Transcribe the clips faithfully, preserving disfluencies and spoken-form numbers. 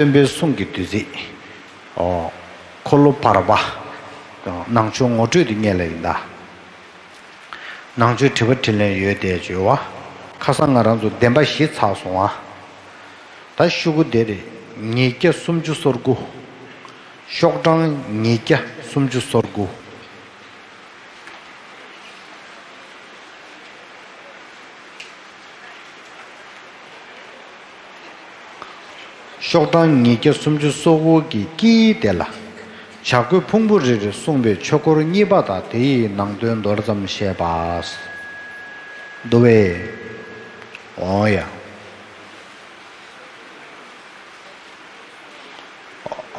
སྟོན་པའི་གསུང་གི་བདུད་རྩི། ཨོ། འཁོར་ལོ་བར་པ། ནང་ཆོས་ངོ་སྤྲོད་དེ་སྔོན་ལ་ཡིན་ད། ནང་ཆོས་དྲི་བ་དྲིས་ལན་ཡོད་དེ་བརྗོད་བ། ཁ་སང་ང་རང་ཚོ་བདེན་པ་བཞི་ཚར་སོང་ཨ། ད་ཤོག་གུ་དེ་རེད། ཉིས་བརྒྱ་སུམ་ཅུ་སོ་དགུ། ཤོག་གྲངས་ཉིས་བརྒྱ་སུམ་ཅུ་སོ་དགུ། ཤོག་གྲངས་ཉིས་བརྒྱ་སུམ་ཅུ་སོ་དགུ་གི་དཀྱིལ་དེ་ལ། བྱ་རྒོད་ཕུང་པོ་རིར་གསུངས་པའི་ཆོས་འཁོར་གཉིས་པ་དང་དེ་ཡི་ནང་དོན་མདོར་ཙམ་བཤད་པ། འདུག་བས། འོ་ཡ།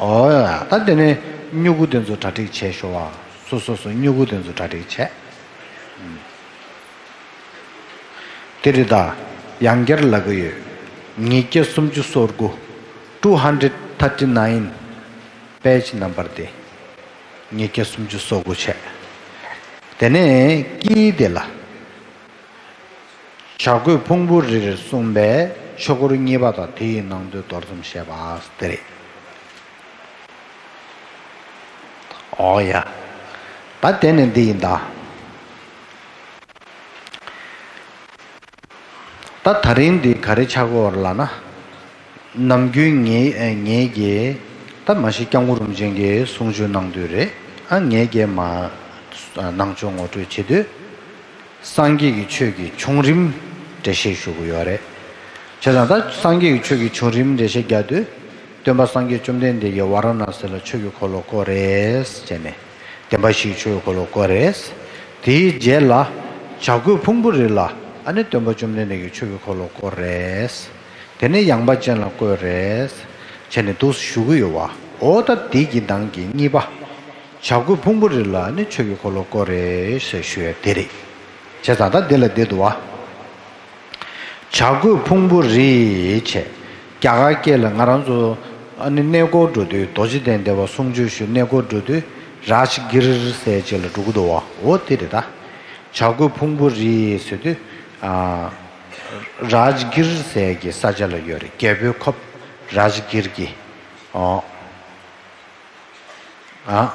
འོ་ཡ། ད་དེ་ནས་སྨྱུ་གུ་དེ་ཚོ་གྲ་སྒྲིག་བྱས་ཤོག་ཨ། སོ་སོ་སོ་སྨྱུ་གུ་དེ་ཚོ་གྲ་སྒྲིག་བྱས། དེ་རེད་ད། ཡང་བསྐྱར་ལབ་གི་ཡོད། ཉིས་བརྒྱ་སུམ་ཅུ་སོ་དགུ། two hundred thirty nine page number དེ། ཉིས་བརྒྱ་སུམ་ཅུ་སོ་དགུ་བྱས། དེ་ནས་དཀྱིལ་དེ་ལ། བྱ་རྒོད་ཕུང་པོ་རིར་གསུངས་པའི་ཆོས་འཁོར་གཉིས་པ་དང་དེ་ཡི་ནང་དོན་མདོར་ཙམ་བཤད་པ་དེ་རེད། ཨོ་ཡ། ད་དེ་ནས་འདི་ཡིན་ད། ད་ད་རིང་འདི་ག་རེ་ཆགས་ཀྱི་ཡོད་རེད་ལབ་ན། ནམ་རྒྱུན་ངེད་ངེད་ཀྱིས་ད་མ་གཞི་སྐྱབས་མགོན་རིན་པོ་ཆེ་གིས་གསུང་ཆོས་གནང་དུས་རེད་ཨ། ངེད་ཀྱིས་མ་ནང་ཆོས་ངོ་སྤྲོད་བྱེད་དུས། སངས་རྒྱས་ཀྱི་ཆོས་ཀྱི་བྱུང་རིམ་འགྲེལ་བཤད་ཞུ་གི་ཡོད་རེད། བྱས་ཙང་ད་སངས་རྒྱས་ཀྱི་ཆོས་ཀྱི་བྱུང་རིམ་འགྲེལ་བཤད་རྒྱག་དུས། སྟོན་པ་སངས་རྒྱས་བཅོམ་ལྡན་འདས་ཀྱིས་ཝཱ་ར་ཎཱ་སི་ལ་ཆོས་ཀྱི་འཁོར་ལོ་བསྐོར་རེད་བྱས་ནས། བདེན་པ་བཞིའི་ཆོས་ཀྱི་འཁོར་ལོ་བསྐོར་རེད། དེའི་རྗེས་ལ། བྱ་རྒོད་ཕུང་པོ་རི་ལ་ཨ་ནི་སྟོན་པ་བཅོམ་ལྡན་འདས་ཀྱིས་ཆོས་ཀྱི་འཁོར་ལོ་བསྐོར་རེད། དེ་ནས་ཡངས་པ་ཅན་ལ་བསྐོར་རེད། བྱས་ནས་འདུག་ཞུ་གི་ཡོད་བ། འོ་ད་དེ་གི་ནང་གི་གཉིས་པ། བྱ་རྒོད་ཕུང་པོ་རི་ལ་ནི་ཆོས་ཀྱི་འཁོར་ལོ་བསྐོར་རེད་ཞེས་ཞུ་ཡ་དེ་རེད། བྱས་ཙང་ད་འདི་ལ་འདི་འདུག་བ། བྱ་རྒོད་ཕུང་པོ་རི་བྱས། རྒྱ་གར་སྐད་ལ་ང་རང་ཚོ་ཨ་ནི་གནས་སྐོར་འགྲོ་དུས་རྡོ་རྗེ་གདན་བདེ་བ་གསུང་ཆོས་ཞུ་གནས་སྐོར་འགྲོ་དུས་རཱཇ་གིར་ཟེར་ཅིག་ལ་འགྲོ་གི་འདུག་བ། འོ་དེ་རེད་ད། བྱ་རྒོད་ཕུང་པོ་རི་ཟེར་དུས། ཨ། རཱཇ་གིར་ཟེར་གྱི་ས་ཆ་ལ་ཡོད་རེད། རྒྱལ་པོའི་ཁབ་རཱཇ་གིར་གྱི། ཨོ། ཨ།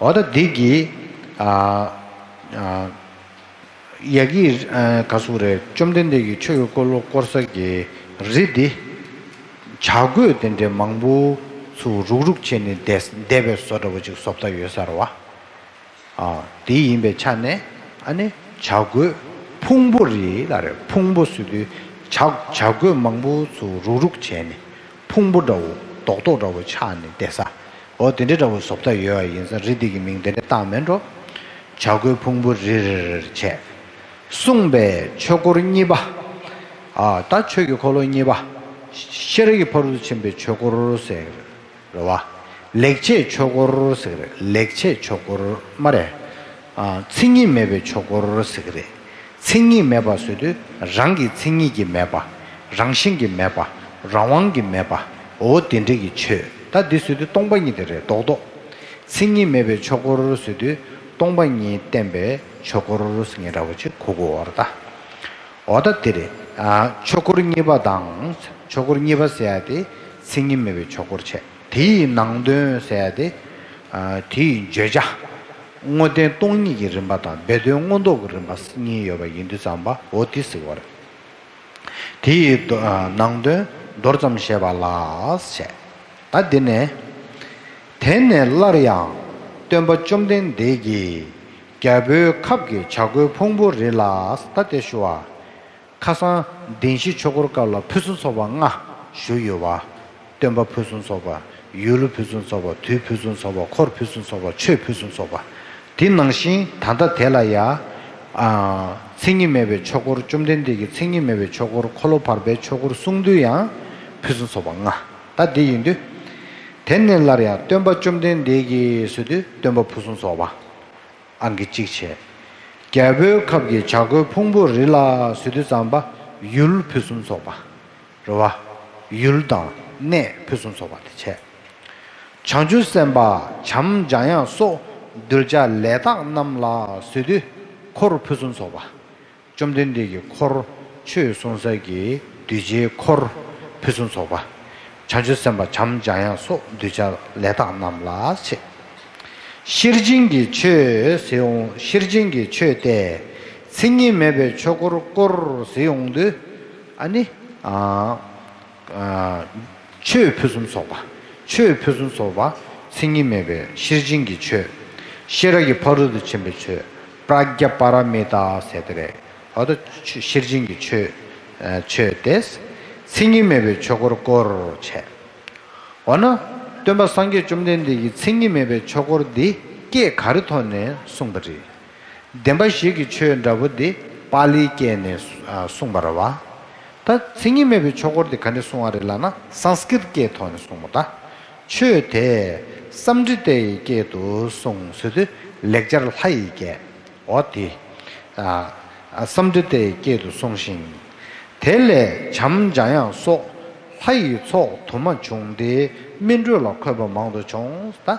འོ་ད་འདི་གི། ཨ། ཨ། ཡ་གི། ཨ། ག་ཟེར་རེད། བཅོམ་ལྡན་འདས་ཀྱིས་ཆོས་ཀྱི་འཁོར་ལོ་བསྐོར་ས་གི་རི་འདི། བྱ་རྒོད་དེ་འདྲའི་མང་པོ་ཚུར་རུག་རུག་བྱས་ནས་བསྡད་བསྡད་པའི་བཟོ་འདྲ་བོ་ཅིག་བཟོ་ལྟ་ཡོད་ས་རེད་བ། ཨ། དེ་ཡིན་པའི་ཆ་ནས་ཨ་ནི་བྱ་རྒོད་ཕུང་པོ་རི་ལ་རེད། ཕུང་པོ་ཟེར་དུས་བྱ་བྱ་རྒོད་མང་པོ་ཚུར་རུག་རུག་བྱས་ནས་ཕུང་པོ་འདྲ་བོ་རྡོག་རྡོག་འདྲ་བོ་ཆགས་ནས་བསྡད་ས། འོ་དེ་འདྲའི་འདྲ་བོ་བཟོ་ལྟ་ཡོད་པ་ཡིན་ཙང་རི་འདི་གི་མིང་དེ་འདྲ་བཏགས་མེད་འགྲོ། བྱ་རྒོད་ཕུང་པོ་རིར་བྱས། གསུངས་པའི་ཆོས་འཁོར་གཉིས་པ། ཨ། ད་ཆོས་ཀྱི་འཁོར་ལོ་གཉིས་པ། ཤེས་རིག་གི་ཕ་རོལ་ཏུ་ཕྱིན་པའི་ཆོས་འཁོར་ཟེར། རེད་བ། ལེགས་བྱས་ཆོས་འཁོར་ཟེར་གི་རེད། ལེགས་བྱས་ཆོས་འཁོར་མ་རེད། ཨ། མཚན་ཉིད་མེད་པའི་ཆོས་འཁོར་ཟེར་གི་རེད། མཚན་ཉིད་མེད་པ་ཟེར་དུས་རང་གི་མཚན་ཉིད་ཀྱིས་མེད་པ། རང་བཞིན་གྱིས་མེད་པ། རང་དབང་གིས་མེད་པ། འོ་དེ་འདྲ་གི་ཆོས། ད་འདི་ཟེར་དུས་སྟོང་པ་ཉིད་དེ་རེད་རྡོག་རྡོག་མཚན་ཉིད་མེད་པའི་ཆོས་འཁོར་ཟེར་དུས་སྟོང་པ་ཉིད་བསྟན་པའི་ཆོས་འཁོར་ཟེར་མཁན་འདྲ་བོ་ཅིག་གོ་དགོས་པ་རེད་ད། འོ་ད་དེ་རེད། ཨ། ཆོས་འཁོར་གཉིས་པ་དང་། ཆོས་འཁོར་གཉིས་པ་ཟེར་ཡ་དེ་མཚན་ཉིད་མེད་པའི་ཆོས་འཁོར་བྱས། དེ་ཡི་ནང་དོན་ཟེར་ཡ་དེ། ཨ། དེ་ཡི་བརྗོད་བྱ། དངོས་བསྟན་སྟོང་ཉིད་ཀྱི་རིམ་པ་དང་སྦས་དོན་མངོན་རྟོགས་ཀྱི་རིམ་པ་གཉིས་ཡོད་པ་ཡིན་དུས་ཙམ་པ་འོ་དེ་ཟེར་བ་རེད། དེ་ཡི་མདོ། ཨ། ནང་དོན་མདོར་ཙམ་བཤད་པ་ལ་ཟེར། ད་འདི་ནས། དེ་ནས་སླར་ཡང་སྟོན་པ་བཅོམ་ལྡན་འདས་ཀྱིས་རྒྱལ་པོའི་ཁབ་ཀྱི་བྱ་རྒོད་ཕུང་པོ་རི་ལ། ད་དེ་ཞུ་བ། ཁ་སང་བདེན་བཞིའི་ཆོས་འཁོར་སྐབས་ལ་ཕུན་སུམ་ཚོགས་པ་ལྔ་ཞུས་ཡོད་པ། སྟོན་པ་ཕུན་སུམ་ཚོགས་པ། ཡུལ་ཕུན་སུམ་ཚོགས་པ། དུས་ཕུན་སུམ་ཚོགས་པ། འཁོར་ཕུན་སུམ་ཚོགས་པ། ཆོས་ཕུན་སུམ་ཚོགས་པ། དེ་ནང་བཞིན་ད་ལྟ་དེ་ལ་ཡ། ཨ། མཚན་ཉིད་མེད་པའི་ཆོས་འཁོར། བཅོམ་ལྡན་འདས་ཀྱིས་མཚན་ཉིད་མེད་པའི་ཆོས་འཁོར། འཁོར་ལོ་བར་པའི་ཆོས་འཁོར་གསུང་དུས་ཡང་ཕུན་སུམ་ཚོགས་པ་ལྔ། ད་དེ་ཡིན་དུས། དེ་ནས་སླར་ཡང་སྟོན་པ་བཅོམ་ལྡན་འདས་ཀྱིས་ཟེར་དུས་སྟོན་པ་ཕུན་སུམ་ཚོགས་པ། ཨང་ཀི་གཅིག་བྱས། རྒྱལ་པོའི་ཁབ་ཀྱི་བྱ་རྒོད་ཕུང་པོ་རི་ལ་ཟེར་དུས་ཙམ་པ་ཡུལ་ཕུན་སུམ་ཚོགས་པ། རེད་བ། ཡུལ་དང་གནས་ཕུན་སུམ་ཚོགས་པ་དེ་བྱས། བྱང་ཆུབ་སེམས་དཔའ་བྱམས་འཇམ་དབྱངས་སོགས་གདུལ་བྱ་ལས་དག་རྣམས་ལ་ཟེར་དུས་འཁོར་ཕུན་སུམ་ཚོགས་པ། བཅོམ་ལྡན་འདས་ཀྱི་འཁོར། ཆོས་གསུང་ས་གི་གདུལ་བྱའི་འཁོར་ཕུན་སུམ་ཚོགས་པ། བྱང་ཆུབ་སེམས་དཔའ་བྱམས་འཇམ་དབྱངས་སོགས་གདུལ་བྱ་ལས་དག་རྣམས་ལ་བྱེད། ཤེར་ཕྱིན་གྱི་ཆོས་ཟེར་འོང་། ཤེར་ཕྱིན་གྱི་ཆོས་ཏེ། མཚན་ཉིད་མེད་པའི་ཆོས་འཁོར་བསྐོར་ཟེར་འོང་དུས། ཨ་ནི། ཨ། ཨ། ཆོས་ཕུན་སུམ་ཚོགས་པ། ཆོས་ཕུན་སུམ་ཚོགས་པ། མཚན་ཉིད་མེད་པའི་ཤེར་ཕྱིན་གྱི་ཆོས། ཤེས་རབ་ཀྱི་ཕ་རོལ་ཏུ་ཕྱིན་པའི་ཆོས། པྲཛྙཱ་པཱ་ར་མི་ཏཱ་ཟེར་དེ་རེད། འོ་ད་ཆོས་ཤེར་ཕྱིན་གྱི་ཆོས། ཨ། ཆོས་ཏེ། མཚན་ཉིད་མེད་པའི་ཆོས་འཁོར་བསྐོར་བྱས། འོ་ན། སྟོན་པ་སངས་རྒྱས་བཅོམ་ལྡན་འདས་ཀྱིས་མཚན་ཉིད་མེད་པའི་ཆོས་འཁོར་འདི་སྐད་ག་རེ་ཐོག་ནས་གསུངས་པ་རེད། བདེན་པ་བཞི་གི་ཆོས་འདྲ་པོ་འདི་པཱ་ལིའི་སྐད་ནས། ཨ། གསུངས་པ་རེད་བ། ད་མཚན་ཉིད་མེད་པའི་ཆོས་འཁོར་འདི་ག་འདྲ་གསུངས་པ་རེད་ལབ་ན། སཾ་སྐྲྀཏ་སྐད་ཐོག་ནས་གསུངས་པ་ད། ཆོས་དེ་སཾ་སྐྲྀ་ཏའི་སྐད་དུ་གསུངས་ཟེར་དུས་ལེགས་སྦྱར་ལྷ་ཡི་སྐད། འོ་དེ། ཨ། སཾ་སྐྲྀ་ཏའི་སྐད་དུ་གསུངས་ཤིང་། དེ་ལས་བྱམས་འཇམ་དབྱངས་སོགས་ལྷ་ཡི་ཚོགས་དུ་མ་བྱུང་སྟེ་སྨིན་གྲོལ་ལ་འཁོད་པ་མང་དུ་བྱུང་། ད་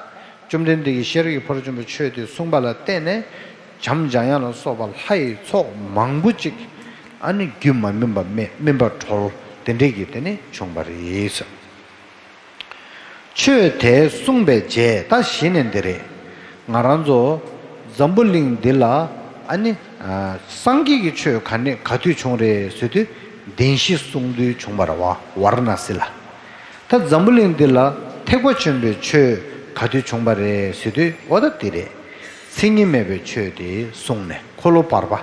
བཅོམ་ལྡན་འདས་ཀྱིས་ཤེས་རབ་ཀྱི་ཕ་རོལ་ཏུ་ཕྱིན་པའི་ཆོས་དེ་གསུངས་པ་ལ་བརྟེན་ནས། བྱམས་འཇམ་དབྱངས་ལ་སོགས་པ་ལྷ་ཡི་ཚོགས་མང་པོ་ཅིག། ཨ་ནི་རྒྱུད་མ་སྨིན་པ་སྨིན། སྨིན་པ་གྲོལ། དེ་འདྲས་ཀྱི་དེ་ནི་བྱུང་བ་རེད། ཆོས་དེ་གསུངས་པའི་རྗེས། ད་གཞི་ནས་འདི་རེད། ང་རང་ཚོ་འཛམ་བུ་གླིང་འདི་ལ། ཨ་ནི། ཨ། སངས་རྒྱས་ཀྱི་ཆོས་ག་ནས་ག་དུས་བྱུང་རེད་ཟེར་དུས། བདེན་བཞི་གསུངས་དུས་བྱུང་བ་རེད་བ། ཝཱ་ར་ཎ་སི་ལ། ད་འཛམ་བུ་གླིང་འདི་ལ་ཐེག་པ་ཆེན་པོའི་ཆོས་ག་དུས་བྱུང་བ་རེད་ཟེར་དུས། འོ་ད་འདི་རེད། མཚན་ཉིད་མེད་པའི་ཆོས་དེ་གསུངས་ནས། འཁོར་ལོ་བར་པ་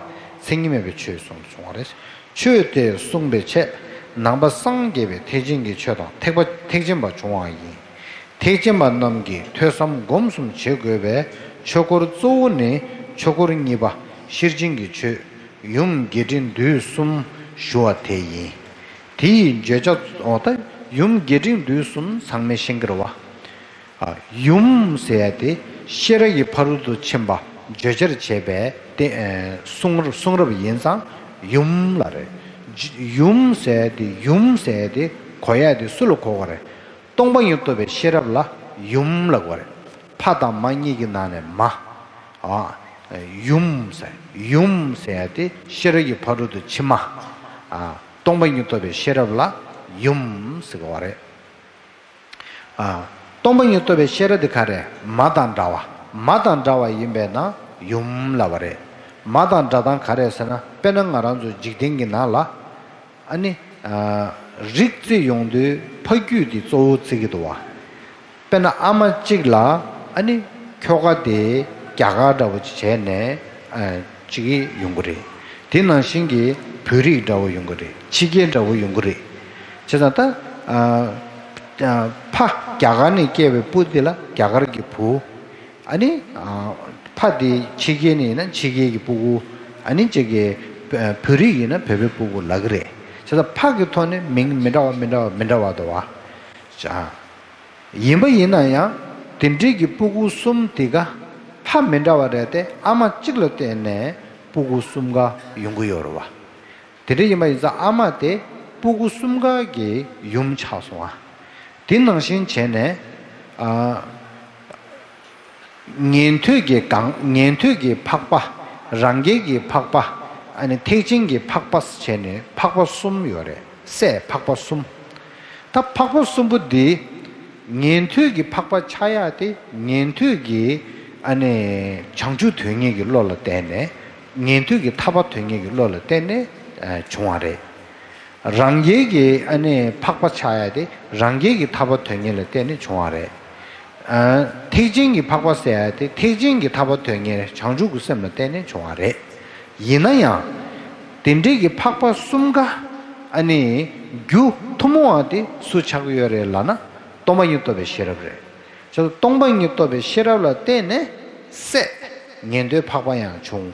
མཚན་ཉིད་མེད་པའི་ཆོས་གསུངས་བྱུང་བ་རེད། ཆོས་དེ་གསུངས་པའི་ཆེད་ནང་པ་སངས་རྒྱས་པའི་ཐེག་ཆེན་གྱི་ཆོས་དང་། ཐེག་པ། ཐེག་ཆེན་པ་བྱུང་བ་ཡིན། ཐེག་ཆེན་པ་རྣམས་ཀྱིས་ཐོས་བསམ་སྒོམ་གསུམ་བྱེད་དགོས་པས། ཆོས་འཁོར་གཙོ་བོ་ནི་ཆོས་འཁོར་གཉིས་པ་ཤེར་ཕྱིན་གྱི་ཆོས། ཡུམ་རྒྱས་འབྲིང་བསྡུས་གསུམ་ཞུ་བ་དེ་ཡིན། དེ་ཡི་བརྗོད་བྱ། འོ་ད་ཡུམ་རྒྱས་འབྲིང་བསྡུས་གསུམ་ཚང་མས་ཤེས་ཀྱི་རེད་བ། ཨ། ཡུམ་ཟེར་ཡ་དེ་ཤེས་རབ་ཀྱི་ཕ་རོལ་ཏུ་ཕྱིན་པ་བརྗོད་བྱར་བྱས་པའི་དེ། ཨ། གསུང་། གསུང་རབ་ཡིན་ཙང་ཡུམ་ལབ་རེད། ཡུམ་ཟེར་ཡ་དེ། ཡུམ་ཟེར་ཡ་དེ་གོ་ཡ་དེ་སུ་ལ་གོ་དགོས་རེད། སྟོང་པ་ཉིད་རྟོགས་པའི་ཤེས་རབ་ལ་ཡུམ་ལབ་དགོས་རེད། ཕ་དང་མ་གཉིས་ཀྱི་ནང་ནས་མ། ཨ། ཡུམ་ཟེར། ཡུམ་ཟེར་ཡ་དེ་ཤེས་རབ་ཀྱི་ཕ་རོལ་ཏུ་ཕྱིན་མ། ཨ། སྟོང་པ་ཉིད་རྟོགས་པའི་ཤེས་རབ་ལ་ཡུམ་ཟེར་གྱི་ཡོད་རེད། ཨ། སྟོང་པ་ཉིད་རྟོགས་པའི་ཤེས་རབ་དེ་ག་རེ། མ་དང་འདྲ་བ། མ་དང་འདྲ་བ་ཡིན་པས་ན་ཡུམ་ལབ་པ་རེད། མ་དང་འདྲ་སྟངས་ག་རེ་ཟེར་ན། དཔེར་ན་ང་རང་ཚོ་འཇིག་རྟེན་གྱི་ནང་ལ། ཨ་ནི། ཨ། རིགས་བརྩི་ཡོང་དུས་ཕ་རྒྱུད་དེ་གཙོ་བོ་བརྩི་གི་འདུག་བ། དཔེར་ན་ཨ་མ་གཅིག་ལ། ཨ་ནི། ཁྱོ་ག་དེ་རྒྱ་གར་འདྲ་བོ་ཅིག་བྱས་ནས། ཨ། ཅིག་ཡོང་གི་རེད། དེ་ནང་བཞིན་གྱི་བོད་རིགས་འདྲ་བོ་ཡོང་གི་རེད། ཕྱི་རྒྱལ་འདྲ་བོ་ཡོང་གི་རེད། བྱས་ཙང་ད། ཨ། ཨ། ཕ་རྒྱ་གར་ནས་སྐྱེས་པའི་བུ་དེ་ལ་རྒྱ་གར་གྱི་བུ། ཨ་ནི། ཨ། ཕ་དེ་ཕྱི་རྒྱལ་ནས་ཡིན་ན་ཕྱི་རྒྱལ་གྱི་སྤུ་གུ། ཨ་ནི་གཅིག་གི། ཨ། བོད་རིགས་ཡིན་ན་བོད་པའི་སྤུ་གུ་ལབ་ཀྱི་རེད། བྱས་ཙང་ཕ་གི་ཐོག་ནས་མིང་མི་འདྲ་བ་མི་འདྲ་བ་མི་འདྲ་བ་འདུག་བ། ཡིན་པ་ཡིན་ན་ཡང་དེ་འདྲའི་གི་སྤུ་གུ་གསུམ་དེ་ག་ཕ་མི་འདྲ་བ་རེད་དེ། ཨ་མ་གཅིག་ལ་བརྟེན་ནས་སྤུ་གུ་གསུམ་ཀ་ཡོང་གི་ཡོད་རེད་བ། དེ་འདྲ་ཡིན་པ་ཡིན་ཙང་ཨ་མ་དེ་སྤུ་གུ་གསུམ་ཀ་གི་ཡུམ་ཆགས་སོང་བ། དེ་ནང་བཞིན་བྱས་ནས། ཨ། ཉན་ཐོས་ཀྱི་གང་། ཉན་ཐོས་ཀྱི་འཕགས་པ། རང་རྒྱལ་གྱི་འཕགས་པ། ཨ་ནི་ཐེག་ཆེན་གྱི་འཕགས་པ་བྱས་ནས་འཕགས་པ་གསུམ་ཡོད་རེད། སྲས་འཕགས་པ་གསུམ། ད་འཕགས་པ་གསུམ་པོ་འདི་ཉན་ཐོས་ཀྱི་འཕགས་པ་ཆགས་ཡ་དེ། ཉན་ཐོས་ཀྱི། ཨ་ནི། བྱང་ཆུབ་དོན་གཉེར་གྱི་བློ་ལ་བརྟེན་ནས། ཉན་ཐོས་ཀྱི་ཐར་པ་དོན་གཉེར་གྱི་བློ་ལ་བརྟེན་ནས། ཨ། བྱུང་བ་རེད། རང་རྒྱལ་གྱི། ཨ་ནི། འཕགས་པ་ཆགས་ཡ་དེ་རང་རྒྱལ་གྱི་ཐར་པ་དོན་གཉེར་ལ་བརྟེན་ནས་བྱུང་བ་རེད། ཨ། ཐེག་ཆེན་གྱི་འཕགས་པ་ཟེར་ཡ་དེ་ཐེག་ཆེན་གྱི་ཐར་པ་དོན་གཉེར་བྱང་ཆུབ་ཀྱི་སེམས་ལ་བརྟེན་ནས་བྱུང་བ་རེད། ཡིན་ན་ཡང་དེ་འདྲའི་གི་འཕགས་པ་གསུམ་ཀ། ཨ་ནི། རྒྱུ་ཐུན་མོང་བ་དེ་སུ་ཆགས་ཀྱི་ཡོད་རེད་ལབ་ན། སྟོང་པ་ཉིད་རྟོགས་པའི་ཤེས་རབ་རེད། བྱས་ཙང་སྟོང་པ་ཉིད་རྟོགས་པའི་ཤེས་རབ་ལ་བརྟེན་ནས་སྲས་ཉན་ཐོས་འཕགས་པ་ཡང་བྱུང་།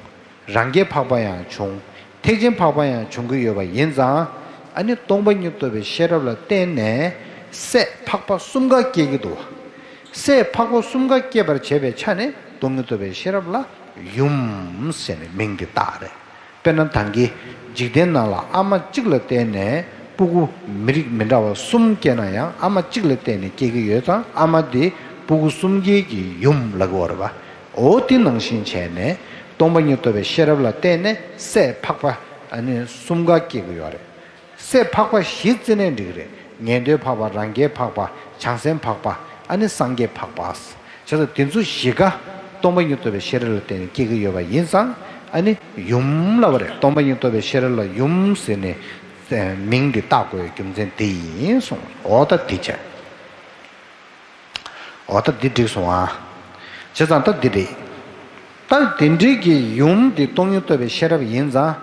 རང་རྒྱལ་འཕགས་པ་ཡང་བྱུང་། ཐེག་ཆེན་འཕགས་པ་ཡང་བྱུང་གི་ཡོད་པ་ཡིན་ཙང་། ཨ་ནི་སྟོང་པ་ཉིད་རྟོགས་པའི་ཤེས་རབ་ལ་བརྟེན་ནས་སྲས་འཕགས་པ་གསུམ་ཀ་སྐྱེ་གི་འདུག་བ། སྲས་འཕགས་པ་གསུམ་ཀ་སྐྱེ་བར་བྱེད་པའི་ཆ་ནས་སྟོང་ཉིད་རྟོགས་པའི་ཤེས་རབ་ལ་ཡུམ་ཟེར་ནས་མིང་འདི་བཏགས་རེད། དཔེར་ན་ད་གིན་འཇིག་རྟེན་ནང་ལ་ཨ་མ་གཅིག་ལ་བརྟེན་ནས་སྤུ་གུ་མི་རིགས་མི་འདྲ་བ་གསུམ་སྐྱེས་ན་ཡང་ཨ་མ་གཅིག་ལ་བརྟེན་ནས་སྐྱེ་གི་ཡོད་ཙང་ཨ་མ་དེ་སྤུ་གུ་གསུམ་ཀའི་གི་ཡུམ་ལབ་ཀྱི་ཡོད་རེད་པ། འོ་དེ་ནང་བཞིན་བྱས་ནས་སྟོང་པ་ཉིད་རྟོགས་པའི་ཤེས་རབ་ལ་བརྟེན་ནས་སྲས་འཕགས་པ་ཨ་ནི་གསུམ་ཀ་སྐྱེ་གི་ཡོད་རེད། སྲས་འཕགས་པ་བཞི་བརྩི་ནའི་འགྲིག་གི་རེད། ཉན་ཐོས་འཕགས་པ། རང་རྒྱལ་འཕགས་པ། བྱང་སེམས་འཕགས་པ། ཨ་ནི་སངས་རྒྱས་འཕགས་པ། བྱས་ཙང་དེ་ཚོ་བཞི་ཀ་སྟོང་པ་ཉིད་རྟོགས་པའི་ཤེས་རབ་ལ་བརྟེན་ནས་སྐྱེ་གི་ཡོད་པ་ཡིན་ཙང་། ཨ་ནི་ཡུམ་ལབ་པ་རེད། སྟོང་པ་ཉིད་རྟོགས་པའི་ཤེས་རབ་ལ་ཡུམ་ཟེར་ནས་མིང་འདི་བཏགས་དགོས་རྒྱུ་མཚན་དེ་ཡིན་གསུངས། འོ་ད་དེ་བྱས། འོ་ད་འདི་འགྲིག་སོང་ཨ། བྱས་ཙང་ད་འདི་རེད། ད་དེ་འདྲའི་གི་ཡུམ་འདི་སྟོང་ཉིད་རྟོགས་པའི་ཤེས་རབ་ཡིན་ཙང་།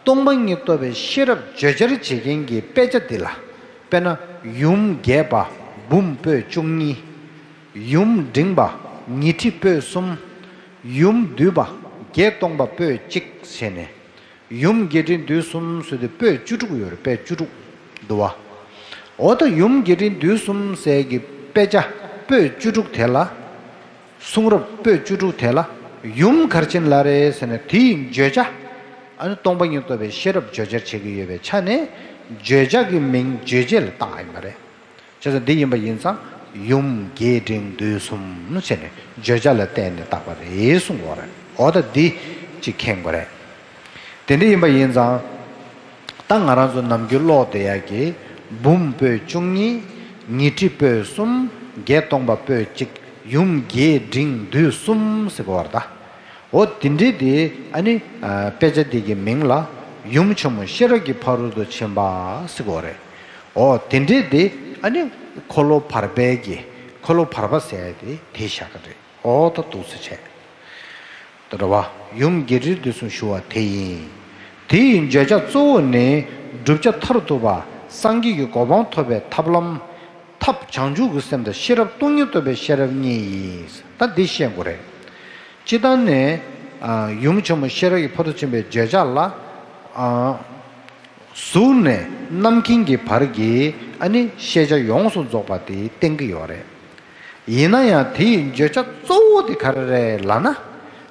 སྟོང་པ་ཉིད་རྟོགས་པའི་ཤེས་རབ་བརྗོད་བྱར་བྱེད་མཁན་གྱི་དཔེ་ཆ་འདི་ལ། དཔེར་ན། ཡུམ་རྒྱས་པ་འབུམ་པོད་བཅུ་གཉིས། ཡུམ་འབྲིང་པ་ཉི་ཁྲི་པོད་གསུམ། ཡུམ་བསྡུས་པ་བརྒྱད་སྟོང་པ་པོད་གཅིག་བྱས་ནས། ཡུམ་བརྒྱད་ཁྲི་བདུན་གསུམ་ཟེར་དུས་པོད་བཅུ་དྲུག་ཡོད་རེད། པོད་བཅུ་དྲུག་འདུག་བ། འོ་ད་ཡུམ་བརྒྱད་ཁྲི་བདུན་གསུམ་ཟེར་གྱི་དཔེ་ཆ་པོད་བཅུ་དྲུག་དེ་ལ། གསུང་རབ་པོད་བཅུ་དྲུག་དེ་ལ་ཡུམ་ག་རེ་བྱས་ནས་ལབ་རེད་ཟེར་ན། དེ་ཡི་བརྗོད་བྱ། ཨ་ནི་སྟོང་པ་ཉིད་རྟོགས་པའི་ཤེས་རབ་བརྗོད་བྱར་བྱེད་ཀྱི་ཡོད་པའི་ཆ་ནས། བརྗོད་བྱ་གི་མིང་རྗོད་བྱེད་ལ་བཏགས་ཡིན་པ་རེད། བྱས་ཙང་འདི་ཡིན་པ་ཡིན་ཙང་། ཡུམ་བརྒྱད་འབྲིང་བསྡུས་གསུམ་བྱས་ནས་བརྗོད་བྱ་ལ་བརྟེན་ནས་བཏགས་པ་རེད་གསུང་གི་ཡོད་རེད། འོ་ད་འདི་གཅིག་མཁྱེན་དགོས་རེད། དེ་འདྲ་ཡིན་པ་ཡིན་ཙང་། ད་ང་རང་ཚོ་ནམ་རྒྱུན་ཀློག་བསྡད་ཡག་གི། འབུམ་པོད་བཅུ་གཉིས། ཉི་ཁྲི་པོད་གསུམ། བརྒྱད་སྟོང་པ་པོད་གཅིག། ཡུམ་བརྒྱད་འབྲིང་བསྡུས་གསུམ་ཟེར་གི་ཡོད་རེད་ད། འོ་དེ་འདྲའི་དེ་ཨ་ནི་ཨ། དཔེ་ཆ་འདི་གི་མིང་ལ་ཡུམ་ཆེན་མོ་ཤེས་རབ་ཀྱི་ཕ་རོལ་ཏུ་ཕྱིན་པ་ཟེར་གི་ཡོད་རེད། འོ་དེ་འདྲའི་དེ་ཨ་ནི་འཁོར་ལོ་བར་པའི་གི། འཁོར་ལོ་བར་པ་ཟེར་ཡ་དེ་དེ་བཞག་གི་རེད། འོ་ད་འདུག་སེ་བྱས། ད་རེད་བ། ཡུམ་བརྒྱད་ཁྲི་བདུན་གསུམ་ཞུ་བ་དེ་ཡིན། དེ་ཡི་བརྗོད་བྱ་གཙོ་བོ་ནི། བསྒྲུབ་བྱ་མཐར་ཐུག་པ། སངས་རྒྱས་ཀྱི་གོ་འཕང་ཐོབ་པའི་ཐབས་ལམ། ཐབས་བྱང་ཆུབ་ཀྱི་སེམས་དང་ཤེས་རབ་སྟོང་ཉིད་རྟོགས་པའི་ཤེས་རབ་གཉིས་ཡིན། ད་འདི་ཤེས་དགོས་རེད། སྤྱིར་བཏང་ནས། ཨ། ཡུམ་ཆེན་མོ་ཤེས་རབ་ཀྱི་ཕ་རོལ་ཏུ་ཕྱིན་པའི་བརྗོད་བྱ་ལ། ཨ། གཟུགས་ནས་རྣམ་མཁྱེན་གྱི་བར་གྱི་ཨ་ནི་ཤེས་བྱ་ཡོངས་སུ་རྫོགས་པ་དེ་བསྟན་གྱི་ཡོད་རེད། ཡིན་ན་ཡང་དེ་ཡི་བརྗོད་བྱ་གཙོ་བོ་དེ་ག་རེ་རེད་ལབ་ན།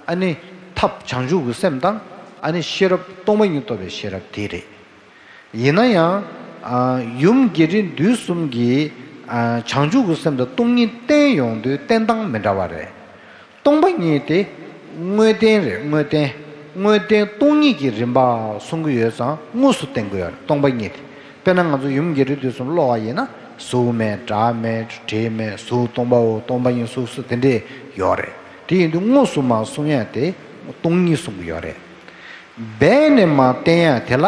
ཨ་ནི་ཐབས་བྱང་ཆུབ་ཀྱི་སེམས་དང་ཨ་ནི་ཤེས་རབ་སྟོང་པ་ཉིད་རྟོགས་པའི་ཤེས་རབ་དེ་རེད། ཡིན་ན་ཡང་། ཨ། ཡུམ་བརྒྱད་ཁྲི་བདུན་གསུམ་གྱིས། ཨ། བྱང་ཆུབ་ཀྱི་སེམས་དང་སྟོང་ཉིད་བསྟན་ཡོང་དུས་བསྟན་སྟངས་མི་འདྲ་བ་རེད། སྟོང་པ་ཉིད་དེ་དངོས་བསྟན་རེད། དངོས་བསྟན། དངོས་བསྟན་སྟོང་ཉིད་ཀྱི་རིམ་པ་གསུང་གི་ཡོད་ཙང་དངོས་སུ་བསྟན་གྱི་ཡོད་རེད། སྟོང་པ་ཉིད་དེ། དཔེར་ན་ང་ཚོ་ཡུམ་བརྒྱད་ཁྲི་བདུན་གསུམ་ཀློག་པ་ཡིན་ན། གཟུགས་མེད། སྒྲ་མེད། དྲི་མེད། གཟུགས་སྟོང་པའོ། སྟོང་པ་ཉིད་གཟུགས་སུ་དེ་འདྲས་ཡོད་རེད། དེ་ཡིན་དུས་དངོས་སུ་མ་གསུང་ཡ་དེ་སྟོང་ཉིད་གསུང་གི་ཡོད་རེད། སྦས་ནས་མ་བསྟན་ཡ་དེ་ལ་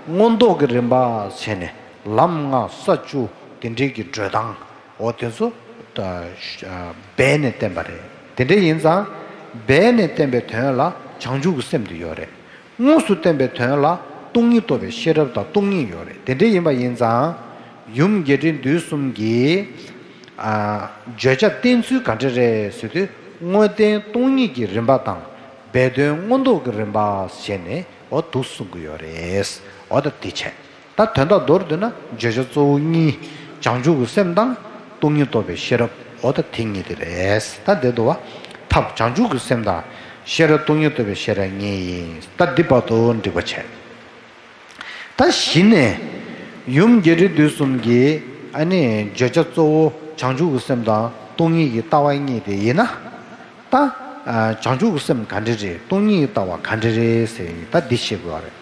མངོན་རྟོགས་ཀྱི་རིམ་པ་བྱས་ནས་ལམ་ལྔ་ས་བཅུ་དེ་འདྲས་ཀྱི་བགྲོད་སྟངས། འོ་དེ་ཚོ་ད་སྦས་ནས་བསྟན་པ་རེད། དེ་འདྲ་ཡིན་ཙང་སྦས་ནས་བསྟན་པའི་དོན་ལ་བྱང་ཆུབ་ཀྱི་སེམས་དེ་ཡོད་རེད། དངོས་སུ་བསྟན་པའི་དོན་ལ་སྟོང་ཉིད་རྟོགས་པའི་ཤེས་རབ་དང་སྟོང་ཉིད་ཡོད་རེད། དེ་འདྲ་ཡིན་པ་ཡིན་ཙང་ཡུམ་བརྒྱད་ཁྲི་བདུན་གསུམ་གྱིས། ཨ། བརྗོད་བྱ་བསྟན་ཚུལ་ག་འདྲ་རེད་ཟེར་དུས། དངོས་བསྟན་སྟོང་ཉིད་ཀྱི་རིམ་པ་དང་། སྦས་དོན་མངོན་རྟོགས་ཀྱི་རིམ་པ་བྱས་ནས་འོ་འདུག་གསུང་གི་ཡོད་རེད། འོ་ད་དེ་བྱས། ད་དོན་དག་མདོར་བསྡུས་ན་བརྗོད་བྱ་གཙོ་བོ་གཉིས། བྱང་ཆུབ་ཀྱི་སེམས་དང་སྟོང་ཉིད་རྟོགས་པའི་ཤེས་རབ། འོ་ད་དེ་གཉིས་དེ་རེད། ད་འདི་འདུག་བ། ཐབས་བྱང་ཆུབ་ཀྱི་སེམས་དང་ཤེས་རབ་སྟོང་ཉིད་རྟོགས་པའི་ཤེས་རབ་གཉིས་ཡིན། ད་འདི་བར་དུ་འགྲིག་པ་བྱས། ད་གཞི་ནས་ཡུམ་བརྒྱད་ཁྲི་བདུན་གསུམ་གྱི་ཨ་ནི་བརྗོད་བྱ་གཙོ་བོ་བྱང་ཆུབ་ཀྱི་སེམས་དང་སྟོང་ཉིད་ཀྱི་ལྟ་བ་གཉིས་དེ་ཡིན་ན། ད། ཨ། བྱང་ཆུབ་ཀྱི་སེམས་ག་འདྲ་རེད། སྟོང་ཉིད་ཀྱི་ལྟ་བ་ག་འདྲ་རེད་ཟེར་ཡིན། ད་འདི་ཤེས་དགོས་པ་རེད།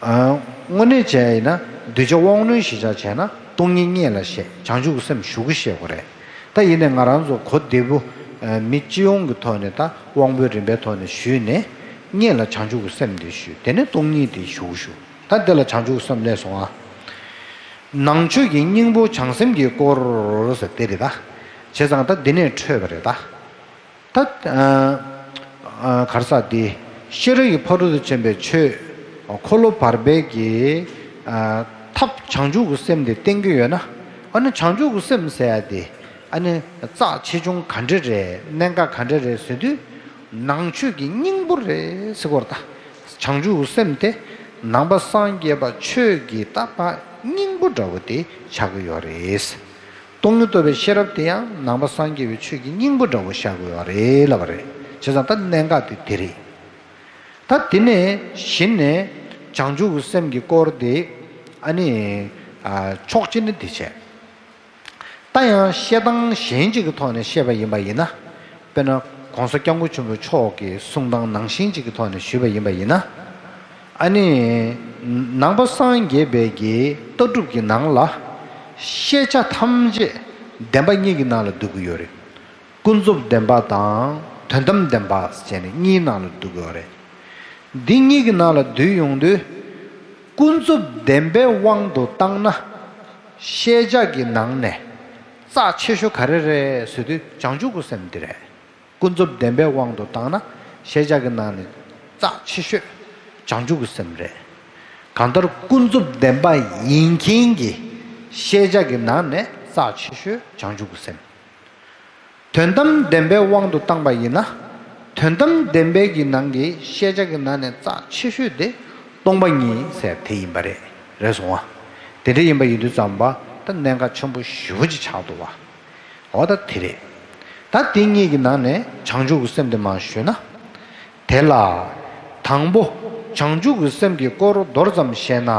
ཨ། དངོས་གནས་བྱས་ཡིན་ན་གདུལ་བྱ་དབང་རྣོན་གཞིར་བཞག་བྱས་ན་སྟོང་ཉིད་སྔོན་ལ་བཤད། བྱང་ཆུབ་ཀྱི་སེམས་གཞུག་གུ་བཤད་དགོས་རེད། ད་ཡིན་ནའི་ང་རང་ཚོ་གོ་བདེ་པོ། ཨ། མི་སྤྱི་ཡོངས་ཀྱི་ཐོག་ནས་ད་དབང་པོའི་རིམ་པའི་ཐོག་ནས་ཞུས་ནས། སྔོན་ལ་བྱང་ཆུབ་ཀྱི་སེམས་དེ་ཞུས། དེ་ནས་སྟོང་ཉིད་དེ་གཞུག་གུ་ཞུ། ད་འདི་ལ་བྱང་ཆུབ་ཀྱི་སེམས་སླེབས་སོང་ཨ། ནང་ཆོས་ཀྱི་སྙིང་པོ་བྱང་སེམས་ཀྱི་སྐོར་ཟེར་དེ་རེད་ད། བྱས་ཙང་ད་འདི་ནས་འཕྲོས་པ་རེད་ད། ད། ཨ། ཨ། ག་རེ་ཟེར་དེ། ཤེས་རབ་ཀྱི་ཕ་རོལ་ཏུ་ཕྱིན་པའི་ཆོས། འཁོར་ལོ་བར་པའི་གི། ཨ། ཐབས་བྱང་ཆུབ་ཀྱི་སེམས་དེ་བསྟན་གྱི་ཡོད་ན། ཨ་ནི་བྱང་ཆུབ་ཀྱི་སེམས་ཟེར་ཡ་དེ། ཨ་ནི་རྩ་ཆེ་ཆུང་ག་འདྲ་རེད། གནད་འགག་ག་འདྲ་རེད་ཟེར་དུས། ནང་ཆོས་ཀྱི་སྙིང་པོ་རེད་ཟེར་གྱི་ཡོད་རེད་ད། བྱང་ཆུབ་ཀྱི་སེམས་དེ་ནང་པ་སངས་རྒྱས་པ་ཆོས་ཀྱི་ད་ཕར་སྙིང་པོ་འདྲ་བོ་དེ་ཆགས་ཀྱི་ཡོད་རེད། སྟོང་ཉིད་རྟོགས་པའི་ཤེས་རབ་དེ་ཡང་ནང་པ་སངས་རྒྱས་པའི་ཆོས་ཀྱི་སྙིང་པོ་འདྲ་བོ་ཆགས་ཀྱི་ཡོད་རེད་ལབ་པ་རེད། བྱས་ཙང་ད་གནད་འགག་དེ་དེ་རེད། ད་དེ་ནས་གཞི་ནས་བྱང་ཆུབ་ཀྱི་སེམས་ཀྱི་སྐོར་དེ། ཨ་ནི། ཨ། ཕྱོགས་གཅིག་ནས་དེ་བྱས། ད་ཡང་བཤད་སྟངས་གཞན་གཅིག་གི་ཐོག་ནས་བཤད་པ་ཡིན་པ་ཡིན་ན། དཔེར་ན་༸གོང་ས་༸སྐྱབས་མགོན་ཆེན་པོ་མཆོག་གི་གསུང་སྟངས་ནང་བཞིན་གཅིག་གི་ཐོག་ནས་ཞུས་པ་ཡིན་པ་ཡིན་ན། ཨ་ནི། ནང་པ་སངས་རྒྱས་པའི་གི་ལྟ་གྲུབ་ཀྱི་ནང་ལ། ཤེས་བྱ་ཐམས་ཅད་བདེན་པ་གཉིས་ཀྱི་ནང་ལ་འདུ་གི་ཡོད་རེད། ཀུན་རྫོབ་བདེན་པ་དང་དོན་དམ་བདེན་པ་ཟེར་ནས་གཉིས་ནང་ལ་འདུ་གི་ཡོད་རེད། འདི་གཉིས་ཀྱི་ནང་ལ་འདུས་ཡོང་དུས། ཀུན་རྫོབ་བདེན་པའི་དབང་དུ་བཏང་ན། ཤེས་བྱ་གི་ནང་ནས་རྩ་ཆེ་ཤོས་ག་རེ་རེད་ཟེར་དུས་བྱང་ཆུབ་ཀྱི་སེམས་འདི་རེད། ཀུན་རྫོབ་བདེན་པའི་དབང་དུ་བཏང་ན་ཤེས་བྱ་གི་ནང་ནས་རྩ་ཆེ་ཤོས་བྱང་ཆུབ་ཀྱི་སེམས་རེད། གང་ལྟར་ཀུན་རྫོབ་བདེན་པ་ཡིན་མཁན་གྱི་ཤེས་བྱ་གི་ནང་ནས་རྩ་ཆེ་ཤོས་བྱང་ཆུབ་ཀྱི་སེམས། དོན་དམ་བདེན་པའི་དབང་དུ་བཏང་པ་ཡིན་ན། དོན་དམ་བདེན་པའི་གི་ནང་གི་ཤེས་བྱ་གི་ནང་ནས་རྩ་ཆེ་ཤོས་དེ་སྟོང་པ་ཉིད་ཟེར་དེ་ཡིན་པ་རེད། རེད་སོང་བ། དེ་འདྲ་ཡིན་པ་ཡིན་དུས་ཙམ་པ་ད་གནད་འགག་ཆེན་པོ་ཞེ་པོ་ཅིག་ཆགས་འདུག་བ། འོ་ད་དེ་རེད། ད་དེ་གཉིས་ཀྱི་ནང་ནས་བྱང་ཆུབ་ཀྱི་སེམས་དེ་མར་ཞུས་ན། དེ་ལ། དང་པོ། བྱང་ཆུབ་ཀྱི་སེམས་ཀྱི་སྐོར་མདོར་ཙམ་བཤད་ན།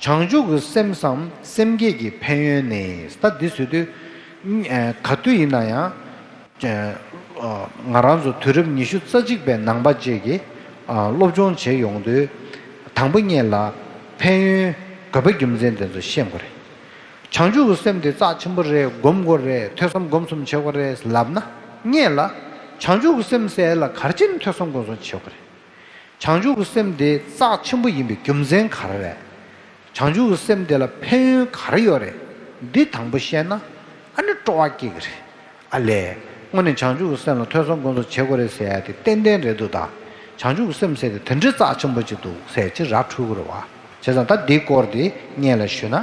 བྱང་ཆུབ་ཀྱི་སེམས་སམ་སེམས་བསྐྱེད་ཀྱི་ཕན་ཡོན་ནི། ད་འདི་ཟེར་དུས། ག་དུས་ཡིན་ན་ཡང་། ང་རང་ཚོ་དུས་རབས་ཉི་ཤུ་རྩ་གཅིག་པའི་ནང་པ་བཅས་ཀྱིས་སློབ་སྦྱོང་བྱེད་ཡོང་དུས། དང་པོ་ཉིད་ལ་ཕན་ཡོན་དགོས་པ་རྒྱུ་མཚན་དེ་ཚོ་ཤེས་དགོས་རེད། བྱང་ཆུབ་ཀྱི་སེམས་དེ་རྩ་ཆེན་པོ་རེད། སྒོམ་དགོས་རེད། ཐོས་བསམ་སྒོམ་གསུམ་བྱེད་དགོས་རེད་ལབ་ན། ངེད་ལ་བྱང་ཆུབ་ཀྱི་སེམས་ཟེར་ཡ་ལ་ག་རེ་བྱས་ནས་ཐོས་བསམ་སྒོམ་གསུམ་བྱེད་དགོས་རེད། བྱང་ཆུབ་ཀྱི་སེམས་དེ་རྩ་ཆེན་པོ་ཡིན་པའི་རྒྱུ་མཚན་ག་རེ་རེད། བྱང་ཆུབ་ཀྱི་སེམས་དེ་ལ་ཕན་ཡོན་ག་རེ་ཡོད་རེད། འདི་དང་པོ་ཤེས་ན་ཨ་ནི་སྤྲོ་བ་སྐྱེ་གི་རེད། ཨ་ལས། དངོས་གནས་བྱང་ཆུབ་ཀྱི་སེམས་ལ་ཐོས་བསམ་སྒོམ་གསུམ་བྱེད་དགོས་རེད་ཟེར་ཡ་དེ་ཏན་ཏན་རེད་འདུག་ད། བྱང་ཆུབ་ཀྱི་སེམས་ཟེར་དེ་དེ་འདྲའི་རྩ་ཆེན་པོ་ཅིག་འདུག་ཟེར་ཅིག་ར་འཕྲོད་ཀྱི་རེད་བ། བྱས་ཙང་ད་འདིའི་སྐོར་དེ་སྔོན་ལ་ཞུས་ན།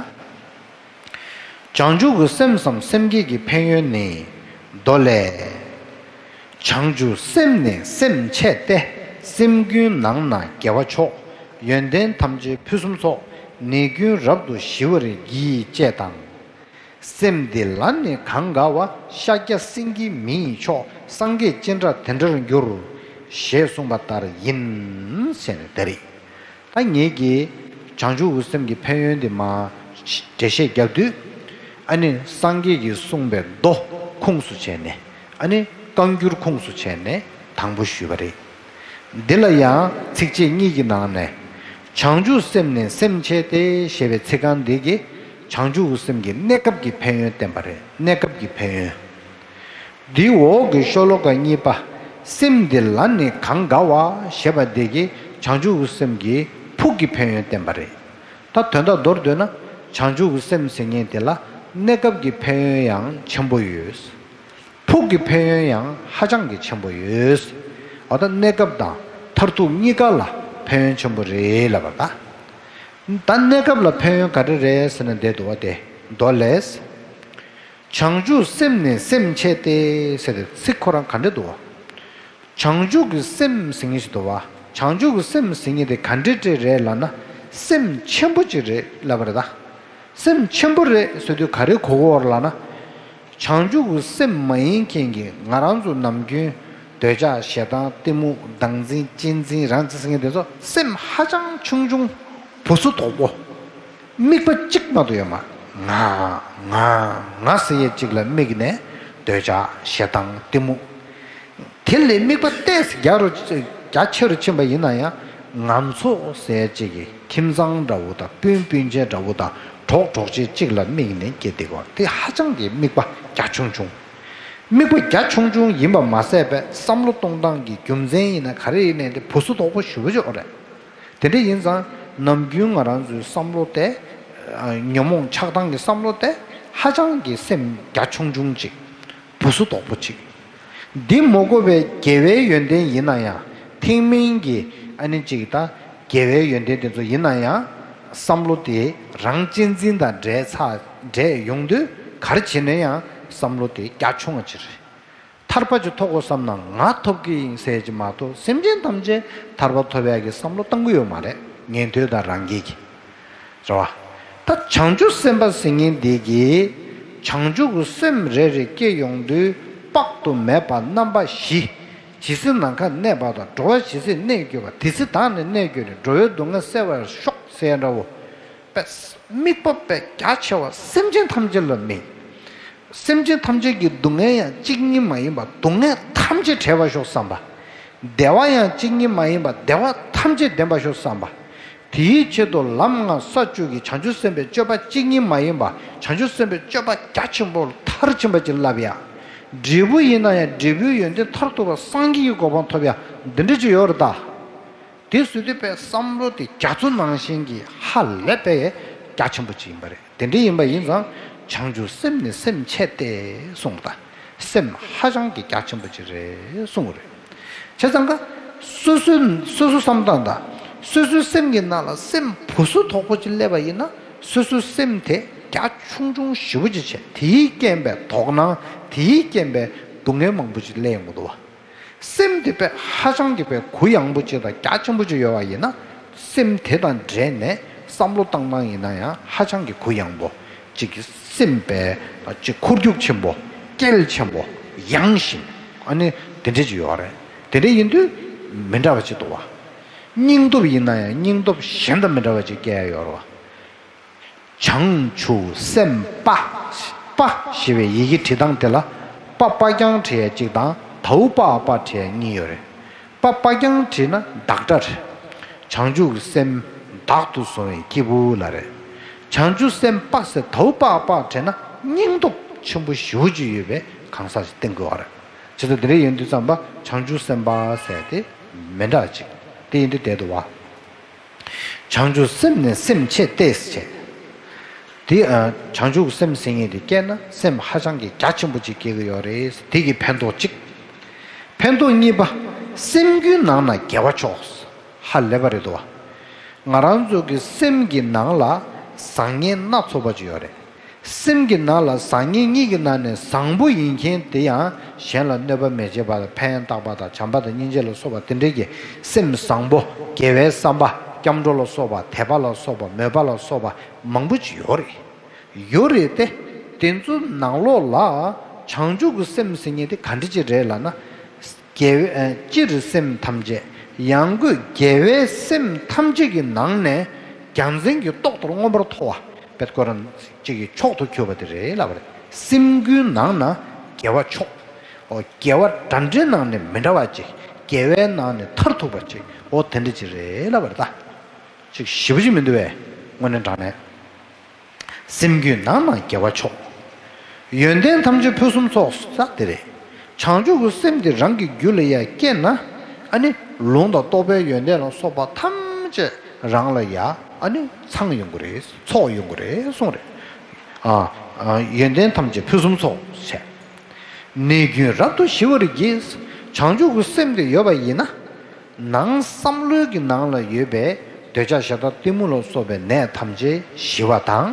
བྱང་ཆུབ་ཀྱི་སེམས་སམ་སེམས་བསྐྱེད་ཀྱི་ཕན་ཡོན་ནི། མདོ་ལས། བྱང་ཆུབ་སེམས་ནི་སེམས་ཆེ་སྟེ། སེམས་ཀུན་ནང་ན་དགེ་བ་མཆོག་ཡོན་ཏན་ཐམས་ཅད་ཕུན་སུམ་ཚོགས། ནད་ཀུན་རབ་ཏུ་ཞི་བར་བགྱི། ཅེས་དང་། སེམས་འདི་ལ་ནི་གང་དགའ་བ། ཤཱཀྱ་སེང་གེ་མི་ཡི་མཆོག་སངས་རྒྱས་ཅི་འདྲ་དེ་འདྲར་འགྱུར། ཞེས་གསུངས་པ་ལྟར་ཡིན། ཟེར་ནས་དེ་རེད། ད་ངེད་ཀྱིས་བྱང་ཆུབ་ཀྱི་སེམས་ཀྱི་ཕན་ཡོན་དེ་མར་འགྲེལ་བཤད་རྒྱབ་དུས། ཨ་ནི་སངས་རྒྱས་ཀྱིས་གསུངས་པའི་མདོ་ཁུངས་སུ་བྱས་ནས། ཨ་ནི་བཀའ་འགྱུར་ཁུངས་སུ་བྱས་ནས་དང་པོ་ཞུས་པ་རེད། འདི་ལ་ཡང་ཚིགས་བཅད་གཉིས་ཀྱི་ནང་ནས། བྱང་ཆུབ་སེམས་ནི་སེམས་ཆེ་སྟེ་ཞེས་པའི་ཚིག་རྐང་འདི་གིས་བྱང་ཆུབ་ཀྱི་སེམས་ཀྱི་གནས་སྐབས་ཀྱི་ཕན་ཡོན་བསྟན་པ་རེད། གནས་སྐབས་ཀྱི་ཕན་ཡོན། འདིའི་འོག་གི་ཤོ་ལོ་ཀ་གཉིས་པ། སེམས་འདི་ལ་ནི་གང་དགའ་བ་ཞེས་པ་འདི་གིས་བྱང་ཆུབ་ཀྱི་སེམས་ཀྱི་ཕུགས་ཀྱི་ཕན་ཡོན་བསྟན་པ་རེད། ད་དོན་དག་མདོར་བསྡུས་ན། བྱང་ཆུབ་ཀྱི་སེམས་ཟེར་མཁན་དེ་ལ་གནས་སྐབས་ཀྱི་ཕན་ཡོན་ཡང་ཆེན་པོ་ཡོད། ཕུགས་ཀྱི་ཕན་ཡོན་ཡང་ཧ་ཅང་གི་ཆེན་པོ་ཡོད། འོ་ད་གནས་སྐབས་དང་མཐར་ཐུག་གཉིས་ཀ་ལ་ཕན་ཡོན་ཆེན་པོ་རེད་ལབ་པ་ད། ད་གནས་སྐབས་ལ་ཕན་ཡོན་ག་རེ་རེད་ཟེར་ན་འདི་འདུག་བ་དེ། མདོ་ལས། བྱང་ཆུབ་སེམས་ནི་སེམས་ཆེ་སྟེ་ཟེར་ཏེ་ཚིག་ཁོ་རང་ག་འདྲ་འདུག་བ། བྱང་ཆུབ་ཀྱི་སེམས་ཟེར་མཁན་ཞིག་འདུག་བ། བྱང་ཆུབ་ཀྱི་སེམས་ཟེར་མཁན་དེ་ག་འདྲ་ཅིག་རེད་ལབ་ན། སེམས་ཆེན་པོ་ཅིག་རེད་ལབ་པ་རེད་ད། སེམས་ཆེན་པོ་རེད་ཟེར་དུས་ག་རེ་གོ་གི་ཡོད་རེད་ལབ་ན། བྱང་ཆུབ་ཀྱི་སེམས་མ་ཡིན་མཁན་གྱི་ང་རང་ཚོ་ནམ་རྒྱུན་འདོད་ཆགས་ཞེ་སྡང་གཏི་མུག་བདག་འཛིན་གཅེས་འཛིན་རང་འཛིན་ཟེར་མཁན་དེ་ཚོ་སེམས་ཧ་ཅང་ཆུང་ཆུང་། བུ་སུ་དོག་པོ། དམིགས་པ་གཅིག་མ་གཏོགས་ཡོད་མ། ང་ང་ང་ཟེར་ཡས་གཅིག་ལ་དམིགས་ནས་འདོད་ཆགས་ཞེ་སྡང་གཏི་མུག་དེ་ལས་དམིགས་པ་ཏོག་ཙམ་རྒྱ་རུ་རྒྱ་ཆེ་རུ་ཕྱིན་པ་ཡིན་ན་ཡང་ང་ཚོ་ཟེར་ཡས་གཅིག་གི་ཁྱིམ་ཚང་འདྲ་བོ་དང་སྤུན་སྤུན་མཆེད་འདྲ་བོ་དང་གྲོགས་གྲོགས་མཆེད་གཅིག་ལ་དམིགས་ནས་སྐྱེ་བསྡད་པ་དེ་ཧ་ཅང་གི་དམིགས་པ་རྒྱ་ཆུང་ཆུང་། དམིགས་པ་རྒྱ་ཆུང་ཆུང་ཡིན་པ་མ་ཟད་པའི་བསམ་བློ་གཏོང་སྟངས་ཀྱི་རྒྱུ་མཚན་ཡིན་ན་ག་རེ་ཡིན་ནའི་དེ་བུ་སུ་དོག་པོ་ཞེ་པོ་ཅིག་ཡོད་རེད། དེ་འདྲ་ཡིན་ཙང་ནམ་རྒྱུན་ང་རང་ཚོའི་བསམ་བློ་དེ། ཨ། ཉོན་མོངས་ཆགས་སྡང་གི་བསམ་བློ་དེ་ཧ་ཅང་གི་སེམས་རྒྱ་ཆུང་ཆུང་ཅིག་བུ་སུ་དོག་པོ་ཅིག་འདི་མ་གོ་བའི་དགེ་བའི་ཡོན་ཏན་ཡིན་ན་ཡང་ཐེག་དམན་གྱི་ཨ་ནི་ཅིག་ད་དགེ་བའི་ཡོན་ཏན་དེ་ཚོ་ཡིན་ན་ཡང་བསམ་བློ་དེ་རང་གཅེས་འཛིན་དང་འདྲེས་ཚར་འདྲེས་ཡོང་དུས་ག་རེ་བྱས་ན་ཡང་བསམ་བློ་དེ་རྒྱ་ཆུང་བ་ཅིག་རེད། ཐར་པ་ཅིག་ཐོབ་དགོས་བསམ་ན་ང་ཐོབ་ཀྱི་ཡིན་ཟེར་གྱི་མ་གཏོགས་སེམས་ཅན་ཐམས་ཅད་ཐར་པ་ཐོབ་ཡག་གི་བསམ་བློ་གཏང་གི་ཡོད་མ་རེད། ཉན་ཐོས་དང་རང་རྒྱལ་གྱི། རེད་བ། ད་བྱང་ཆུབ་སེམས་དཔའ་ཟེར་མཁན་འདི་གིས་བྱང་ཆུབ་ཀྱི་སེམས་རེ་རེ་སྐྱེ་ཡོང་དུས་དཔག་ཏུ་མེད་པ་རྣམ་པ་བཞི། ཇི་སྲིད་ནམ་མཁའ་གནས་པ་དང་། འགྲོ་བ་ཇི་སྲིད་གནས་གྱུར་པ། དེ་སྲིད་བདག་ནི་གནས་གྱུར་ནས། འགྲོ་བའི་སྡུག་བསྔལ་སེལ་བར་ཤོག་ཟེར་འདྲ་བོ། པས་དམིགས་པ་པས་རྒྱ་ཆེ་བ་སེམས་ཅན་ཐམས་ཅད་ལ་དམིགས། སེམས་ཅན་ཐམས་ཅད་ཀྱི་སྡུག་བསྔལ་ཡང་གཅིག་གཉིས་མ་ཡིན་པ་སྡུག་བསྔལ་ཐམས་ཅད་བྲལ་བར་ཤོག་བསམ་པ། བདེ་བ་ཡང་གཅིག་གཉིས་མ་ཡིན་པ་བདེ་བ་ཐམས་ཅད་ལྡན་པར་ཤོག་བསམ་པ། དེའི་ཆེད་དུ་ལམ་ལྔ་ས་བཅུ་གི་བྱང་ཆུབ་སེམས་དཔའི་སྤྱོད་པ་གཅིག་གཉིས་མ་ཡིན་པ། བྱང་ཆུབ་སེམས་དཔའི་སྤྱོད་པ་རྒྱ་ཆེན་པོ་མཐར་ཕྱིན་པ་ཅིག་བསླབ་ཡ། འབྲས་བུ་ཡིན་ན་ཡང་འབྲས་བུའི་ཡོན་ཏན་མཐར་ཐུག་པ་སངས་རྒྱས་ཀྱི་གོ་འཕང་ཐོབ་ཡ་འདི་འདྲ་ཅིག་ཡོད་རེད་ད། དེ་སུ་དེ་པའི་བསམ་བློ་དེ་རྒྱ་མཚོ་ནང་བཞིན་གྱི་ཧ་ལས་པའི་རྒྱ་ཆེན་པོ་ཅིག་ཡིན་པ་རེད། དེ་འདྲ་ཡིན་པ་ཡིན་ཙང་བྱང་ཆུབ་སེམས་ནི་སེམས་ཆེ་སྟེ་གསུངས་པ་དང་། སེམས་ཧ་ཅང་གི་རྒྱ་ཆེན་པོ་ཅིག་རེད་གསུངས་པ་རེད། བྱས་ཙང་ཀ། སོ་སོའི་སོ་སོ་བསམ་སྟངས་དང་། སོ་སོའི་སེམས་ཀྱི་ནང་ལ་སེམས་བུ་སུ་དོག་པོ་ཅིག་སླེབས་པ་ཡིན་ན། སོ་སོའི་སེམས་དེ་རྒྱ་ཆུང་ཆུང་ཞེ་པོ་ཅིག་བྱས། དེའི་རྐྱེན་པས་དོགས་སྣང་། དེའི་རྐྱེན་པས་སྡུག་བསྔལ་མང་པོ་ཅིག་སླེབས་ཡོང་གི་འདུག་བ། སེམས་དེ་པས་ཧ་ཅང་གི་པས་གུ་ཡངས་པོ་ཅིག་དང་རྒྱ་ཆེན་པོ་ཅིག་ཡོད་པ་ཡིན་ན། སེམས་དེ་དང་འབྲེལ་ནས་བསམ་བློ་བཏང་སྟངས་ཡིན་ན་ཡང་ཧ་ཅང་གི་གུ་ཡངས་པོ་ཅིག་གི་སེམས་པས་ཅིག་འཁོར་རྒྱུག་ཆེན་པོ། སྐད་ཆེན་པོ། ཡངས་ཤིང་། ཨ་ནི་དེ་འདྲ་ཅིག་ཡོད་རེད། དེ་འདྲ་ཡིན་དུས་མི་འདྲ་བ་ཅིག་འདུག་བ། སྙིང་སྟོབས་ཡིན་ན་ཡང་སྙིང་སྟོབས་གཞན་དང་མི་འདྲ་བ་ཅིག་སྐྱེ་ཡ་ཡོད་རེད་བ། བྱང་ཆུབ་སེམས་དཔའ། དཔའ་ཞེས་པའི་ཡི་གེ་བྲིས་སྟངས་དེ་ལ། པ་པ་རྐྱང་བྲིས་ཡ་གཅིག་དང་། དའུ་པ་པ་བྲིས་ཡ་གཉིས་ཡོད་རེད། པ་པ་རྐྱང་བྲིས་ན་བདག་སྒྲ་རེད། བྱང་ཆུབ་ཀྱི་སེམས་བདག་ཏུ་བཟུང་བའི་སྐྱེས་བུ་ལ་རེད། བྱང་ཆུབ་སེམས་དཔའ་ཟེར་དའུ་པ་པ་བྲིས་ན་སྙིང་སྟོབས་ཆེན་པོ་ཞེ་པོ་ཅིག་ཡོད་པའི་གང་ཟག་ཅིག་བསྟན་དགོས་པ་རེད། བྱས་ཙང་དེ་འདྲ་ཡིན་དུས་ཙམ་པ་བྱང་ཆུབ་སེམས་དཔའ་ཟེར་དེ་མི་འདྲ་ཅིག་དེ་ཡིན་དུས་བསྡད་འདུག་བ། བྱང་ཆུབ་སེམས་ནི་སེམས་ཆེ་སྟེ་ཟེར། དེ་ཨ། བྱང་ཆུབ་སེམས་ཟེར་མཁན་དེ་སྐྱེས་ན་སེམས་ཧ་ཅང་གི་རྒྱ་ཆེན་པོ་ཅིག་སྐྱེ་གི་ཡོད་རེད། དེ་གི་ཕན་ཐོགས་གཅིག་ཕན་ཐོགས་གཉིས་པ། སེམས་རྒྱུད་ནང་ན་དགེ་བ་མཆོག་ཧ་ལས་པ་རེད་འདུག་བ། ང་རང་ཚོ་གི་སེམས་ཀྱི་ནང་ལ་བཟང་ངན་སྣ་ཚོགས་པ་ཅིག་ཡོད་རེད། སེམས་ཀྱི་ནང་ལ་བཟང་ངན་གཉིས་ཀྱི་ནང་ནས་བཟང་པོ་ཡིན་མཁན་དེ་ཡང་གཞན་ལ་གནོད་པ་མི་བྱེད་པ་དང་། ཕན་བཏགས་པ་དང་། བྱམས་པ་དང་། སྙིང་རྗེ་ལ་སོགས་པ་དེ་འདྲའི་གི་སེམས་བཟང་པོ། དགེ་བའི་བསམ་པ། སྐྱབས་འགྲོ་ལ་སོགས་པ། དད་པ་ལ་སོགས་པ། མོས་པ་ལ་སོགས་པ་མང་པོ་ཅིག་ཡོད་རེད། ཡོད་རེད་དེ། དེ་ཚོ་ནང་ལོགས་ལ་བྱང་ཆུབ་ཀྱི་སེམས་ཟེར་མཁན་དེ་ག་འདྲ་ཅིག་རེད་ལབ་ན། དགེ་བའི་ཨ། སྤྱིར་སེམས་ཐམས་ཅད། ཡང་སྒོས་དགེ་བའི་སེམས་ཐམས་ཅད་ཀྱི་ནང་ནས་རྒྱལ་མཚན་གྱི་ཏོག་ཏུ་མངོན་པར་མཐོ་བ། དཔལ་ཁོ་རང་གཅིག་གི་མཆོག་ཏུ་གྱུར་པ་དེ་རེད་ལབ་པ་རེད། སེམས་རྒྱུད་ནང་ན་དགེ་བ་མཆོག་འོ། དགེ་བ་འདྲ་འདྲའི་ནང་ནས་མི་འདྲ་བ་ཅིག་དགེ་བའི་ནང་ནས་མཐར་ཐུག་པ་ཅིག་འོ་དེ་འདྲ་ཅིག་རེད་ལབ་པ་རེད་ད། ཅིག་ཞེ་པོ་ཅིག་མི་འདུག་བས། དངོས་གནས་དྲང་གནས། སེམས་རྒྱུད་ནང་ན་དགེ་བ་མཆོག་ཡོན་ཏན་ཐམས་ཅད་ཕུན་སུམ་ཚོགས་ཟེར་དེ་རེད། བྱང་ཆུབ་ཀྱི་སེམས་དེ་རང་གི་རྒྱུད་ལ་ཡར་སྐྱེས་ན། ཨ་ནི་ལུང་དང་རྟོགས་པའི་ཡོན་ཏན་ལ་སོགས་པ་ཐམས་ཅད་རང་ལ་ཡར་ཨ་ནི་ཚང་ཡོང་གི་རེད། ཚོགས་ཡོང་གི་རེད་གསུངས་རེད། ཨ། ཨ། ཡོན་ཏན་ཐམས་ཅད་ཕུན་སུམ་ཚོགས་བྱས། ནད་ཀུན་རབ་ཏུ་ཞི་བར་བགྱི། བྱང་ཆུབ་ཀྱི་སེམས་དེ་ཡོད་པ་ཡིན་ན། ནང་བསམ་བློའི་གི་ནང་ལ་ཡོད་པའི་འདོད་ཆགས་ཞེ་སྡང་གཏི་མུག་ལ་སོགས་པའི་ནད་ཐམས་ཅད་ཞི་བ་དང་།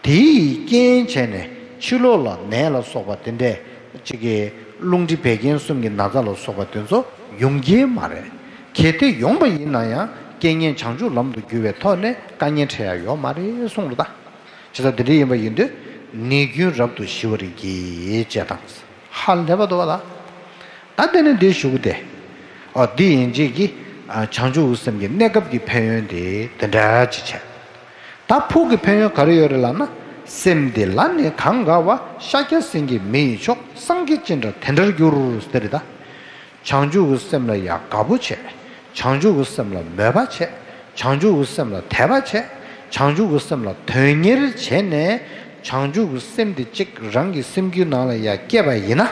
དེའི་རྐྱེན་བྱས་ནས་ཕྱི་ལོགས་ལ་ནད་ལ་སོགས་པ་དེ་འདྲས་ཅིག་གི་རླུང་མཁྲིས་བད་ཀན་གསུམ་གྱི་ན་ཚ་ལ་སོགས་པ་དེ་ཚོ་ཡོང་གི་མ་རེད། གལ་ཏེ་ཡོང་པ་ཡིན་ན་ཡང་རྐྱེན་ངན་བྱང་ཆུབ་ལམ་དུ་བསྒྱུར་བའི་ཐོག་ནས་དཀའ་ངལ་འཕྲད་ཡ་ཡོད་མ་རེད་གསུངས་རེད་ད། བྱས་ཙང་དེ་འདྲ་ཡིན་པ་ཡིན་དུས་ནད་ཀུན་རབ་ཏུ་ཞི་བར་བགྱི་ཅེས་དང་། ཧ་ལས་པ་འདུག་བ་ལ། ད་དེ་ནས་འདི་ཞུ་གི་དེ། ཨ། འདི་ཡིན་རྗེས་ཀྱི་ཨ། བྱང་ཆུབ་སེམས་ཀྱི་གནས་སྐབས་ཀྱི་ཕན་ཡོན་དེ་དེ་འདྲ་ཅིག་བྱས། ད་ཕུགས་ཀྱི་ཕན་ཡོན་ག་རེ་ཡོད་རེད་ལབ་ན། སེམས་འདི་ལ་ནི་གང་དགའ་བ། ཤཱཀྱ་སེང་གེ་མི་ཡི་མཆོག་སངས་རྒྱས་ཅི་འདྲ་དེ་འདྲར་འགྱུར་ཟེར་རེད་ད། བྱང་ཆུབ་ཀྱི་སེམས་ལ་ཡང་དགའ་པོ་བྱས། བྱང་ཆུབ་ཀྱི་སེམས་ལ་མོས་པ་བྱས། བྱང་ཆུབ་ཀྱི་སེམས་ལ་དད་པ་བྱས། བྱང་ཆུབ་ཀྱི་སེམས་ལ་དོན་གཉེར་བྱས་ནས། བྱང་ཆུབ་ཀྱི་སེམས་དེ་གཅིག་རང་གི་སེམས་རྒྱུད་ནང་ལ་ཡང་སྐྱེས་པ་ཡིན་ན།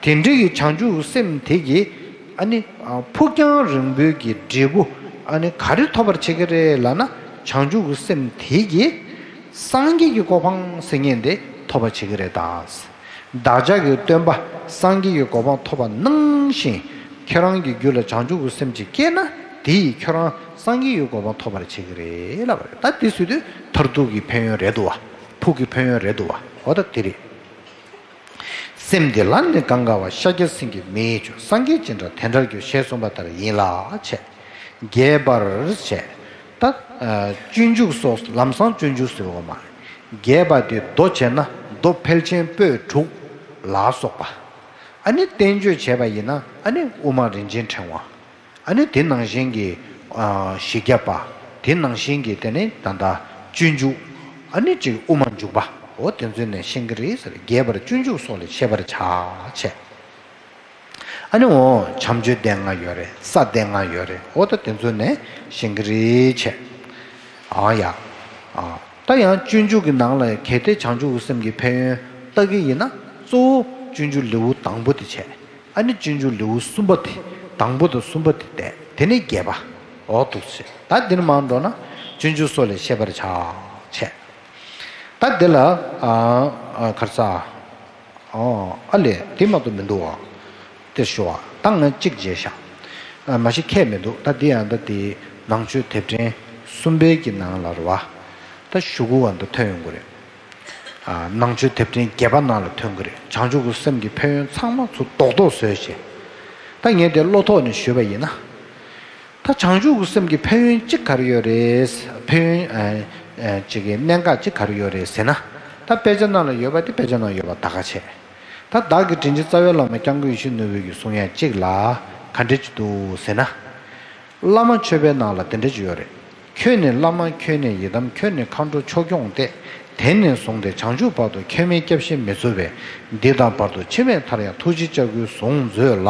དེ་འདྲའི་གི་བྱང་ཆུབ་ཀྱི་སེམས་དེ་གིས་ཨ་ནི་ཕུགས་རྒྱང་རིང་པོའི་གི་འབྲས་བུ་ཨ་ནི་ག་རེ་ཐོབ་པར་བྱེད་ཀྱི་རེད་ལབ་ན། བྱང་ཆུབ་ཀྱི་སེམས་དེ་གིས་སངས་རྒྱས་ཀྱི་གོ་འཕང་ཟེར་མཁན་དེ་ཐོབ་པར་བྱེད་ཀྱི་རེད་ད། བདག་ཅག་གི་སྟོན་པ་སངས་རྒྱས་ཀྱི་གོ་འཕང་ཐོབ་པ་ནང་བཞིན། ཁྱེད་རང་གི་རྒྱུད་ལ་བྱང་ཆུབ་ཀྱི་སེམས་ཅིག་སྐྱེས་ན། དེ་ཡིས་ཁྱོད་རང་སངས་རྒྱས་ཀྱི་གོ་འཕང་ཐོབ་པར་བྱེད་ཀྱི་རེད་ལབ་པ་རེད། ད་དེ་ཟེར་དུས་མཐར་ཐུག་གི་ཕན་ཡོན་རེད་འདུག་བ། ཕུགས་ཀྱི་ཕན་ཡོན་རེད་འདུག་བ། འོ་ད་དེ་རེད། སེམས་འདི་ལ་ནི་གང་དགའ་བ། ཤཱཀྱ་སེང་གེ་མི་ཡི་མཆོག་སངས་རྒྱས་ཅི་འདྲ་དེ་འདྲར་འགྱུར། ཞེས་གསུངས་པ་ལྟར་ཡིན་ལ་བྱས། རྒྱས་པར་བྱས། ད་སྤྱོད་འཇུག་སོགས། ལམ་སང་སྤྱོད་འཇུག་ཟེར་བ་མ། རྒྱས་པ་དེ་མདོ་བྱས་ན་མདོ་ཕལ་ཆེར་པོད་དྲུག་ལ་སོགས་པ། ཨ་ནི་བསྟན་བཅོས་བྱས་པ་ཡིན་ན་ཨ་ནི་དབུ་མ་རིན་ཆེན་ཕྲེང་བ། ཨ་ནི་དེ་ནང་བཞིན་གྱི་ཨ་བཞི་བརྒྱ་པ། དེ་ནང་བཞིན་གྱི་དེ་ནི་ད་ལྟ་སྤྱོད་འཇུག་ཨ་ནི་ཅིག་དབུ་མ་འཇུག་པ། འོ་དེ་ཚོའི་ནས་ཤེས་ཀྱི་རེད་ཟེར། རྒྱས་པར་སྤྱོད་འཇུག་སོགས་ལས་ཤེས་པར་བྱ་བྱས། ཨ་ནི་འོ་བྱམས་ཆོས་སྡེ་ལྔ་ཡོད་རེད། ས་སྡེ་ལྔ་ཡོད་རེད། འོ་ད་དེ་ཚོ་ནས་ཤེས་ཀྱི་རེད་བྱས། ཨང་ཡ། ཨ། ད་ཡང་སྤྱོད་འཇུག་གི་ནང་ལ་གལ་ཏེ་བྱང་ཆུབ་ཀྱི་སེམས་ཀྱི་ཕན་ཡོན་ལྟ་གི་ཡིན་ན། གཙོ་བོ་སྤྱོད་འཇུག་ལེའུ་དང་པོ་དེ་བྱས། ཨ་ནི་སྤྱོད་འཇུག་ལེའུ་གསུམ་པ་དེ། དང་པོ་དང་གསུམ་པ་དེ་བལྟས། དེ་ནས་བརྒྱད་པ། འོ་འདུག་སེ། ད་འདིར་མར་འགྲོ་ན་སྤྱོད་འཇུག་སོགས་ལས་ཤེས་པར་བྱ། བྱས། ད་འདི་ལ། ཨ། ཨ། ག་རེ་ཟ། ཨོ། ཨ་ལས་དེ་མ་གཏོགས་མི་འདུག་བ། དེ་ཞུ་བ། ད་ང་གཅིག་བརྗེད་ཤག་ཨ། མ་གཞི་ཁྱད་མི་འདུག་ད་འདི་ཡང་ད་དེ་ནང་ཆོས་དེབ་ཕྲེང་གསུམ་པའི་གི་ནང་ལ་རེད་བ། ད་ཞུ་གུ་བ་འདི་ཐོན་ཡོང་གི་རེད། ཨ། ནང་ཆོས་དེབ་ཕྲེང་བརྒྱད་པ་ནང་ལ་ཐོན་གི་རེད། བྱང་ཆུབ་ཀྱི་སེམས་ཀྱི་ཕན་ཡོན་ཚང་མ་ཚུར་རྡོག་རྡོག་བཟོས་བྱས། ད་ངས་དེ་བློ་ཐོག་ནས་ཞུས་པ་ཡིན་ན། ད་བྱང་ཆུབ་ཀྱི་སེམས་ཀྱི་ཕན་ཡོན་གཅིག་ག་རེ་ཡོད་རེད། ཕན་ཡོན། ཨ། ཨ། གཅིག་གི་གནད་འགག་གཅིག་ག་རེ་ཡོད་རེད་ཟེར་ན། ད་དཔེ་ཆ་ནང་ལ་ཡོད་པ་དེ་དཔེ་ཆ་ནང་ཡོད་པ་ད་ག་བྱས། ད་བདག་གི་དྲིན་ཅན་རྩ་བའི་བླ་མ་སྐྱབས་མགོན་ཡིད་བཞིན་ནོར་བུ་གིས་གསུང་ཡ་གཅིག་ལ་ག་འདྲ་ཅིག་འདུག་ཟེར་ན། བླ་མ་མཆོད་པའི་ནང་ལ་དེ་འདྲ་ཅིག་ཡོད་རེད། ཁྱོད་ནི་བླ་མ་ཁྱོད་ནི་ཡི་དམ། ཁྱོད་ནི་མཁའ་འགྲོ་ཆོས་སྐྱོང་སྟེ། དེ་ནས་བཟུང་སྟེ་བྱང་ཆུབ་བར་དུ། ཁྱོད་མིན་སྐྱབས་གཞན་མི་འཚོལ་བས། འདི་དང་བར་དུ་འཆི་མེད་མཐར་ཡང་། ཐུགས་རྗེ་སྐྱབས་མགོན་ཟུང་མཛོད་ལ།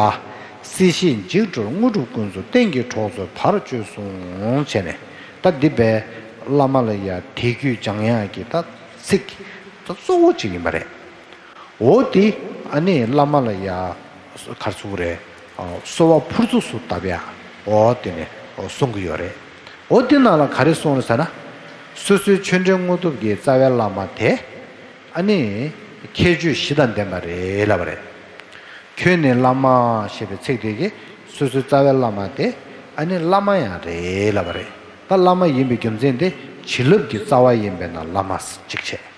སྲིད་ཞིའི་འཇིགས་སྒྲོལ་དངོས་གྲུབ་ཀུན་སྩོལ། གཏན་གྱི་གྲོགས་མཛོད་བར་གཅོད་གསུངས། བྱས་ནས་ད་འདི་བས་བླ་མ་ལ་ཡ་དད་གུས་བཅང་ཡག་གི་ད་ཚིག་ད་གཙོ་བོ་གཅིག་ཡིན་པ་རེད། འོ་དེ་ཨ་ནི་བླ་མ་ལ་ཡ་ག་རེ་ཟེར་དགོས་རེད། གསོལ་བ་ཕུར་ཚུགས་སུ་བཏབ་ཡ། འོ་དེ་ནས་གསུང་གི་ཡོད་རེད། འོ་དེ་ནང་ལ་ག་རེ་གསུངས་རེད་ཟེར་ན། སོ་སོའི་ཆོས་འབྲེལ་དངོས་གྲུབ་ཀྱི་རྩ་བའི་བླ་མ་དེ། ཨ་ནི་ཁྱད་ཆོས་བཞི་དང་ལྡན་པ་རེད་ལབ་པ་རེད། ཁྱོད་ནི་བླ་མ་ཞེས་པའི་ཚིག་དེ་གིས་སོ་སོའི་རྩ་བའི་བླ་མ་དེ་ཨ་ནི་བླ་མ་ཡང་རེད་ལབ་པ་རེད། ད་བླ་མ་ཡིན་པའི་རྒྱུ་མཚན་དེ་བྱིན་རླབས་ཀྱི་རྩ་བ་ཡིན་པས་ན་བླ་མ་གཅིག་བྱས།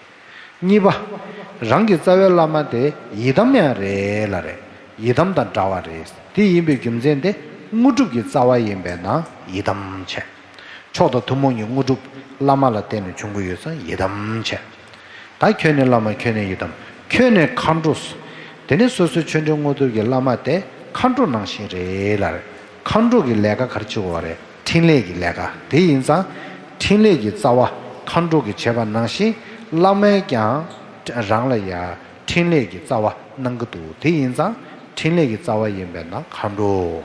གཉིས་པ། རང་གི་རྩ་བའི་བླ་མ་དེ་ཡི་དམ་ཡང་རེད་ལབ་རེད། ཡི་དམ་དང་འདྲ་བ་རེད། དེ་ཡིན་པའི་རྒྱུ་མཚན་དེ་དངོས་གྲུབ་ཀྱི་རྩ་བ་ཡིན་པས་ན་ཡི་དམ་བྱས། མཆོག་དང་ཐུན་མོང་གི་དངོས་གྲུབ་བླ་མ་ལ་བརྟེན་ནས་འབྱུང་གི་ཡོད་ཙང་ཡི་དམ་བྱས། ད་ཁྱོད་ནི་བླ་མ་ཁྱོད་ནི་ཡི་དམ། ཁྱོད་ནི་མཁའ་འགྲོ། དེ་ནི་སོ་སོའི་ཆོས་འབྲེལ་དངོས་གྲུབ་ཀྱི་བླ་མ་དེ་མཁའ་འགྲོ་ནང་བཞིན་རེད་ལབ་རེད། མཁའ་འགྲོ་གི་ལས་ཀ་ག་རེ་བྱེད་དགོས་པ་རེད། འཕྲིན་ལས་ཀྱི་ལས་ཀ། དེ་ཡིན་ཙང་འཕྲིན་ལས་ཀྱི་རྩ་བ་མཁའ་འགྲོ་གིས་བྱས་པ་ནང་བཞིན་བླ་མས་ཀྱང་རང་ལ་ཡ་འཕྲིན་ལས་ཀྱི་རྩ་བ་གནང་གི་འདུག་དེ་ཡིན་ཙང་འཕྲིན་ལས་ཀྱི་རྩ་བ་ཡིན་པས་ན་མཁའ་འགྲོ།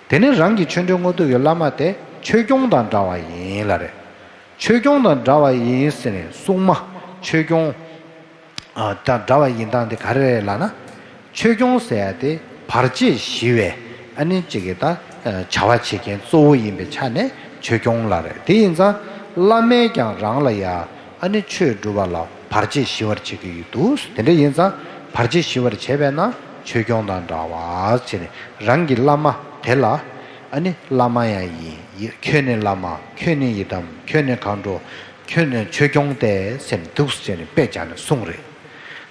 དེ་ནས་རང་གི་ཆོས་འབྲེལ་དངོས་གྲུབ་ཀྱི་བླ་མ་དེ་ཆོས་སྐྱོང་དང་འདྲ་བ་ཡིན་ལབ་རེད། ཆོས་སྐྱོང་དང་འདྲ་བ་ཡིན་ཟེར་ནས་སྲུང་མ་ཆོས་སྐྱོང་། ཨ། དང་འདྲ་བ་ཡིན་སྟངས་དེ་ག་རེ་རེད་ལབ་ན། ཆོས་སྐྱོང་ཟེར་ཡ་དེ་བར་ཆད་ཞི་བའི་ཨ་ནི་གཅིག་གི་ད་བྱ་བ་བྱེད་མཁན་གཙོ་བོ་ཡིན་པའི་ཆ་ནས་ཆོས་སྐྱོང་ལབ་རེད། དེ་ཡིན་ཙང་བླ་མས་ཀྱང་རང་ལ་ཡ་ཨ་ནི་ཆོས་སྒྲུབ་པ་ལ་བར་ཆད་ཞི་བར་བྱེད་ཀྱི་ཡོད་འདུག་དེ་འདྲ་ཡིན་ཙང་བར་ཆད་ཞི་བར་བྱེད་པས་ན་ཆོས་སྐྱོང་དང་འདྲ་བ་བྱས་ནས་རང་གི་བླ་མ་དེ་ལ་ཨ་ནི་བླ་མ་ཡང་ཡིན། ཡི། ཁྱོད་ནི་བླ་མ། ཁྱོད་ནི་ཡི་དམ། ཁྱོད་ནི་མཁའ་འགྲོ། ཁྱོད་ནི་ཆོས་སྐྱོང་སྟེ་ཟེར་ནས་འདུག་སེ་བྱས་ནས་དཔེ་བྱས་ནས་གསུངས་རེད།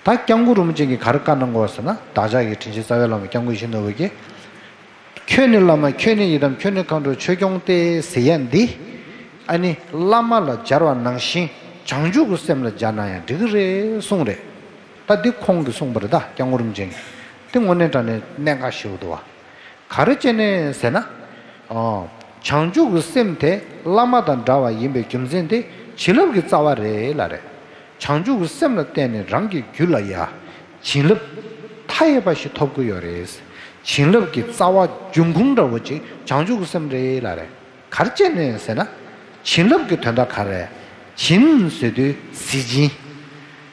ད་སྐྱབས་མགོན་རིན་པོ་ཆེ་གིས་ག་རེ་བཀའ་གནང་དགོས་ཟེར་ན། བདག་ཅག་གི་དྲིན་ཅན་རྩ་བའི་བླ་མ་སྐྱབས་མགོན་ཡིད་བཞིན་ནོར་བུ་གིས། ཁྱོད་ནི་བླ་མ། ཁྱོད་ནི་ཡི་དམ། ཁྱོད་ནི་མཁའ་འགྲོ། ཆོས་སྐྱོང་སྟེ་ཟེར་ཡ་འདི། ཨ་ནི་བླ་མ་ལ་སྦྱར་བ་ནང་བཞིན་བྱང་ཆུབ་ཀྱི་སེམས་ལ་སྦྱར་ན་ཡང་འགྲིག་གི་རེད་གསུངས་རེད། ད་འདི་ཁོང་གིས་གསུངས་པ་རེད། ད་སྐྱབས་མགོན་རིན་པོ་ཆེ་གིས། འདི་དངོས་གནས་དྲང་གནས་གནད་འགག་ཞེ་པོ་འདུག་བ། ག་རེ་བྱས་ནས་ཟེར་ན། ཨོ། བྱང་ཆུབ་ཀྱི་སེམས་དེ་བླ་མ་དང་འདྲ་བ་ཡིན་པའི་རྒྱུ་མཚན་དེ་བྱིན་རླབས་ཀྱི་རྩ་བ་རེད་ལབ་རེད། བྱང་ཆུབ་ཀྱི་སེམས་ལ་བརྟེན་ནས་རང་གི་རྒྱུད་ལ་ཡ་བྱིན་རླབས་མཐའ་ཡས་པ་ཞིག་ཐོབ་ཀྱི་ཡོད་རེད། བྱིན་རླབས་ཀྱི་རྩ་བ་འབྱུང་ཁུངས་འདྲ་བོ་ཅིག་བྱང་ཆུབ་ཀྱི་སེམས་རེད་ལབ་རེད། ག་རེ་བྱས་ནས་ཟེར་ན། བྱིན་རླབས་ཀྱི་དོན་དག་ག་རེ། བྱིན་ཟེར་དུས་གཟི་བྱིན།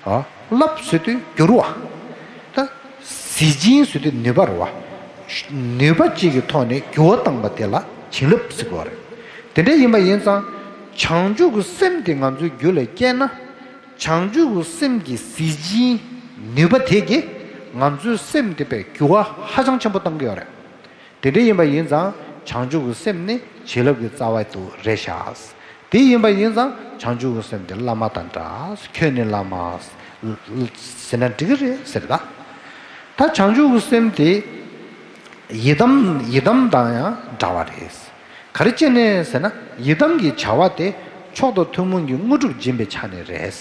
ཨ། རླབས་ཟེར་དུས་འགྱུར་བ། ད་གཟི་བྱིན་ཟེར་དུས་ནུས་པ་རེད་བ། ནུས་པ་གཅིག་གི་ཐོག་ནས་འགྱུར་བ་བཏང་པ་དེ་ལ་བྱིན་རླབས་ཟེར་གྱི་ཡོད་རེད། དེ་འདྲ་ཡིན་པ་ཡིན་ཙང་། བྱང་ཆུབ་ཀྱི་སེམས་དེ་ང་ཚོའི་རྒྱུད་ལ་སྐྱེས་ན། བྱང་ཆུབ་ཀྱི་སེམས་ཀྱི་གཟི་བྱིན་ནུས་པ་དེ་གིས་ང་ཚོའི་སེམས་དེ་དཔེ་འགྱུར་བ་ཧ་ཅང་ཆེན་པོ་བཏང་གི་ཡོད་རེད། དེ་འདྲ་ཡིན་པ་ཡིན་ཙང་བྱང་ཆུབ་ཀྱི་སེམས་ནི་བྱིན་རླབས་ཀྱི་རྩ་བ་དེ་རེད་ཤག་དེ་ཡིན་པ་ཡིན་ཙང་བྱང་ཆུབ་ཀྱི་སེམས་དེ་བླ་མ་དང་འདྲ། ཁྱོད་ནི་བླ་མ་ཟེར་ན་འགྲིག་གི་རེད་ཟེར་ད། ད་བྱང་ཆུབ་ཀྱི་སེམས་དེ་ཡི་དམ་ཡི་དམ་དང་ཡང་འདྲ་བ་རེད། ག་རེ་བྱས་ནས་ཟེར་ན། ཡི་དམ་གྱི་བྱ་བ་དེ་མཆོག་དང་ཐུན་མོང་གི་དངོས་གྲུབ་སྦྱིན་པའི་ཆ་ནས་རེད།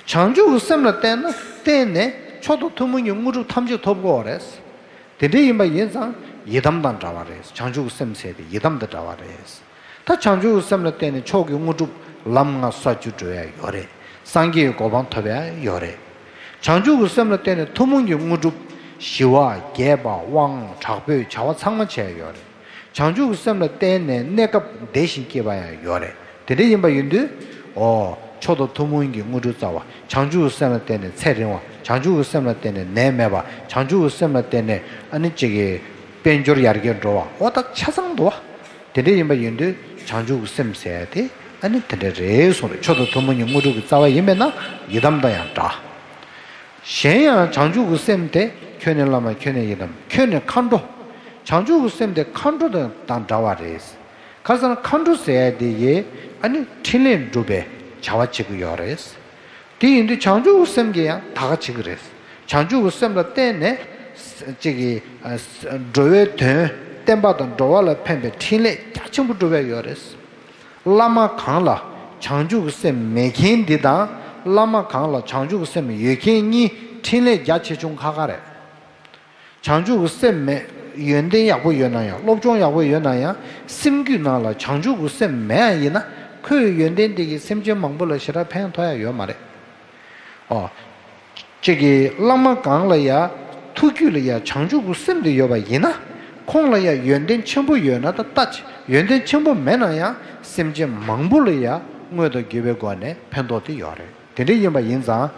བྱང་ཆུབ་ཀྱི་སེམས་ལ་བརྟེན་ན་བརྟེན་ནས་མཆོག་དང་ཐུན་མོང་གི་དངོས་གྲུབ་ཐམས་ཅད་ཐོབ་དགོས་པ་རེད། དེ་འདྲ་ཡིན་པ་ཡིན་ཙང་ཡི་དམ་དང་འདྲ་བ་རེད། བྱང་ཆུབ་ཀྱི་སེམས་ཟེར་དེ་ཡི་དམ་དང་འདྲ་བ་རེད། ད་བྱང་ཆུབ་ཀྱི་སེམས་ལ་བརྟེན་ནས་མཆོག་གི་དངོས་གྲུབ་ལམ་ལྔ་ས་བཅུ་འགྲོ་ཡ་ཡོད་རེད། སངས་རྒྱས་ཀྱི་གོ་འཕང་ཐོབ་ཡ་ཡོད་རེད། བྱང་ཆུབ་ཀྱི་སེམས་ལ་བརྟེན་ནས་ཐུན་མོང་གི་དངོས་གྲུབ་ ཞི་བ། རྒྱས་པ། དབང་། དྲག་པོའི་བྱ་བ་ཚང་མ་བྱས་ཡོད་རེད། བྱང་ཆུབ་ཀྱི་སེམས་ལ་བརྟེན་ནས་གནས་སྐབས་བདེ་ཞིང་སྐྱིད་པ་ཡང་ཡོད་རེད། དེ་འདྲ་ཡིན་པ་ཡིན་དུས། ཨོ། མཆོག་ཏུ་ཐུན་མོང་གི་དངོས་གྲུབ་སྩོལ་བ། བྱང་ཆུབ་ཀྱི་སེམས་ལ་བརྟེན་ནས་ཚེ་རིང་བ། བྱང་ཆུབ་ཀྱི་སེམས་ལ་བརྟེན་ནས་ནད་མེད་པ། བྱང་ཆུབ་ཀྱི་སེམས་ལ་བརྟེན་ནས་ཨ་ནི་གཅིག་གི་དཔལ་འབྱོར་ཡར་རྒྱས་འགྲོ་བ། ཨོ་ད་ཆ་ཚང་འདུག་བ། དེ་འདྲ་ཡིན་པ་ཡིན་དུས་བྱང་ཆུབ་ཀྱི་སེམས་ཟེར་ཡ་དེ་ཨ་ནི་དེ་འདྲ་རེད་གསུངས་རེད། མཆོག་ཏུ་ཐུན་མོང་གི་དངོས་གྲུབ་ཀྱི་རྩ་བ་ཡིན་པས་ན་ཡི་དམ་དང་ཡང་འདྲ། གཞན་ཡང་བྱང་ཆུབ་ཀྱི་སེམས་དེ་ཁྱོད་ནི་བླ་མ་ཁྱོད་ནི་ཡི་དམ་ཁྱོད་ནི་མཁའ་འགྲོ། བྱང་ཆུབ་ཀྱི་སེམས་དེ་མཁའ་འགྲོ་དང་དང་འདྲ་བ་རེད། ཁ་སང་མཁའ་འགྲོ་ཟེར་ཡ་དེ་ཡིས་ཨ་ནི་ཕྲིན་ལས་སྒྲུབ་པའི་བྱ་བ་བྱེད་ཀྱི་ཡོད་རེད། དེ་ཡིན་དུས་བྱང་ཆུབ་ཀྱི་སེམས་ཀྱིས་ཡང་ད་ག་བྱེད་ཀྱི་རེད། བྱང་ཆུབ་ཀྱི་སེམས་ལ་བརྟེན་ནས་ཅིག་གིས་འགྲོ་བའི་དོན་བསྟན་པ་དང་འགྲོ་བ་ལ་ཕན་པའི་ཕྲིན་ལས་རྒྱ་ཆེན་པོ་སྒྲུབ་པའི་ཡོད་རེད། བླ་མ་གང་ལ་བྱང་ཆུབ་ཀྱི་སེམས་མེད་མཁན་འདི་དང་བླ་མ་གང་ལ་བྱང་ཆུབ་ཀྱི་སེམས་ཡོད་མཁན་གཉིས་ཕྲིན་ལས་རྒྱ་ཆེ་ཆུང་ཁ་ཁ་རེད། བྱང་ཆུབ་ཀྱི་སེམས་མེད། ཡོན་ཏན་ཡག་པོ་ཡོད་ན་ཡང་སློབ་སྦྱོང་ཡག་པོ་ཡོད་ན་ཡང་སེམས་རྒྱུད་ནང་ལ་བྱང་ཆུབ་ཀྱི་སེམས་མེད་ཡ་ཡིན་ན་ཁོའི་ཡོན་ཏན་དེ་གིས་སེམས་ཅན་མང་པོ་ལ་ཞེ་དྲག་ཕན་ཐོགས་ཡ་ཡོད་མ་རེད། ཨོ། གཅིག་གིས་བླ་མ་གང་ལ་ཡ་ཐུགས་རྒྱུད་ལ་ཡ་བྱང་ཆུབ་ཀྱི་སེམས་དེ་ཡོད་པ་ཡིན་ན་ཁོང་ལ་ཡ་ཡོན་ཏན་ཆེན་པོ་ཡོད་ན་ད་ལྟ་ཡོན་ཏན་ཆེན་པོ་མེད་ན་ཡང་སེམས་ཅན་མང་པོ་ལ་ཡ་དངོས་དང་བརྒྱུད་པའི་སྒོ་ནས་ཕན་ཐོགས་དེ་ཡོད་རེད། དེ་འདྲ་ཡིན་པ་ཡིན་ཙང་།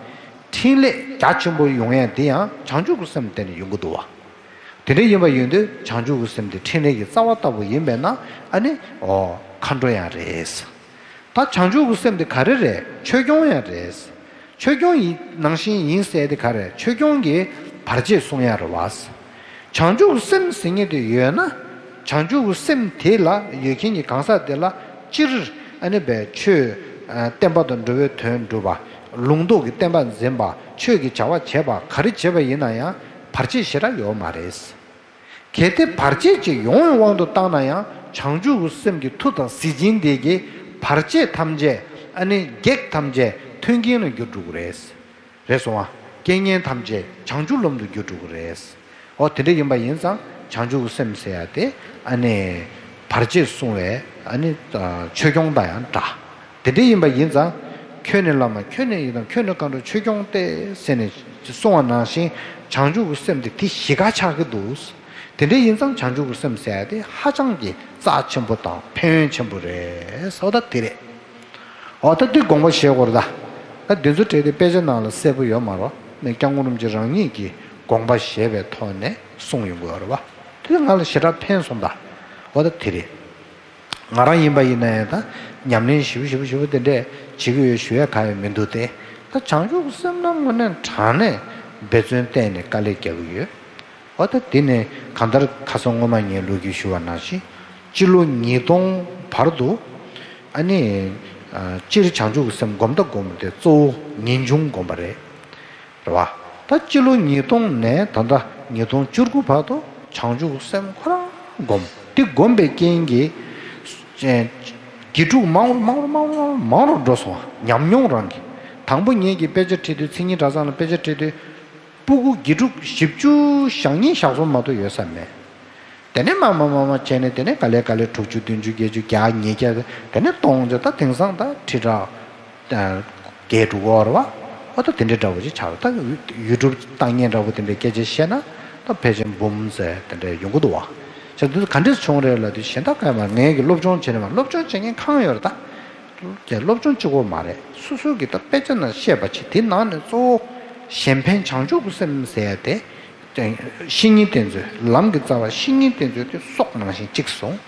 ཕྲིན་ལས་རྒྱ་ཆེན་པོ་ཡོང་ཡ་དེ་ཡང་བྱང་ཆུབ་ཀྱི་སེམས་བརྟེན་ནས་ཡོང་གི་འདུག་བ། དེ་འདྲ་ཡིན་པ་ཡིན་དུས་བྱང་ཆུབ་ཀྱི་སེམས་དེ་ཕྲིན་ལས་ཀྱི་རྩ་བ་ལྟ་བུ་ཡིན་པས་ན་ཨ་ནི་ཨོ་མཁའ་འགྲོ་ཡང་རེད། ད་བྱང་ཆུབ་ཀྱི་སེམས་དེ་ག་རེ་རེད། ཆོས་སྐྱོང་ཡང་རེད། ཆོས་སྐྱོང་ཡིན་ནང་བཞིན་ཡིན་ཟེར་དེ་ག་རེད། ཆོས་སྐྱོང་གི་བར་ཆད་སྲུང་ཡ་རེད་བ། བྱང་ཆུབ་ཀྱི་སེམས་ཟེར་མཁན་དེ་ཡོད་ན། བྱང་ཆུབ་ཀྱི་སེམས་དེ་ལ་ཡོད་མཁན་གྱི་གང་ཟག་དེ་ལ་སྤྱིར་ཨ་ནི་བའི་ཆོས་བསྟན་པ་དང་འགྲོ་བའི་དོན་སྒྲུབ་པ། ལུང་རྟོགས་ཀྱི་བསྟན་པ་འཛིན་པ། ཆོས་ཀྱི་བྱ་བ་བྱེད་པ་ག་རེ་བྱེད་པ་ཡིན་ན་ཡང་བར་ཆད་ཞེ་དྲག་ཡོད་མ་རེད། གལ་ཏེ་བར་ཆད་ཅིག་ཡོང་བའི་དབང་དུ་བཏང་ན་ཡང་བྱང་ཆུབ་ཀྱི་སེམས་ཀྱི་མཐུ་དང་གཟི་བྱིན་དེ་གིས་བར་ཆད་ཐམས་ཅད་ཨ་ནི་བགེགས་ཐམས་ཅད་མཐུན་རྐྱེན་ལ་འགྱུར་འགྲོ་གི་རེད། རེད་སོང་ཨ། རྐྱེན་ངན་ཐམས་ཅད་བྱང་ཆུབ་ལམ་དུ་འགྱུར་འགྲོ་གི་རེད། འོ་དེ་འདྲ་ཡིན་པ་ཡིན་ཙང་བྱང་ཆུབ་ཀྱི་སེམས་ཟེར་ཡ་དེ་ཨ་ནི་བར་ཆད་སྲུང་བའི་ཨ་ནི་ཆོས་སྐྱོང་དང་ཡང་འདྲ། དེ་འདྲ་ཡིན་པ་ཡིན་ཙང་། ཁྱོད་ནི་བླ་མ་ཁྱོད་ནི་ཡི་དམ་ཁྱོད་ནི་མཁའ་འགྲོ་ཆོས་སྐྱོང་སྟེ་ཟེར་ནས་གསུང་བ་ནང་བཞིན་བྱང་ཆུབ་ཀྱི་སེམས་དེ་དེ་གཞི་ཁ་ཆགས་ཀྱི་འདུག། དེ་འདྲ་ཡིན་ཙང་བྱང་ཆུབ་ཀྱི་སེམས་ཟེར་ཡ་དེ་ཧ་ཅང་གི་རྩ་ཆེན་པོ་དང་ཕན་ཡོན་ཆེན་པོ་རེད་ཟེར་བ་ད་དེ་རེད། འོ་ད་འདི་དགོངས་པ་བཞེས་དགོས་རེད་ད། ད་འདི་ཚོ་བྲིས་ཏེ་དཔེ་ཆ་ནང་ལ་གསལ་པོ་ཡོད་མ་རེད། ནས་སྐྱབས་མགོན་རིན་པོ་ཆེ་རང་ཉིད་ཀྱིས་དགོངས་པ་བཞེས་པའི་ཐོག་ནས་གསུངས་ཡོང་གི་ཡོད་རེད་བ། དེ་ང་ལ་ཞེ་དྲག་ཕན་སོང་ད། འོ་ད་དེ་རེད། ང་རང་ཡིན་པ་ཡིན་ན་ཡང་ད་ཉམས་ལེན་ཞིབ་ཞིབ་ཞིབ་དེ་འདྲས་བྱེད་ཀྱི་ཡོད་ཞུ་ཡ་གང་ཡང་མི་འདུག་སྟེ། ད་བྱང་ཆུབ་སེམས་ལ་དངོས་གནས་དྲང་གནས་འབད་བརྩོན་བསྟན་ནས་དཀའ་ལས་རྒྱག་གི་ཡོད། འོ་ད་དེ་ནས་གང་ལྟར་ཁ་སང་སྔོན་མ་ངས་ལོ་རྒྱུས་ཞུ་བ་ནང་བཞིན་སྤྱི་ལོ་ཉིས་སྟོང་བར་དུ་ཨ་ནི་སྤྱིར་བྱང་ཆུབ་ཀྱི་སེམས་སྒོམ་ད་སྒོམ་དེ་གཙོ་བོ་ངེས་འབྱུང་སྒོམ་པ་རེད། རེད་བ། ད་སྤྱི་ལོ་ཉིས་སྟོང་ནས་ད་ལྟ་ཉིས་སྟོང་བཅུ་དགུ་བར་དུ་བྱང་ཆུབ་ཀྱི་སེམས་ཁོ་རང་སྒོམ། དེ་སྒོམ་པའི་རྐྱེན་གྱིས་དགེ་ཕྲུག་མང་རུ་མང་རུ་མང་རུ་མང་རུ་འགྲོ་སོང་བ། ཉམས་མྱོང་རང་གིས། དང་པོ་ངེད་ཀྱིས་དཔེ་ཆ་ཁྲིད་དུས་མཚན་ཉིད་གྲྭ་ཚང་ལ་དཔེ་ཆ་ཁྲིད་དུས། སྤུ་གུ་དགེ་ཕྲུག་བཞི་བཅུ་ཞེ་གཉིས་ཞེ་གསུམ་མ་གཏོགས་ཡོད་ས་མེད། དེ་ནས་མར་མར་མར་མར་བྱས་ནས་དེ་ནས་ག་ལེ་ག་ལེ་དྲུག་ཅུ་བདུན་ཅུ་བརྒྱད་ཅུ་བརྒྱ་ཉིས་བརྒྱ་དེ་ནས་སྟོང་བརྒྱ། ད་དེང་སང་ད་ཁྲི་ཕྲག་བརྒལ་འགྲོ་གི་ཡོད་རེད་བ། ཨོ་ད་དེ་འདྲའི་འདྲ་བོ་ཅིག་ཆགས་རེད། ད་ཡུ་ཊུབ་བཏང་མཁན་འདྲ་བོ་དེ་འདྲའི་སྐད་ཆ་བཤད་ན་ད་ཕལ་ཆེར་འབུམ་ཟེར་དེ་འདྲ་ཡོང་གི་འདུག་བ། བྱས་ཙང་ག་འདྲས་བྱུང་རེད་ལབ་དུས་གཞན་དག་ག་ཡང་མ་ངས་ཀྱི་སློབ་སྦྱོང་བྱས་ནས་མ། སློབ་སྦྱོང་བྱེད་མཁན་གང་ཡོད་རེད་ད། ཀྱི་སློབ་སྦྱོང་གཅིག་པོ་མ་རེད། སོ་སོ་གི་ད་དཔེ་ཆ་ནང་བཤད་པ་ཆེ། དེ་ནང་ནས་གཙོ་བོ་གཞན་ཕན་བྱང་ཆུབ་ཀྱི་སེམས་ཟེར་ཡ་དེ། བཤེས་གཉེན་བསྟེན་ཚུལ། ལམ་གྱི་རྩ་བ་བཤེས་གཉེན་བསྟེན་ཚུལ་དེ་སྲོག་ནང་བཞིན་གཅིག་སོང་།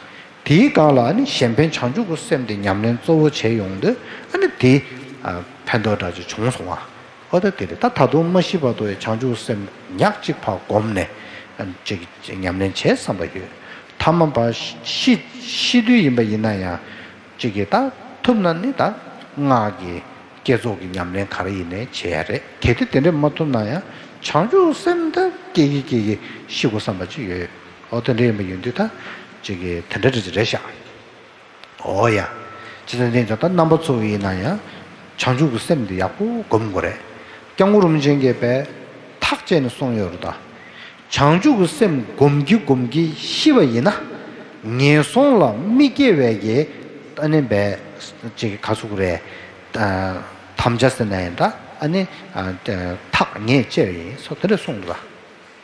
དེའི་སྒང་ལ་ཨ་ནི་གཞན་ཕན་བྱང་ཆུབ་ཀྱི་སེམས་དེ་ཉམས་ལེན་གཙོ་བོ་བྱས་ཡོང་དུས་ཨ་ནི་དེ་ཕན་ཐོགས་འདྲ་ཅིག་བྱུང་སོང་བ། ཨོ་ད་དེ་རེད། ད་ད་དུང་མ་ཤི་བར་དུ་ཡང་བྱང་ཆུབ་སེམས་ཉག་གཅིག་ཕར་བསྒོམས་ནས་ཅིག་ཉམས་ལེན་བྱེད་བསམ་པ་ཡོད། ཐ་མ་ཕར་ཤི་ཤི་དུས་ཡིན་པ་ཡིན་ན་ཡང་ཅིག་གིས་ད་ཐུབ་ན་ནི་ད་སྔགས་ཀྱི་བསྐྱེད་རྫོགས་ཀྱི་ཉམས་ལེན་ག་རེ་ཡིན་ནའི་བྱེད་ཡ་རེད། གལ་ཏེ་དེ་འདྲ་མ་ཐུབ་ན་ཡང་བྱང་ཆུབ་སེམས་ད་སྐྱེ་གི་སྐྱེ་གི་ཤི་དགོས་བསམ་པ་ཅིག་ཡོད། ཨོ་དེ་འདྲ་ཡིན་པ་ཡིན་དུས་ད་ཅིག་གིས་དེ་འདྲ་རེད་རེད་ཤག། འོ་ཡ། ཅི་ཙམ་དེ་ཙམ་ད་རྣམ་པ་ཚོ་ཡིན་ན་ཡང་བྱང་ཆུབ་ཀྱི་སེམས་འདི་ཡག་པོ་སྒོམ་དགོས་རེད། སྐྱབས་མགོན་རིན་པོ་ཆེ་གིས་དཔེ་ཐག་བཅད་ནས་གསུངས་ཡོད་རེད་ད། བྱང་ཆུབ་ཀྱི་སེམས་སྒོམ་གྱིན་སྒོམ་གྱིན་ཤི་བ་ཡིན་ན། ངན་སོང་ལ་མི་སྐྱེ་བའི་གི་ཨ་ནི་བས་ཅིག་ག་ཚུགས་རེད། དམ་བཅའ་ཟེར་ན་ཡང་ད་ཨ་ནི་ཐག་ཉེ་བཅད་པ་ཡིན་སོགས་དེ་འདྲ་གསུངས་འདུག་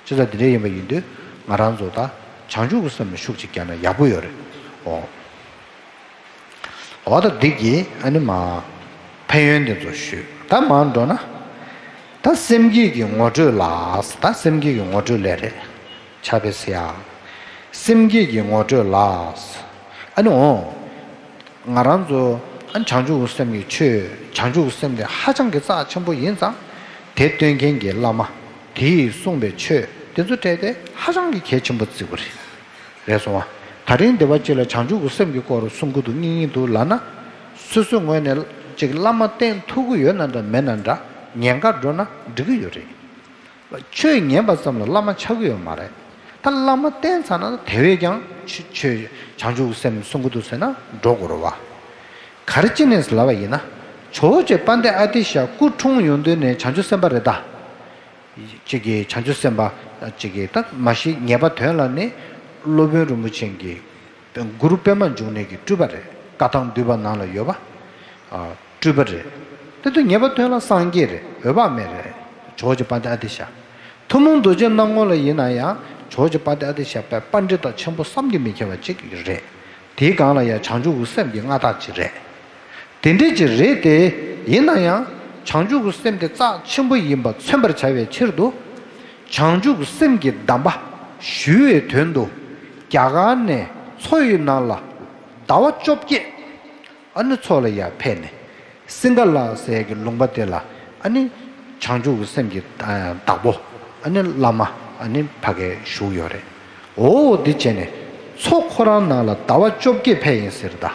ད། ཅི་ཙམ་དེ་འདྲ་ཡིན་པ་ཡིན་དུས་ང་རང་ཚོ་ད་བྱང་ཆུབ་ཀྱི་སེམས་ལ་ཤུགས་ཅིག་བརྒྱབ་ན་ཡག་པོ་ཡོད་རེད། འོ། འོ་ད་འདི་གི་ཨ་ནི་མ་ཕན་ཡོན་དེ་ཚོ་ཞུས། ད་མར་འགྲོ་ན། ད་སེམས་བསྐྱེད་ཀྱི་ངོ་སྤྲོད་ལ། ད་སེམས་བསྐྱེད་ཀྱི་ངོ་སྤྲོད་ལས་རེད། ཆ་པེ་སི་ཡ། སེམས་བསྐྱེད་ཀྱི་ངོ་སྤྲོད་ལ། ཨ་ནི་འོ། ང་རང་ཚོ་ཨ་ནི་བྱང་ཆུབ་ཀྱི་སེམས་ཀྱི་ཆོས། བྱང་ཆུབ་ཀྱི་སེམས་དེ་ཧ་ཅང་གི་རྩ་ཆེན་པོ་ཡིན་ཙང་། དེ་སྟོན་མཁན་གྱི་བླ་མ་དེས་གསུངས་པའི་ཆོས་དེ་ཚོ་སྤྲད་དེ་ཧ་ཅང་གི་གལ་ཆེན་པོ་བརྩི་དགོས་རེད། རེད་སོང་བ། ད་རིང་འདི་པ་ཅིག་ལ་བྱང་ཆུབ་ཀྱི་སེམས་ཀྱི་སྐོར་གསུང་གི་འདུག་སྙིང་སྙིང་འདུག་ལབ་ན། སོ་སོའི་ངོས་ནས་ཅིག་བླ་མ་བསྟེན་ཐུབ་ཀྱི་ཡོད་ན་འདྲ་མེད་ན་འདྲ། ཉེན་ཁ་འགྲོ་ན་འགྲིག་གི་ཡོད་རེད། ཆོས་ཉན་པ་ཙམ་ལ་བླ་མ་ཆགས་ཀྱི་ཡོད་མ་རེད། ད་བླ་མ་བསྟེན་ཚར་ན་དེ་བས་ཀྱང་ཆོས་ཆོས་བྱང་ཆུབ་ཀྱི་སེམས་གསུང་གི་འདུག་ཟེར་ན་འགྲོ་དགོས་རེད་བ། ག་རེ་ཅི་ནས་ལབ་པ་ཡིན་ན། ཇོ་བོ་རྗེ་དཔལ་ལྡན་ཨ་ཏི་ཤ་སྐུ་འཁྲུངས་ཡོང་དུས་ནས་བྱང་ཆུབ་སེམས་དཔའ་རེད་ད། གཅིག་གིས་བྱང་ཆུབ་སེམས་དཔའ་གཅིག་གིས་ད་མ་གཞི་ངེས་པ་དོན་ལ་ནི་སློབ་དཔོན་རིན་པོ་ཆེ་གི་གུ་རུ་པདྨ་འབྱུང་གནས་ཀྱི་སྤྲུལ་པ་རེད། བཀའ་ཐང་བསྡུས་པ་ནང་ལ་ཡོད་པ། ཨ། སྤྲུལ་པ་རེད། དེ་དུས་ངེས་པ་དོན་ལ་སངས་རྒྱས་རེད། འོད་དཔག་མེད་རེད། ཇོ་བོ་རྗེ་དཔལ་ལྡན་ཨ་ཏི་ཤ། ཐུན་མོང་གདུལ་བྱའི་སྣང་ངོ་ལ་ཡིན་ན་ཡང་ཇོ་བོ་རྗེ་དཔལ་ལྡན་ཨ་ཏི་ཤ་དཔེ་པཎྜི་ཏ་ཆེན་པོ་བསམ་གྱིས་མི་ཁྱབ་པ་ཅིག་རེད། དེའི་སྒང་ལ་ཡང་བྱང་ཆུབ་ཀྱི་སེམས་ཀྱི་མངའ་བདག་ཅིག་རེད། དེ་འདྲས་ཅིག་རེད་དེ། ཡིན་ན་ཡང་བྱང་ཆུབ་ཀྱི་སེམས་དེ་རྩ་ཆེན་པོ་ཡིན་པ་མཚོན་པར་བྱ་བའི་ཕྱིར་དུ། བྱང་ཆུབ་ཀྱི་སེམས་ཀྱི་གདམས་པ་ཞུ་བའི་དོན་དུ། རྒྱ་གར་ནས་མཚོ་ཡི་ནང་ལ་ཟླ་བ་བཅོ་བརྒྱད། ཨ་ནི་མཚོ་ལ་ཡར་ཕེབས་ནས། སིང་ག་ལ་ཟེར་གྱི་ལུང་པ་དེ་ལ་ཨ་ནི་བྱང་ཆུབ་ཀྱི་སེམས་ཀྱི་བདག་པོ་ཨ་ནི་བླ་མ་ཨ་ནི་ཕ་གིར་བཞུགས་ཡོད་རེད། འོ་འདི་བྱས་ནས་མཚོ་ཁོ་རང་ནང་ལ་ཟླ་བ་བཅོ་བརྒྱད་ཕེབས་ཡིན་ཟེར་ད།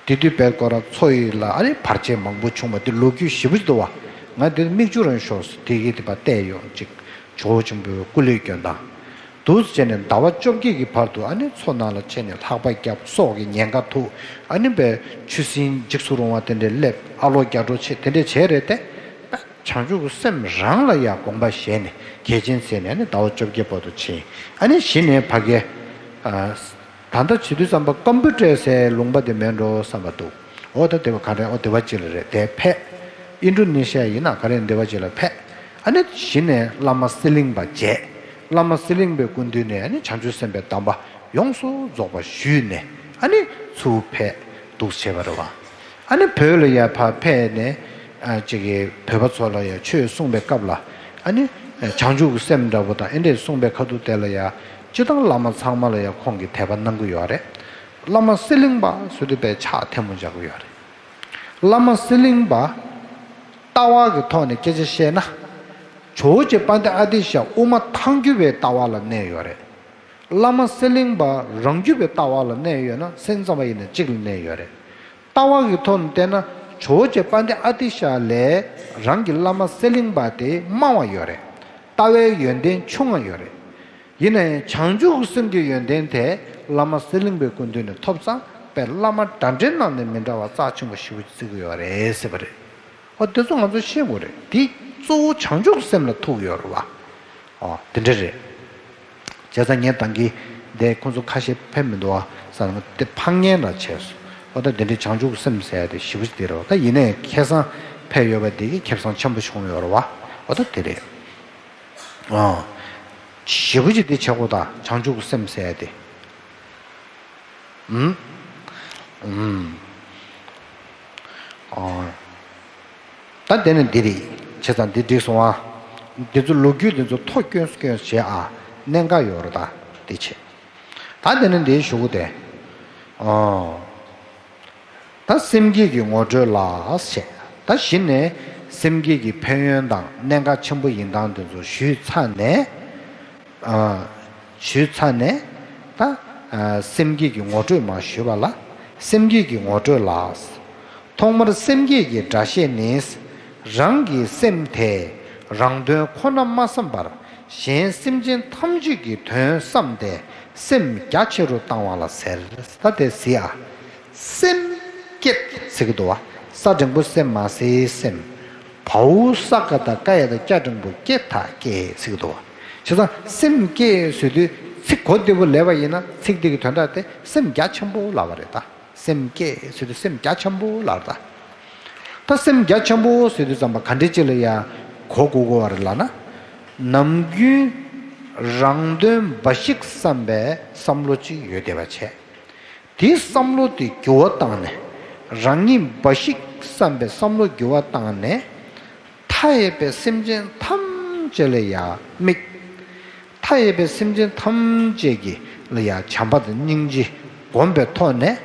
དེ་དུས་དཔལ་ཁོ་རང་མཚོ་ཡི་ལ་ཨ་ནི་བར་ཆད་མང་པོ་བྱུང་བ་དེ་ལོ་རྒྱུས་ཞེ་པོ་ཅིག་འདུག་བ། ང་དེ་མིག་ཆུ་རང་ཤོར་སོང་། དེ་གི་དེ་པ་བལྟས་ཡོང་ཅིག་ཇོ་བོ་ཆེན་པོའི་སྐུ་ལུས་བསྐྱོན་སྟངས། འདུག་སེ་བྱས་ནས་ཟླ་བ་བཅོ་བརྒྱད་ཀྱི་བར་དུ་ཨ་ནི་མཚོ་ནང་ལ་ཕྱིན་ནས་ལྷགས་པ་བརྒྱབ། སྲོག་གི་ཉེན་ཁ་ཐུག་ཨ་ནི་པའི་ཆུ་སྲིན་འཇིགས་སུ་རུང་བ་དེ་འདྲས་སླེབས། ཨ་ལོ་རྒྱ་གྲོགས་ཆེ་དེ་འདྲས་བྱས་རེད་དེ། བྱང་ཆུབ་ཀྱི་སེམས་རང་ལ་ཡང་དགོངས་པ་བཞེས་ནས་གལ་ཆེན་བྱས་ནས་ཨ་ནི་ཟླ་བ་བཅོ་བརྒྱད་བར་དུ་ཕྱིན། ཨ་ནི་གཞི་ནས་ཕ་གི། ཨ། ད་ལྟ་བྱེད་དུས་ཙམ་པ་ཀམ་པུ་ཊར་ཟེར་ལུང་པ་དེ་མེད་འགྲོ་བསམ་པ་འདུག་འོ་ད་དེ་བ་ག་རེ། འོ་དེ་བ་ཅིག་ལ་རེད་དེ་ཕེབས། ཨིན་ཌོ་ནེ་ཤི་ཡ་ཡིན་ན་ག་རེ་འདི་བ་ཅིག་ལ་ཕེབས། ཨ་ནི་གཞི་ནས་བླ་མ་གསེར་གླིང་པ་མཇལ། བླ་མ་གསེར་གླིང་པའི་སྐུ་མདུན་ནས་ཨ་ནི་བྱང་ཆུབ་སེམས་དཔའི་གདམས་པ་ཡོངས་སུ་རྫོགས་པ་ཞུས་ནས་ཨ་ནི་ཚུར་ཕེབས་འདུག་བྱས་པ་རེད་བ། ཨ་ནི་བོད་ལ་ཡར་ཕར་ཕེབས་ནས། ཨ། ཅིག་གིས་བོད་པ་ཚོ་ལ་ཡང་ཆོས་གསུངས་པའི་སྐབས་ལ། ཨ་ནི་བྱང་ཆུབ་ཀྱི་སེམས་འདྲ་པོ་དང་ཨེ་འདྲས་གསུངས་པའི་ཁ་ཐུག་དེ་ལ་ཡང་སྤྱིར་བཏང་བླ་མ་ཚང་མ་ལ་ཡང་ཁོང་གིས་དད་པ་གནང་གི་ཡོད་རེད། བླ་མ་གསེར་གླིང་པ་ཟེར་དུས་དཔེ་ཕྱག་ཐལ་མོ་སྦྱར་གི་ཡོད་རེད། བླ་མ་གསེར་གླིང་པ་ལྟ་བ་གི་ཐོག་ནས་སྐད་ཆ་བཤད་ན། ཇོ་བོ་རྗེ་དཔལ་ལྡན་ཨ་ཏི་ཤ་དབུ་མ་ཐལ་འགྱུར་བའི་ལྟ་བ་ལ་གནས་ཡོད་རེད། བླ་མ་གསེར་གླིང་པ་རང་རྒྱུད་པའི་ལྟ་བ་ལ་གནས་ཡོད་ན་སེམས་ཙམ་པ་ཡིན་ན་གཅིག་ལ་གནས་ཡོད་རེད། ལྟ་བ་གི་ཐོག་ནས་བལྟས་ན་ཇོ་བོ་རྗེ་དཔལ་ལྡན་ཨ་ཏི་ཤ་ལས་རང་གི་བླ་མ་གསེར་གླིང་པ་དེ་དམའ་བ་ཡོད་རེད། ལྟ་བའི་ཡོན་ཏན་ཆུང་བ་ཡོད་རེད། ཡིན་ན་ཡང་བྱང་ཆུབ་ཀྱི་སེམས་ཀྱི་ཡོན་ཏན་དེ་བླ་མ་གསེར་གླིང་པའི་སྐུ་མདུན་ནས་ཐོབ་ཙང་དཔེ་བླ་མ་འདྲ་འདྲའི་ནང་ནས་མི་འདྲ་བ་རྩ་ཆེན་པོ་ཞེ་པོ་བརྩི་གི་ཡོད་རེད་ཟེར་བ་རེད། ཨོ་དེ་ཚོ་ང་ཚོ་ཤེས་དགོས་རེད། དེ་གཙོ་བོ་བྱང་ཆུབ་སེམས་ལ་ཐུག་ཡོད་རེད་བ། ཨོ་དེ་འདྲ་རེད། བྱས་ཙང་ངས་ད་གིན་འདི་ཁོང་ཚོ་ཁ་ཤས་ཕེབས་མི་འདུག་བ་བསམ་ནས་དེ་ཕངས་ངན་ལ་བྱས་སོང་། ཨོ་ད་དེ་འདྲའི་བྱང་ཆུབ་སེམས་ཟེར་ཡ་དེ་ཞེ་པོ་ཅིག་དེ་རེད་བ། ད་ཡིན་ནའི་ཁ་སང་ཕེབས་ཡོད་པ་དེ་གིས་ཁེ་བཟང་ཆེན་པོ་བྱུང་ཡོད་རེད་བ། ཨོ་ད་དེ་རེད། ཨོ། ཞེ་པོ་ཅིག་དེ་བྱེད་དགོས། ད་བྱང་ཆུབ་སེམས་ཟེར་ཡ་དེ། ཨུམ། ཨུམ། ཨོ། ད་དེ་ནི་འདི་རེད། བྱས་ཙང་འདི་འགྲིག་སོང་ཨ། འདི་ཚོ་ལོ་རྒྱུས་འདི་ཚོ་ཐོ་སྐྱོན་སྐྱོན་བྱས་ཨ། གནད་འགག་ཡོད་རེད་ད། འདི་བྱས། ད་དེ་ནི་འདིའི་གཞུག་གུ་དེ། ཨོ། ད་སེམས་བསྐྱེད་ཀྱི་ངོ་སྤྲོད་ལ་ཞེས། ད་གཞི་ནས་སེམས་བསྐྱེད་ཀྱི་ཕན་ཡོན་དང་གནད་འགག་ཆེན་པོ་ཡིན་སྟངས་དེ་ཚོ་ཞུས་ཚར་ནས། ཨ། ཞུས་ཚར་ནས། ད། ཨ། སེམས་བསྐྱེད་ཀྱི་ངོ་སྤྲོད་མར་ཞུས་པ་ལ། སེམས་བསྐྱེད་ཀྱི་ངོ་སྤྲོད་ལ། ཐོག་མར་སེམས་བསྐྱེད་ཀྱི་སྒྲ་བཤད་ནི། རང་གི་སེམས་དེས་རང་དོན་ཁོ་ན་མ་བསམ་པར་གཞན་སེམས་ཅན་ཐམས་ཅད་ཀྱི་དོན་བསམ་སྟེ་སེམས་རྒྱ་ཆེ་རུ་བཏང་བ་ལ་ཟེར། ད་དེ་གཟིགས་ཨ། སེམས་བསྐྱེད་ཟེར་གྱི་འདུག་བ། ས་འབྲིང་པོ་སེ་མ་སེའི་སེམས། བའོ་ས་ག་བཏགས་སྐ་ཡ་བཏགས་སྐྱ་འགྲེང་བུ་སྐྱེ་ད་སྐྱེ་ཟེར་གྱི་འདུག་བ། བྱས་ཙང་སེམས་བསྐྱེད་ཟེར་དུས་ཚིག་གོ་བདེ་པོ་ལབ་པ་ཡིན་ན་ཚིག་འདི་གི་དོན་དག་དེ་སེམས་རྒྱ་ཆེན་པོ་ལབ་པ་རེད་ད། སེམས་བསྐྱེད་ཟེར་དུས་སེམས་རྒྱ་ཆེན་པོ་ལབ་རེད་ད། ད་སེམས་རྒྱ་ཆེན་པོ་ཟེར་དུས་ཙམ་པ་ག་འདྲ་ཅིག་ལ་ཡ་གོ་དགོས་དགོས་པ་རེད་ལབ་ན། ནམ་རྒྱུན་ རང་དོན་འབའ་ཞིག་བསམ་པའི་བསམ་བློ་ཅིག་ཡོད་བསྡད་པ་བྱས། དེའི་བསམ་བློ་དེ་འགྱུར་བ་བཏང་ནས། རང་ཉིད་འབའ་ཞིག་བསམ་པའི་བསམ་བློ་འགྱུར་བ་བཏང་ནས། མཐའ་ཡས་པའི་སེམས་ཅན་ཐམས་ཅད་ལ་ཡང་དམིགས། མཐའ་ཡས་པའི་སེམས་ཅན་ཐམས་ཅད་ཀྱི་ལ་ཡང་བྱམས་པ་དང་སྙིང་རྗེ་བསྒོམ་པའི་ཐོག་ནས།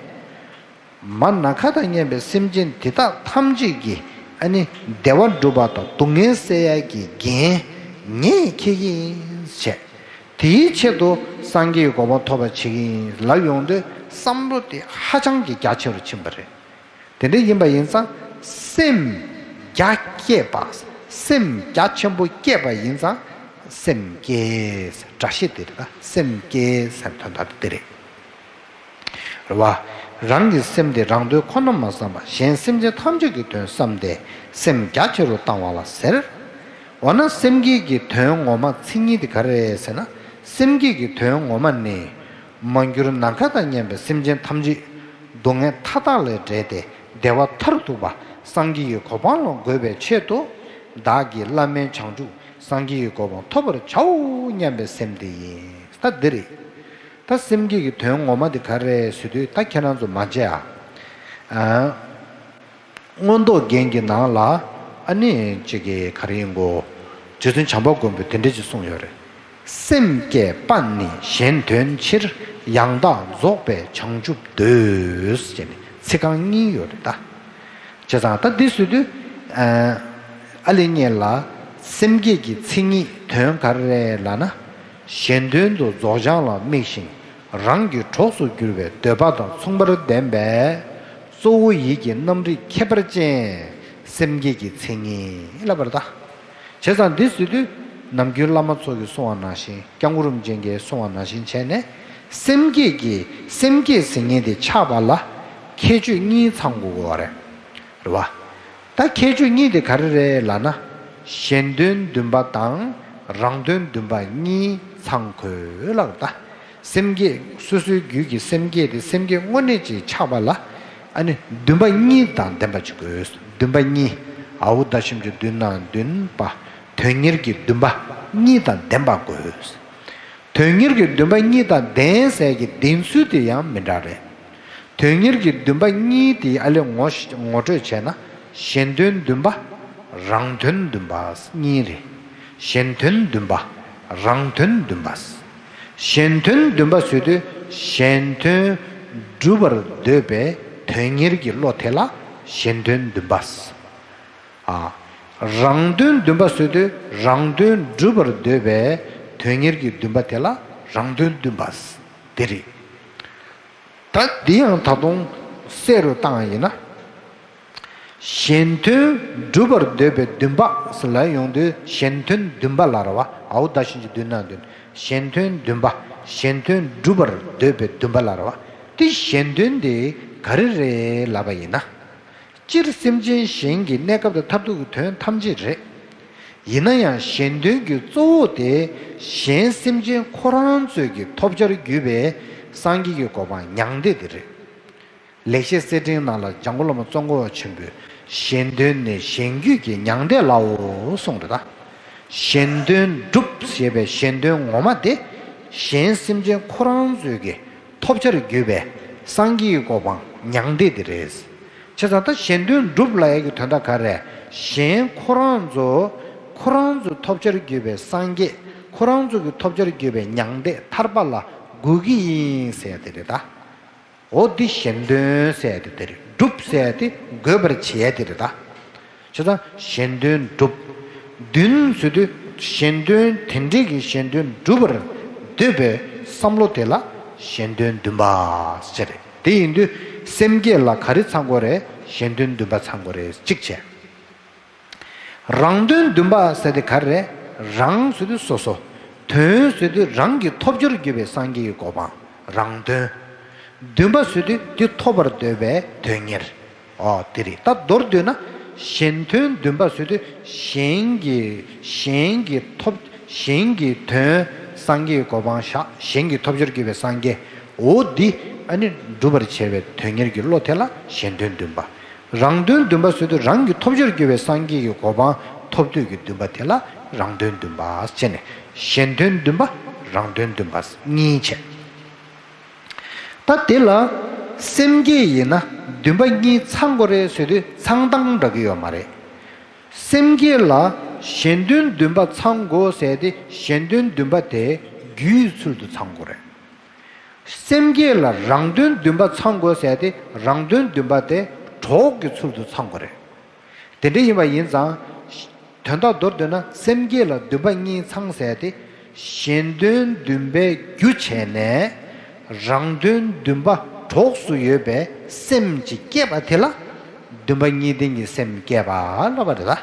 མ་ནམ་མཁའ་དང་མཉམ་པའི་སེམས་ཅན་དེ་དག་ཐམས་ཅད་ཀྱི་ཨ་ནི་བདེ་བ་སྒྲུབ་པ་དང་སྡུག་བསྔལ་སེལ་ཡག་གི་འགན་ངས་འཁྱེར་གྱི་ཡིན་ཟེར། དེའི་ཆེད་དུ་སངས་རྒྱས་ཀྱི་གོ་འཕང་ཐོབ་པར་བྱེད་ཀྱི་ཡིན་ལབ་ཡོང་དུས་བསམ་བློ་དེ་ཧ་ཅང་གི་རྒྱ་ཆེ་རུ་ཕྱིན་པ་རེད། དེ་འདྲ་ཡིན་པ་ཡིན་ཙང་སེམས་རྒྱ་བསྐྱེད་པ། སེམས་རྒྱ་ཆེན་པོ་བསྐྱེད་པ་ཡིན་ཙང་སེམས་བསྐྱེད། སྒྲ་བཤད་དེ་རེད་ད། སེམས་བསྐྱེད་ཟེར་དོན་དག་དེ་རེད། རེད་བ། རང་གི་སེམས་དེ་རང་དོན་ཁོ་ན་མ་བསམ་པར་གཞན་སེམས་ཅན་ཐམས་ཅད་ཀྱི་དོན་བསམ་སྟེ་སེམས་རྒྱ་ཆེ་རུ་བཏང་བ་ལ་ཟེར། འོ་ན་སེམས་བསྐྱེད་ཀྱི་དོན་ངོ་མ་མཚན་ཉིད་དེ་ག་རེ་རེད་ཟེར་ན། སེམས་བསྐྱེད་ཀྱི་དོན་ངོ་མ་ནི། མ་གྱུར་ནམ་མཁའ་དང་མཉམ་པའི་སེམས་ཅན་ཐམས་ཅད་སྡུག་བསྔལ་མཐའ་དག་ལས་བསྒྲལ་ཏེ་བདེ་བ་མཐར་ཐུག་པ་སངས་རྒྱས་ཀྱི་གོ་འཕང་ལ་འགོད་པའི་ཆེད་དུ། བདག་གིས་བླ་མེད་བྱང་ཆུབ་སངས་རྒྱས་ཀྱི་གོ་འཕང་ཐོབ་པར་བྱའོ་སྙམ་པའི་སེམས་དེ་ཡིན། ད་འདི་རེད། ད་སེམས་བསྐྱེད་ཀྱི་དོན་ངོ་མ་དེ་ག་རེ་རེད་ཟེར་དུས་ད་ཁྱེད་རང་ཚོ་མ་བརྗེད་ཨ། ཨ། མངོན་རྟོགས་རྒྱན་གྱི་ནང་ལ་ཨ་ནི་ཅིག་གི་ག་རེ་ཡིན་གོ། རྗེ་བཙུན་བྱམས་པ་མགོན་པོས་དེ་འདྲ་ཅིག་གསུངས་ཡོད་རེད། སེམས་བསྐྱེད་པ་ནི་གཞན་དོན་ཕྱིར། ཡང་དག་རྫོགས་པའི་བྱང་ཆུབ་འདོད། ཅེས་ནི་ཚིག་རྐང་གཉིས་ཡོད་རེད་ད། བྱས་ཙང་ད་འདི་ཟེར་དུས། ཨ་ལེ་ཉེ་ལ་སེམས་བསྐྱེད་ཀྱི་མཚན་ཉིད་དོན་ག་རེ་རེད་ལབ་ན། གཞན་དོན་དུ་རྫོགས་བྱང་ལ་དམིགས་ཤིང་རང་གི་གྲོགས་སུ་གྱུར་པའི་འདོད་པ་དང་མཚུངས་པར་ལྡན་པའི་གཙོ་བོ་ཡིད་ཀྱི་རྣམ་རིག་ཁྱད་པར་ཅན་སེམས་བསྐྱེད་ཀྱི་མཚན་ཉིད་ལབ་པ་རེད་ད། བྱས་ཙང་འདི་ཟེར་དུས་ནམ་རྒྱུན་བླ་མ་ཚོ་གིས་གསུངས་པ་ནང་བཞིན་སྐྱབས་མགོན་རིན་པོ་ཆེ་གིས་གསུངས་པ་ནང་བཞིན་བྱས་ནས་སེམས་བསྐྱེད་ཀྱི་སེམས་བསྐྱེད་ཟེར་མཁན་དེ་ཆགས་པ་ལ་ཁྱད་ཆོས་གཉིས་ཚང་དགོས་ཀྱི་ཡོད་རེད། རེད་བ། ད་ཁྱད་ཆོས་གཉིས་དེ་ག་རེ་རེད་ལབ་ན། གཞན་དོན་འདུན་པ་དང་རང་དོན་འདུན་པ་གཉིས་ཚང་དགོས་ལབ་ད། སེམས་བསྐྱེད་སོ་སོའི་རྒྱུད་ཀྱི་སེམས་བསྐྱེད་དེ་སེམས་བསྐྱེད་དངོས་གནས་ཅིག་ཆགས་པ་ལ་ཨ་ནི་འདུན་པ་གཉིས་དང་ལྡན་པ་ཅིག་དགོས། འདུན་པ་གཉིས། ཨའུ་ད་ཞིམ་གྱི་མདུན་ན་འདུན་པ། དོན་གཉེར་གྱི་འདུན་པ་གཉིས་དང་ལྡན་པ་དགོས། དོན་གཉེར་གྱི་འདུན་པ་གཉིས་དང་ལྡན་ཟེར་གྱི་ལྡན་ཚུལ་དེ་ཡང་མི་འདྲ་རེད། དོན་གཉེར་གྱི་འདུན་པ་གཉིས་དེ་ཨ་ལེ་ངོ་ངོ་སྤྲོད་བྱས་ན། གཞན་དོན་འདུན་པ། རང་དོན་འདུན་པ་གཉིས་རེད། གཞན་དོན་འདུན་པ། རང་དོན་འདུན་པ། གཞན་དོན་འདུན་པ་ཟེར་དུས་གཞན་དོན་སྒྲུབ་པར་འདོད་པའི་དོན་གཉེར་གྱི་བློ་དེ་ལ་གཞན་དོན་འདུན་པ། ཨ། རང་དོན་འདུན་པ་ཟེར་དུས་རང་དོན་སྒྲུབ་པར་འདོད་པའི་དོན་གཉེར་གྱི་འདུན་པ་དེ་ལ་རང་དོན་འདུན་པ། དེ་རེད། ད་འདི་ཡང་ད་དུང་གསལ་རུ་བཏང་ཡིན་ན། གཞན་དོན་སྒྲུབ་པར་འདོད་པའི་འདུན་པ་ཟེར་ལབ་ཡོང་དུས་གཞན་དོན་འདུན་པ་ལ་རེད་བ། ཨའུ་ད་ཞིམ་གྱི་མདུན་ན་འདུན། གཞན་དོན་འདུན་པ། གཞན་དོན་སྒྲུབ་པར་འདོད་པའི་འདུན་པ་ལ་རེད་བ། དེ་གཞན་དོན་དེ་ག་རེ་རེད་ལབ་པ་ཡིན་ན། སྤྱིར་སེམས་ཅན་གཞན་གྱི་གནས་སྐབས་དང་མཐར་ཐུག་གི་དོན་ཐམས་ཅད་རེད། ཡིན་ན་ཡང་གཞན་དོན་གྱི་གཙོ་བོ་དེ་གཞན་སེམས་ཅན་ཁོ་རང་ཚོས་ཀྱི་ཐོབ་བྱར་གྱུར་པའི་སངས་རྒྱས་ཀྱི་གོ་འཕང་མྱང་འདས་དེ་རེད། ལེགས་བཤད་གསེར་ཕྲེང་ནང་ལ་འཇམ་མགོན་བླ་མ་ཙོང་ཁ་པ་ཆེན་པོས་གཞན་དོན་ནི་གཞན་རྒྱུད་ཀྱི་མྱང་འདས་ལའོ་གསུངས་རེད་ད། གཞན་དོན་སྒྲུབ་ཞེས་པའི་གཞན་དོན་ངོ་མ་དེ་གཞན་སེམས་ཅན་ཁོ་རང་ཚོས་ཀྱི་ཐོབ་བྱར་གྱུར་པའི་སངས་རྒྱས་ཀྱི་གོ་འཕང་མྱང་འདས་དེ་རེད། བྱས་ཙང་ད་གཞན་དོན་སྒྲུབ་ལབ་ཡག་གི་དོན་དག་ག་རེ། གཞན་ཁོ་རང་ཚོ་ཁོ་རང་ཚོ་ཐོབ་བྱར་གྱུར་པའི་སངས་རྒྱས་ཁོ་རང་ཚོ་གི་ཐོབ་བྱར་གྱུར་པའི་མྱང་འདས་ཐར་པ་ལ་འགོད་ཀྱི་ཡིན་ཟེར་ཡ་དེ་རེད་ད། འོ་འདི་གཞན་དོན་ཟེར་ཡ་དེ་དེ་རེད། སྒྲུབ་ཟེར་ཡ་དེ་འགོད་པར་བྱེད་ཡ་དེ་རེད་ད། བྱས་ཙང་གཞན་དོན་སྒྲུབ། འདུན་ཟེར་དུས་གཞན་དོན་དེ་འདྲའི་གི་གཞན་དོན་སྒྲུབ་པར་འདོད་པའི་བསམ་བློ་དེ་ལ་གཞན་དོན་འདུན་པ་ཟེར། དེ་ཡིན་དུས་སེམས་བསྐྱེད་ལ་ག་རེ་ཚང་དགོས་རེད། གཞན་དོན་འདུན་པ་ཚང་དགོས་རེད། གཅིག་བྱས། རང་དོན་འདུན་པ་ཟེར་དེ་ག་རེ་རེད། རང་ཟེར་དུས་སོ་སོ། དོན་ཟེར་དུས་རང་གིས་ཐོབ་བྱར་གྱུར་པའི་སངས་རྒྱས་ཀྱི་གོ་འཕང་རང་དོན། འདུན་པ་ཟེར་དུས་དེ་ཐོབ་པར་འདོད་པའི་དོན་གཉེར། ཨོ་དེ་རེད། ད་མདོར་བསྡུས་ན་གཞན་དོན་འདུན་པ་ཟེར་དུས་གཞན་གྱི་གཞན་གྱི་ཐོབ་གཞན་གྱི་དོན་སངས་རྒྱས་ཀྱི་གོ་འཕང་བཞག་གཞན་གྱིས་ཐོབ་བྱར་གྱུར་པའི་སངས་རྒྱས། འོ་འདི་ཨ་ནི་སྒྲུབ་པར་བྱེད་པའི་དོན་གཉེར་གྱི་བློ་དེ་ལ་གཞན་དོན་འདུན་པ། རང་དོན་འདུན་པ་ཟེར་དུས་རང་གིས་ཐོབ་བྱར་གྱུར་པའི་སངས་རྒྱས་ཀྱི་གོ་འཕང་ཐོབ་འདོད་ཀྱི་འདུན་པ་དེ་ལ་ རང་དོན་བདུན་པ་བྱས་ནས་གཞན་དོན་བདུན་པ་རང་དོན་བདུན་པ་གཉིས་བྱས། ད་དེ་ལ་སེམས་བསྐྱེད་ཡིན་ན་བདུན་པ་གཉིས་ཚང་དགོས་རེད་ཟེར་དུས་ཚང་སྟངས་འདྲ་གི་ཡོད་མ་རེད། སེམས་བསྐྱེད་ལ་གཞན་དོན་བདུན་པ་ཚང་དགོས་ཟེར་ཏེ་གཞན་དོན་བདུན་པ་དེ་རྒྱུའི་ཚུལ་དུ་ཚང་དགོས་རེད། སེམས་བསྐྱེད་ལ་རང་དོན་བདུན་པ་ཚང་དགོས་ཟེར་ཏེ་རང་དོན་བདུན་པ་དེ་གྲོགས་ཀྱི་ཚུལ་དུ་ཚང་དགོས་རེད། དེ་འདྲ་ཡིན་པ་ཡིན་ཙང་། དོན་དག་མདོར་བསྡུས་ན་སེམས་བསྐྱེད་ལ་བདུན་པ་གཉིས་ཚང་ཟེར་ཏེ། གཞན་དོན་བདུན་པའི་རྒྱུ་བྱས་ནས་རང་དོན་བདུན་པ་གྲོགས་སུ་ཡོད་པའི་སེམས་ཀྱི་བསྐྱེད་པ་དེ་ལ་བདུན་པ་གཉིས་ལྡན་གྱི་སེམས་བསྐྱེད་པ་ལབ་པ་རེད་ད།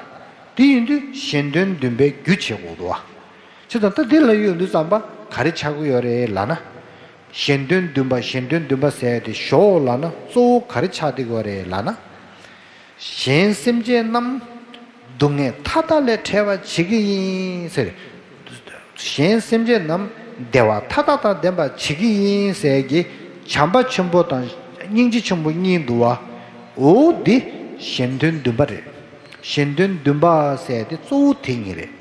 དེ་ཡིན་དུས་གཞན་དོན་བདུན་པའི་རྒྱུ་བྱེད་དགོས་འདུག་བ། བྱས་ཙང་ད་འདི་ལ་ཡོད་དུས་ཙམ་པ་ག་རེ་ཆགས་ཀྱི་ཡོད་རེད་ལབ་ན། གཞན་དོན་བདུན་པ་གཞན་དོན་བདུན་པ་ཟེར་ཏེ་ཞོག་ལབ་ན་གཙོ་བོ་ག་རེ་ཆགས་བསྡད་ཀྱི་ཡོད་རེད་ལབ་ན། གཞན་སེམས་ཅན་རྣམས་སྡུག་བསྔལ་མཐའ་དག་ལས་བསྒྲལ་བར་བྱེད་ཀྱི་ཡིན་ཟེར། གཞན་སེམས་ཅན་རྣམས་བདེ་བ་མཐའ་དག་དང་ལྡན་པར་བྱེད་ཀྱི་ཡིན་ཟེར་གྱི་བྱམས་པ་ཆེན་པོ་དང་སྙིང་རྗེ་ཆེན་པོ་གཉིས་འདུག་བ། འོ་འདི་གཞན་དོན་བདུན་པ་རེད། གཞན་དོན་བདུན་པ་ཟེར་དེ་གཙོ་བོ་དེ་གཉིས་རེད།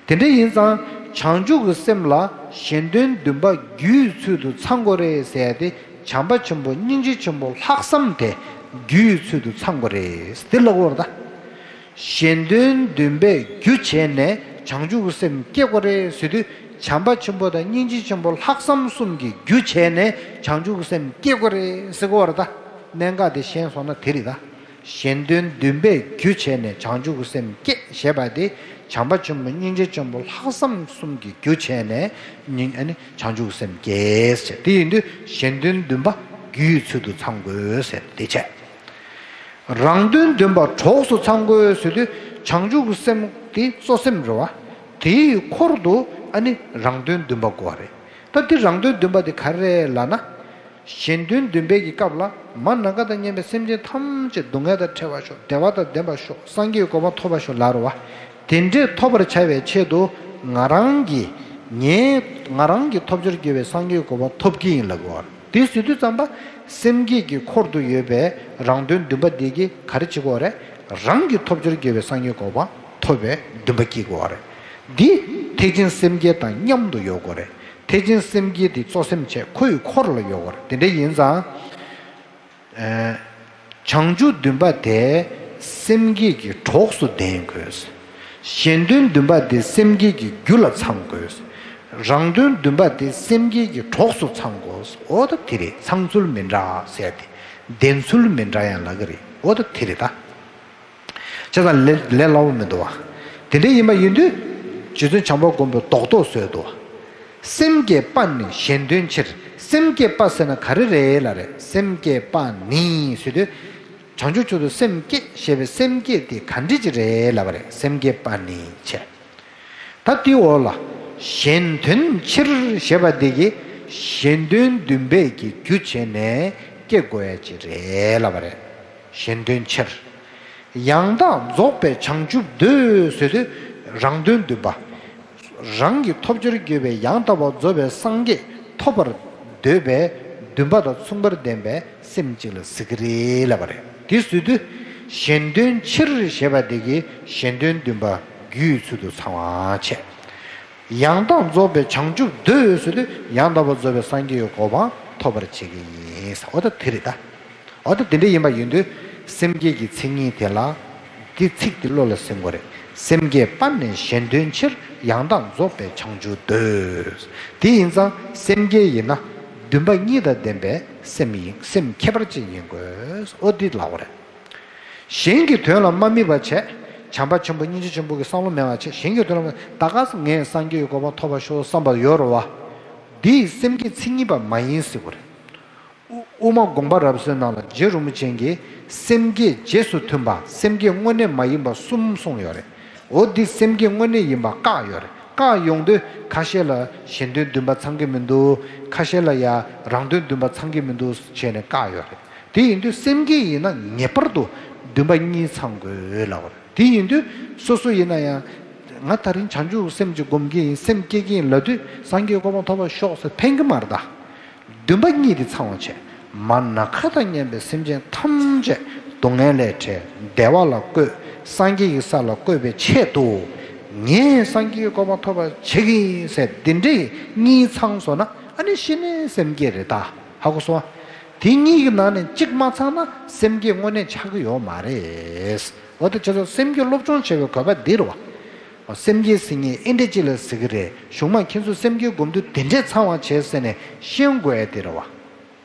དེ་འདྲ་ཡིན་ཙང་བྱང་ཆུབ་ཀྱི་སེམས་ལ་གཞན་དོན་བདུན་པ་རྒྱུའི་ཚུལ་དུ་ཚང་དགོས་རེད་ཟེར་ཏེ་བྱམས་པ་ཆེན་པོ་སྙིང་རྗེ་ཆེན་པོ་ལྷག་བསམ་དེ་རྒྱུའི་ཚུལ་དུ་ཚང་དགོས་རེད་དེ་ལབ་དགོས་རེད་ད། གཞན་དོན་བདུན་པའི་རྒྱུ་བྱས་ནས་བྱང་ཆུབ་ཀྱི་སེམས་སྐྱེ་དགོས་རེད་ཟེར་དུས་བྱམས་པ་ཆེན་པོ་དང་སྙིང་རྗེ་ཆེན་པོ་ལྷག་བསམ་གསུམ་གྱི་རྒྱུ་བྱས་ནས་བྱང་ཆུབ་ཀྱི་སེམས་སྐྱེ་དགོས་རེད་ཟེར་དགོས་རེད་ད། གནད་འགག་དེ་ཤེས་སོང་ན་དེ་རེད་ད། གཞན་དོན་བདུན་པའི་རྒྱུ་བྱས་ནས་བྱང་ཆུབ་ཀྱི་སེམས་སྐྱེ་ཞེས་པ་དེ་བྱམས་པ་ཆེན་པོ་སྙིང་རྗེ་ཆེན་པོ་ལྷག་བསམ་གསུམ་གྱི་རྒྱུ་བྱས་ནས་སྙིང་ཨ་ནི་བྱང་ཆུབ་ཀྱི་སེམས་སྐྱེ་ཟེར་དེ་ཡིན་དུས་གཞན་དོན་བདུན་པ་རྒྱུའི་ཚུལ་དུ་ཚང་དགོས་ཟེར་དེ་བྱས། རང་དོན་བདུན་པ་གྲོགས་སུ་ཚང་དགོས་ཟེར་དུས་བྱང་ཆུབ་ཀྱི་སེམས་དེ་གཙོ་སེམས་རེད་བ། དེའི་འཁོར་དུ་ཨ་ནི་རང་དོན་བདུན་པ་དགོས་པ་རེད། ད་དེ་རང་དོན་བདུན་པ་དེ་ག་རེ་རེད་ལབ་ན། གཞན་དོན་བདུན་པའི་གི་སྐབས་ལ་མ་ནམ་མཁའ་དང་མཉམ་པའི་སེམས་ཅན་ཐམས་ཅད་སྡུག་བསྔལ་དང་བྲལ་བར་ཤོག་བདེ་བ་དང་ལྡན་པར་ཤོག་སངས་རྒྱས་ཀྱི་གོ་འཕང་ཐོབ་པར་ཤོག་ལབ་རེད་བ། དེ་འདྲས་ཐོབ་པར་བྱ་བའི་ཆེད་དུ་ང་རང་གིས་ངའི་ང་རང་གི་ཐོབ་བྱར་གྱུར་པའི་སངས་རྒྱས་ཀྱི་གོ་འཕང་ཐོབ་ཀྱི་ཡིན་ལབ་དགོས་པ་རེད། དེ་ཟེར་དུས་ཙམ་པ་སེམས་བསྐྱེད་ཀྱི་འཁོར་དུ་ཡོད་པའི་རང་དོན་བདུན་པ་འདི་གིས་ག་རེ་བྱེད་དགོས་རེད། རང་གི་ཐོབ་བྱར་གྱུར་པའི་སངས་རྒྱས་གོ་འཕང་ཐོབ་པའི་འདུན་པ་བསྐྱེད་དགོས་རེད། འདི་ཐེག་ཆེན་སེམས་བསྐྱེད་དང་མཉམ་དུ་ཡོད་དགོས་རེད། ཐེག་ཆེན་སེམས་བསྐྱེད་འདི་གཙོ་སེམས་བྱས་ཁོ་ཡི་འཁོར་ལ་ཡོད་དགོས་རེད། དེ་འདྲ་ཡིན་ཙང་། ཨ། བྱང་ཆུབ་བདུན་པ་དེ་སེམས་བསྐྱེད་ཀྱི་གྲོགས་སུ་ལྡན་དགོས། གཞན་དོན་བདུན་པ་དེ་སེམས་བསྐྱེད་ཀྱི་རྒྱུ་ལ་ཚང་དགོས། རང་དོན་བདུན་པ་དེ་སེམས་བསྐྱེད་ཀྱི་གྲོགས་སུ་ཚང་དགོས། འོ་ད་དེ་རེད། ཚང་ཚུལ་མི་འདྲ་ཟེར་ཏེ། ལྡན་ཚུལ་མི་འདྲ་ཡང་ལབ་ཀྱི་རེད། འོ་ད་དེ་རེད་ད། བྱས་ཙང་ལས་ལས་སླ་བོ་མི་འདུག་བ། དེ་འདྲ་ཡིན་པ་ཡིན་དུས་རྗེ་བཙུན་བྱམས་པ་མགོན་པོས་རྡོག་རྡོག་བཟོས་འདུག་བ། སེམས་བསྐྱེད་པ་ནི་གཞན་དོན་ཕྱིར། སེམས་བསྐྱེད་པ་ཟེར་ན་ག་རེ་རེད་ལབ་རེད། སེམས་བསྐྱེད་པ་ནི་ཟེར་དུས། བྱང་ཆུབ་མཆོག་ཏུ་སེམས་བསྐྱེད་ཞེས་པའི་སེམས་བསྐྱེད་དེ་ག་འདྲ་ཅིག་རེད་ལབ་པ་རེད། སེམས་བསྐྱེད་པ་ནི་བྱས། ད་དེའི་འོག་ལ་གཞན་དོན་ཕྱིར་ཞེས་པ་འདི་གིས་གཞན་དོན་བདུན་པའི་གི་རྒྱུ་བྱས་ནས་སྐྱེ་དགོས་ཡ་ཅིག་རེད་ལབ་པ་རེད། གཞན་དོན་ཕྱིར། ཡང་དག་རྫོགས་པའི་བྱང་ཆུབ་འདོད་ཟེར་དུས་རང་དོན་བདུན་པ། རང་གི་ཐོབ་བྱར་གྱུར་པའི་ཡང་དག་པར་རྫོགས་པའི་སངས་རྒྱས་ཐོབ་པར་འདོད་པའི་འདུན་པ་དང་མཚུངས་པར་ལྡན་པའི་སེམས་གཅིག་ལ་ཟེར་གྱི་རེད་ལབ་པ་རེད། དེ་ཟེར་དུས་གཞན་དོན་ཕྱིར་ཞེས་པ་དེ་གིས་གཞན་དོན་བདུན་པ་རྒྱུའི་ཚུལ་དུ་ཚང་བ་བྱས། ཡང་དག་རྫོགས་པའི་བྱང་ཆུབ་འདོད་ཟེར་དུས་ཡང་དག་པར་རྫོགས་པའི་སངས་རྒྱས་ཀྱི་གོ་འཕང་ཐོབ་པར་བྱེད་ཀྱི་ཡིན། འོ་ད་དེ་རེད་ད། འོ་ད་དེ་འདྲ་ཡིན་པ་ཡིན་དུས་སེམས་བསྐྱེད་ཀྱི་མཚན་ཉིད་དེ་ལ། འདི་ཚིག་འདི་བློ་ལ་ཟིན་དགོས་རེད། སེམས་བསྐྱེད་པ་ནི་གཞན་དོན་ཕྱིར། ཡང་དག་རྫོགས་པའི་བྱང་ཆུབ་འདོད། དེ་ཡིན་ཙང་སེམས་བསྐྱེད་ཡིན་ན་འདུན་པ་གཉིས་དང་ལྡན་པའི་སེམས་ཡིན། སེམས་ཁྱད་པར་ཅན་ཡིན་དགོས། འོ་འདི་ལབ་དགོས་རེད། གཞན་གྱི་དོན་ལ་མ་དམིགས་པ་བྱས། བྱམས་པ་ཆེན་པོ་སྙིང་རྗེ་ཆེན་པོ་གི་བསམ་བློ་མེད་པ་བྱས། གཞན་གྱི་དོན་ལ་ད་ག་ས་ངས་སངས་རྒྱས་ཀྱི་གོ་འཕང་ཐོབ་པར་ཤོག་བསམ་པ་ཡོད་རེད་བ། འདི་སེམས་བསྐྱེད་མཚན་ཉིད་པ་མ་ཡིན་ཟེར་དགོས་རེད། དབུ་དབུ་མ་དགོངས་པ་རབ་གསལ་ནང་ལ་རྗེ་རིན་པོ་ཆེ་གིས་སེམས་བསྐྱེད་རྗེས་སུ་མཐུན་པ་སེམས་བསྐྱེད་དངོས་གནས་མ་ཡིན་པ་གསུམ་གསུངས་ཡོད་རེད། འོ་འདི་སེམས་བསྐྱེད་དངོས་གནས་ཡིན་པ་བཀག་ཡོད་རེད། བཀག་ཡོང་དུས་ཁ་ཤས་ལ་གཞན་དོན་འདུན་པ་ཚང་གི་མི་འདུག་ཁ་ཤས་ལ་ཡ་རང་དོན་འདུན་པ་ཚང་གི་མི་འདུག་བྱས་ནས་བཀག་ཡོད་རེད། དེ་ཡིན་དུས་སེམས་བསྐྱེད་ཡིན་ན་ངེས་པར་དུ་འདུན་པ་གཉིས་ཚང་དགོས་ལབ་པ་རེད། དེ་ཡིན་དུས་སོ་སོ་ཡིན་ན་ཡང་ང་ད་རིང་བྱང་ཆུབ་སེམས་ཀྱི་སྒོམ་གྱི་ཡིན་སེམས་བསྐྱེད་ཀྱི་ཡིན་ལབ་དུས་སངས་རྒྱས་གོ་འཕང་ཐོབ་པར་ཤོག་ཟེར་ཕན་གྱི་མ་རེད་ད། འདུན་པ་གཉིས་དེ་ཚང་བ་བྱས། མ་ནམ་མཁའ་དང་མཉམ་པའི་སེམས་ཅན་ཐམས་ཅད་སྡུག་བསྔལ་ལས་བྲལ་བདེ་བ་ལ་བཀོད་སངས་རྒྱས་ཀྱི་ས་ལ་བཀོད་པའི་ཆེད་དུ། ངས་སངས་རྒྱས་ཀྱི་གོ་འཕང་ཐོབ་པར་བྱེད་ཀྱི་ཡིན་ཟེར་འདི་འདྲའི་གཉིས་ཚང་སོང་ན་ཨ་ནི་ཤི་ནས་སེམས་བསྐྱེད་རེད་ད། ཧ་གོ་སོང་ཨ། དེ་གཉིས་ཀྱི་ནང་ནས་གཅིག་མ་ཚང་ན་སེམས་བསྐྱེད་དངོས་གནས་ཆགས་ཀྱི་ཡོད་མ་རེད། འོ་ད་ཁྱེད་ཚོ་སེམས་བསྐྱེད་སློབ་སྦྱོང་བྱེད་པའི་དགོས་པ་འདི་རེད་བ། སེམས་བསྐྱེད་ཟེར་མཁན་ཨེ་འདྲ་ཅིག་ལ་ཟེར་གི་རེད། གཞུང་མ་ཁྱེད་ཚོ་སེམས་བསྐྱེད་སྒོམ་དུས་དེ་འདྲས་ཚང་བ་བྱས་ཟེར་ནས་ཤེས་དགོས་ཡ་དེ་རེད་བ།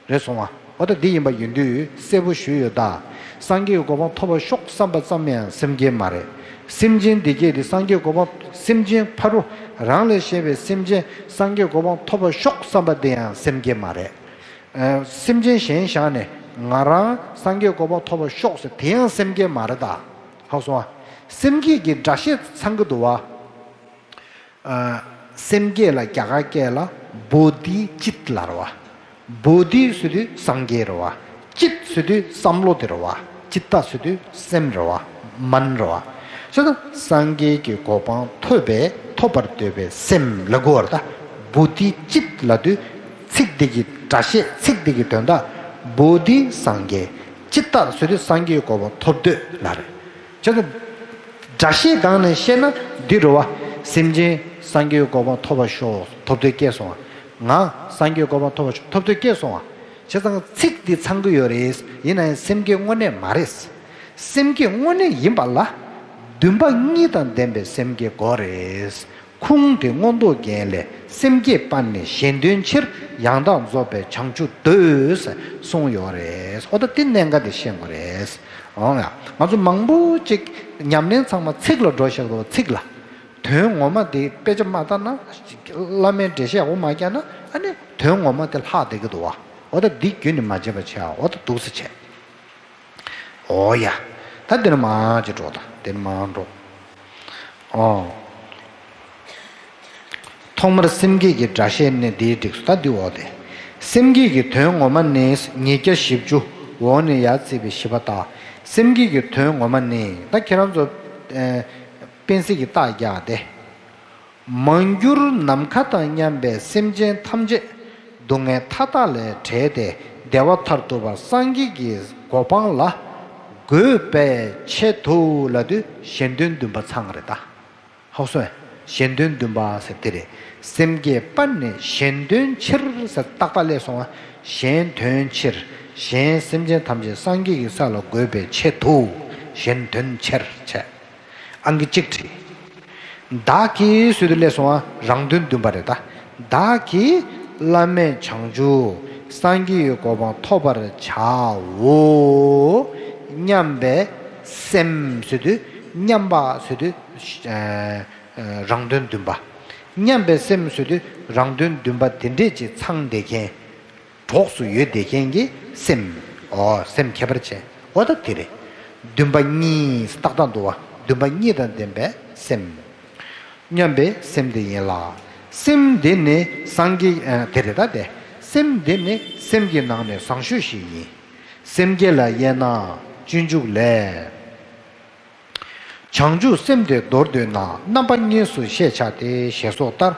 རེད་སོང་ང་། འོ་ད་འདི་ཡིན་པ་ཡིན་དུས་གསལ་པོ་ཞུས་ཡོད་ད། སངས་རྒྱས་ཀྱི་གོ་འཕང་ཐོབ་པར་ཤོག་བསམ་པ་ཙམ་ཡང་སེམས་བསྐྱེད་མ་རེད། སེམས་ཅན་འདི་སྐད་དེ་སངས་རྒྱས་གོ་འཕང་སེམས་ཅན་ཕ་རོལ་རང་ལས་གཞན་པའི་སེམས་ཅན་སངས་རྒྱས་གོ་འཕང་ཐོབ་པར་ཤོག་བསམ་པ་དེ་ཡང་སེམས་བསྐྱེད་མ་རེད། ཨ། སེམས་ཅན་གཞན་བཞག་ནས་ང་རང་སངས་རྒྱས་གོ་འཕང་ཐོབ་པར་ཤོག་ཟེར་དེ་ཡང་སེམས་བསྐྱེད་མ་རེད་ད། ཧ་གོ་སོང་ང་། སེམས་བསྐྱེད་ཀྱི་སྒྲ་བཤད་ཚང་གི་འདུག་བ། ཨ། སེམས་བསྐྱེད་ལ་རྒྱ་གར་སྐད་ལ་བོ་དྷི་ཅིཏ་ལབ་རེད་བ། བོ་དྷི་ཟེར་དུས་སངས་རྒྱས་རེད་བ། ཅིཏ་ཟེར་དུས་བསམ་བློ་དེ་རེད་བ། ཅིཏྟ་ཟེར་དུས་སེམས་རེད་བ། མན་རེད་བ། བྱས་ཙང་སངས་རྒྱས་ཀྱི་གོ་འཕང་ཐོབ་པའི་ཐོབ་པར་འདོད་པའི་སེམས་ལབ་དགོས་པ་རེད་ད། བོ་དྷི་ཅིཏ་ལབ་དུས་ཚིག་འདི་གི་སྒྲ་བཤད་ཚིག་འདི་གི་དོན་དག་བོ་དྷི་སངས་རྒྱས། ཅིཏྟ་ཟེར་དུས་སངས་རྒྱས་ཀྱི་གོ་འཕང་ཐོབ་འདོད་ལབ་རེད། བྱས་ཙང་། སྒྲ་བཤད་སྒང་ནས་བཤད་ན་འདི་རེད་བ། སེམས་ཅན་སངས་རྒྱས་གོ་འཕང་ཐོབ་པར་ཤོག་ཐོབ་འདོད་སྐྱེས་སོང་ང་། ང་སངས་རྒྱས་གོ་འཕང་ཐོབ་པར་ཤོག་ཐོབ་འདོད་སྐྱེས་སོང་ང་། བྱས་ཙང་ཚིག་འདི་ཚང་གི་ཡོད་རེད། ཡིན་ན་ཡང་སེམས་བསྐྱེད་དངོས་གནས་མ་རེད། སེམས་བསྐྱེད་དངོས་གནས་ཡིན་པ་ལ། འདུན་པ་གཉིས་དང་ལྡན་པའི་སེམས་བསྐྱེད་དགོས་རེད། ཁུངས་དེ་མངོན་རྟོགས་རྒྱན་ལས། སེམས་བསྐྱེད་པ་ནི་གཞན་དོན་ཕྱིར། ཡང་དག་རྫོགས་པའི་བྱང་ཆུབ་འདོད། གསུངས་ཡོད་རེད། འོ་ད་དེ་གནད་འགག་དེ་ཤེས་དགོས་རེད། འོང་ཡ། ང་ཚོ་མང་པོ་ཅིག་ཉམས་ལེན་ཚང་མ་ཚིག་ལ་འགྲོ་བཞག་འདུག་ཚིག་ལ། དོན་ངོ་མ་དེ་དཔེ་ཆ་མ་ལྟ་ན། བླ་མའི་འགྲེལ་བཤད་འོ་མ་རྒྱག་ན་ཨ་ནི་དོན་ངོ་མ་དེ་ལྷག་བསྡད་ཀྱི་འདུག་བ། འོ་ད་འདི་རྒྱུན་ནས་མ་བརྗེད་པ་བྱས་ཨ། འོ་ད་འདུག་སེ་བྱས། འོ་ཡ། ད་འདི་ནས་མར་ཅིག་འགྲོ་ད། འདི་ནས་མར་འགྲོ། ཨོ། ཐོག་མར་སེམས་བསྐྱེད་ཀྱི་སྒྲ་བཤད་ནི་འདིའི་འགྲིགས་སོ། ད་འདི་འོ་དེ། སེམས་བསྐྱེད་ཀྱི་དོན་ངོ་མ་ནི་ཉིས་བརྒྱ་བཞི་བཅུ། འོག་ནས་ཡར་བརྩིས་པའི་བཞི་པ་དག་སེམས་བསྐྱེད་ཀྱི་དོན་ངོ་མ་ནི། ད་ཁྱེད་རང་ཚོ། ཨེ། པཎ་ཟེར་གྱི་རྟགས་རྒྱག་སྟེ། མ་གྱུར་ནམ་མཁའ་དང་མཉམ་པའི་སེམས་ཅན་ཐམས་ཅད་སྡུག་བསྔལ་མཐའ་དག་ལས་བསྒྲལ་ཏེ་བདེ་བ་མཐར་ཐུག་པ་སངས་རྒྱས་ཀྱི་གོ་འཕང་ལ་འགོད་པའི་ཆེད་དུ་ལབ་དུས་གཞན་དོན་བདུན་པ་ཚང་རེད་ད། ཧོ་སོ། གཞན་དོན་བདུན་པ་ཟེར་དེ་རེད། སེམས་བསྐྱེད་པ་ནི་གཞན་དོན་ཕྱིར་ཟེར་རྟག་པ་སླེབས་སོང་བ། གཞན་དོན་ཕྱིར། གཞན་སེམས་ཅན་ཐམས་ཅད་སངས་རྒྱས་ཀྱི་ས་ལ་འགོད་པའི་ཆེད་དུ། གཞན་དོན་ཕྱིར་བྱས། ཨང་ཀི་གཅིག་བྲིས། བདག་གིས་ཟེར་དུས་སླེབས་སོང་བ། རང་དོན་བདུན་པ་རེད་ད། བདག་གིས་བླ་མེད་བྱང་ཆུབ་སངས་རྒྱས་ཀྱི་གོ་འཕང་ཐོབ་པར་བྱའོ་སྙམ་པའི་སེམས་ཟེར་དུས་སྙམ་པ་ཟེར་དུས། ཨ། རང་དོན་བདུན་པ། སྙམ་པའི་སེམས་ཟེར་དུས་རང་དོན་བདུན་པ་དེ་འདྲས་ཅིག་ཚང་བསྡད་མཁན། གྲོགས་སུ་ཡོད་བསྡད་མཁན་གྱི་སེམས། འོ། སེམས་ཁྱད་པར་ཅན། འོ་ད་དེ་རེད། འདུན་པ་གཉིས་ཏག་ཏག་འདུག་བ། འདུན་པ་གཉིས་དང་ལྡན་པའི་སེམས། སྙམ་པའི་སེམས་དེ་ཡིན་ལ། སེམས་དེ་ནི་སངས་རྒྱས། ཨ། དེ་རེད་ད་དེ། སེམས་དེ་ནི་སེམས་ཀྱི་ནང་ནས་བཟང་ཤོས་ཤིག་ཡིན། སེམས་བསྐྱེད་ལ་དབྱེ་ན་སྤྱོད་འཇུག་ལས། བྱང་ཆུབ་སེམས་དེ་མདོར་བསྡུས་ན། རྣམ་པ་གཉིས་སུ་ཤེས་བྱ་སྟེ། ཞེས་སོགས་ལྟར།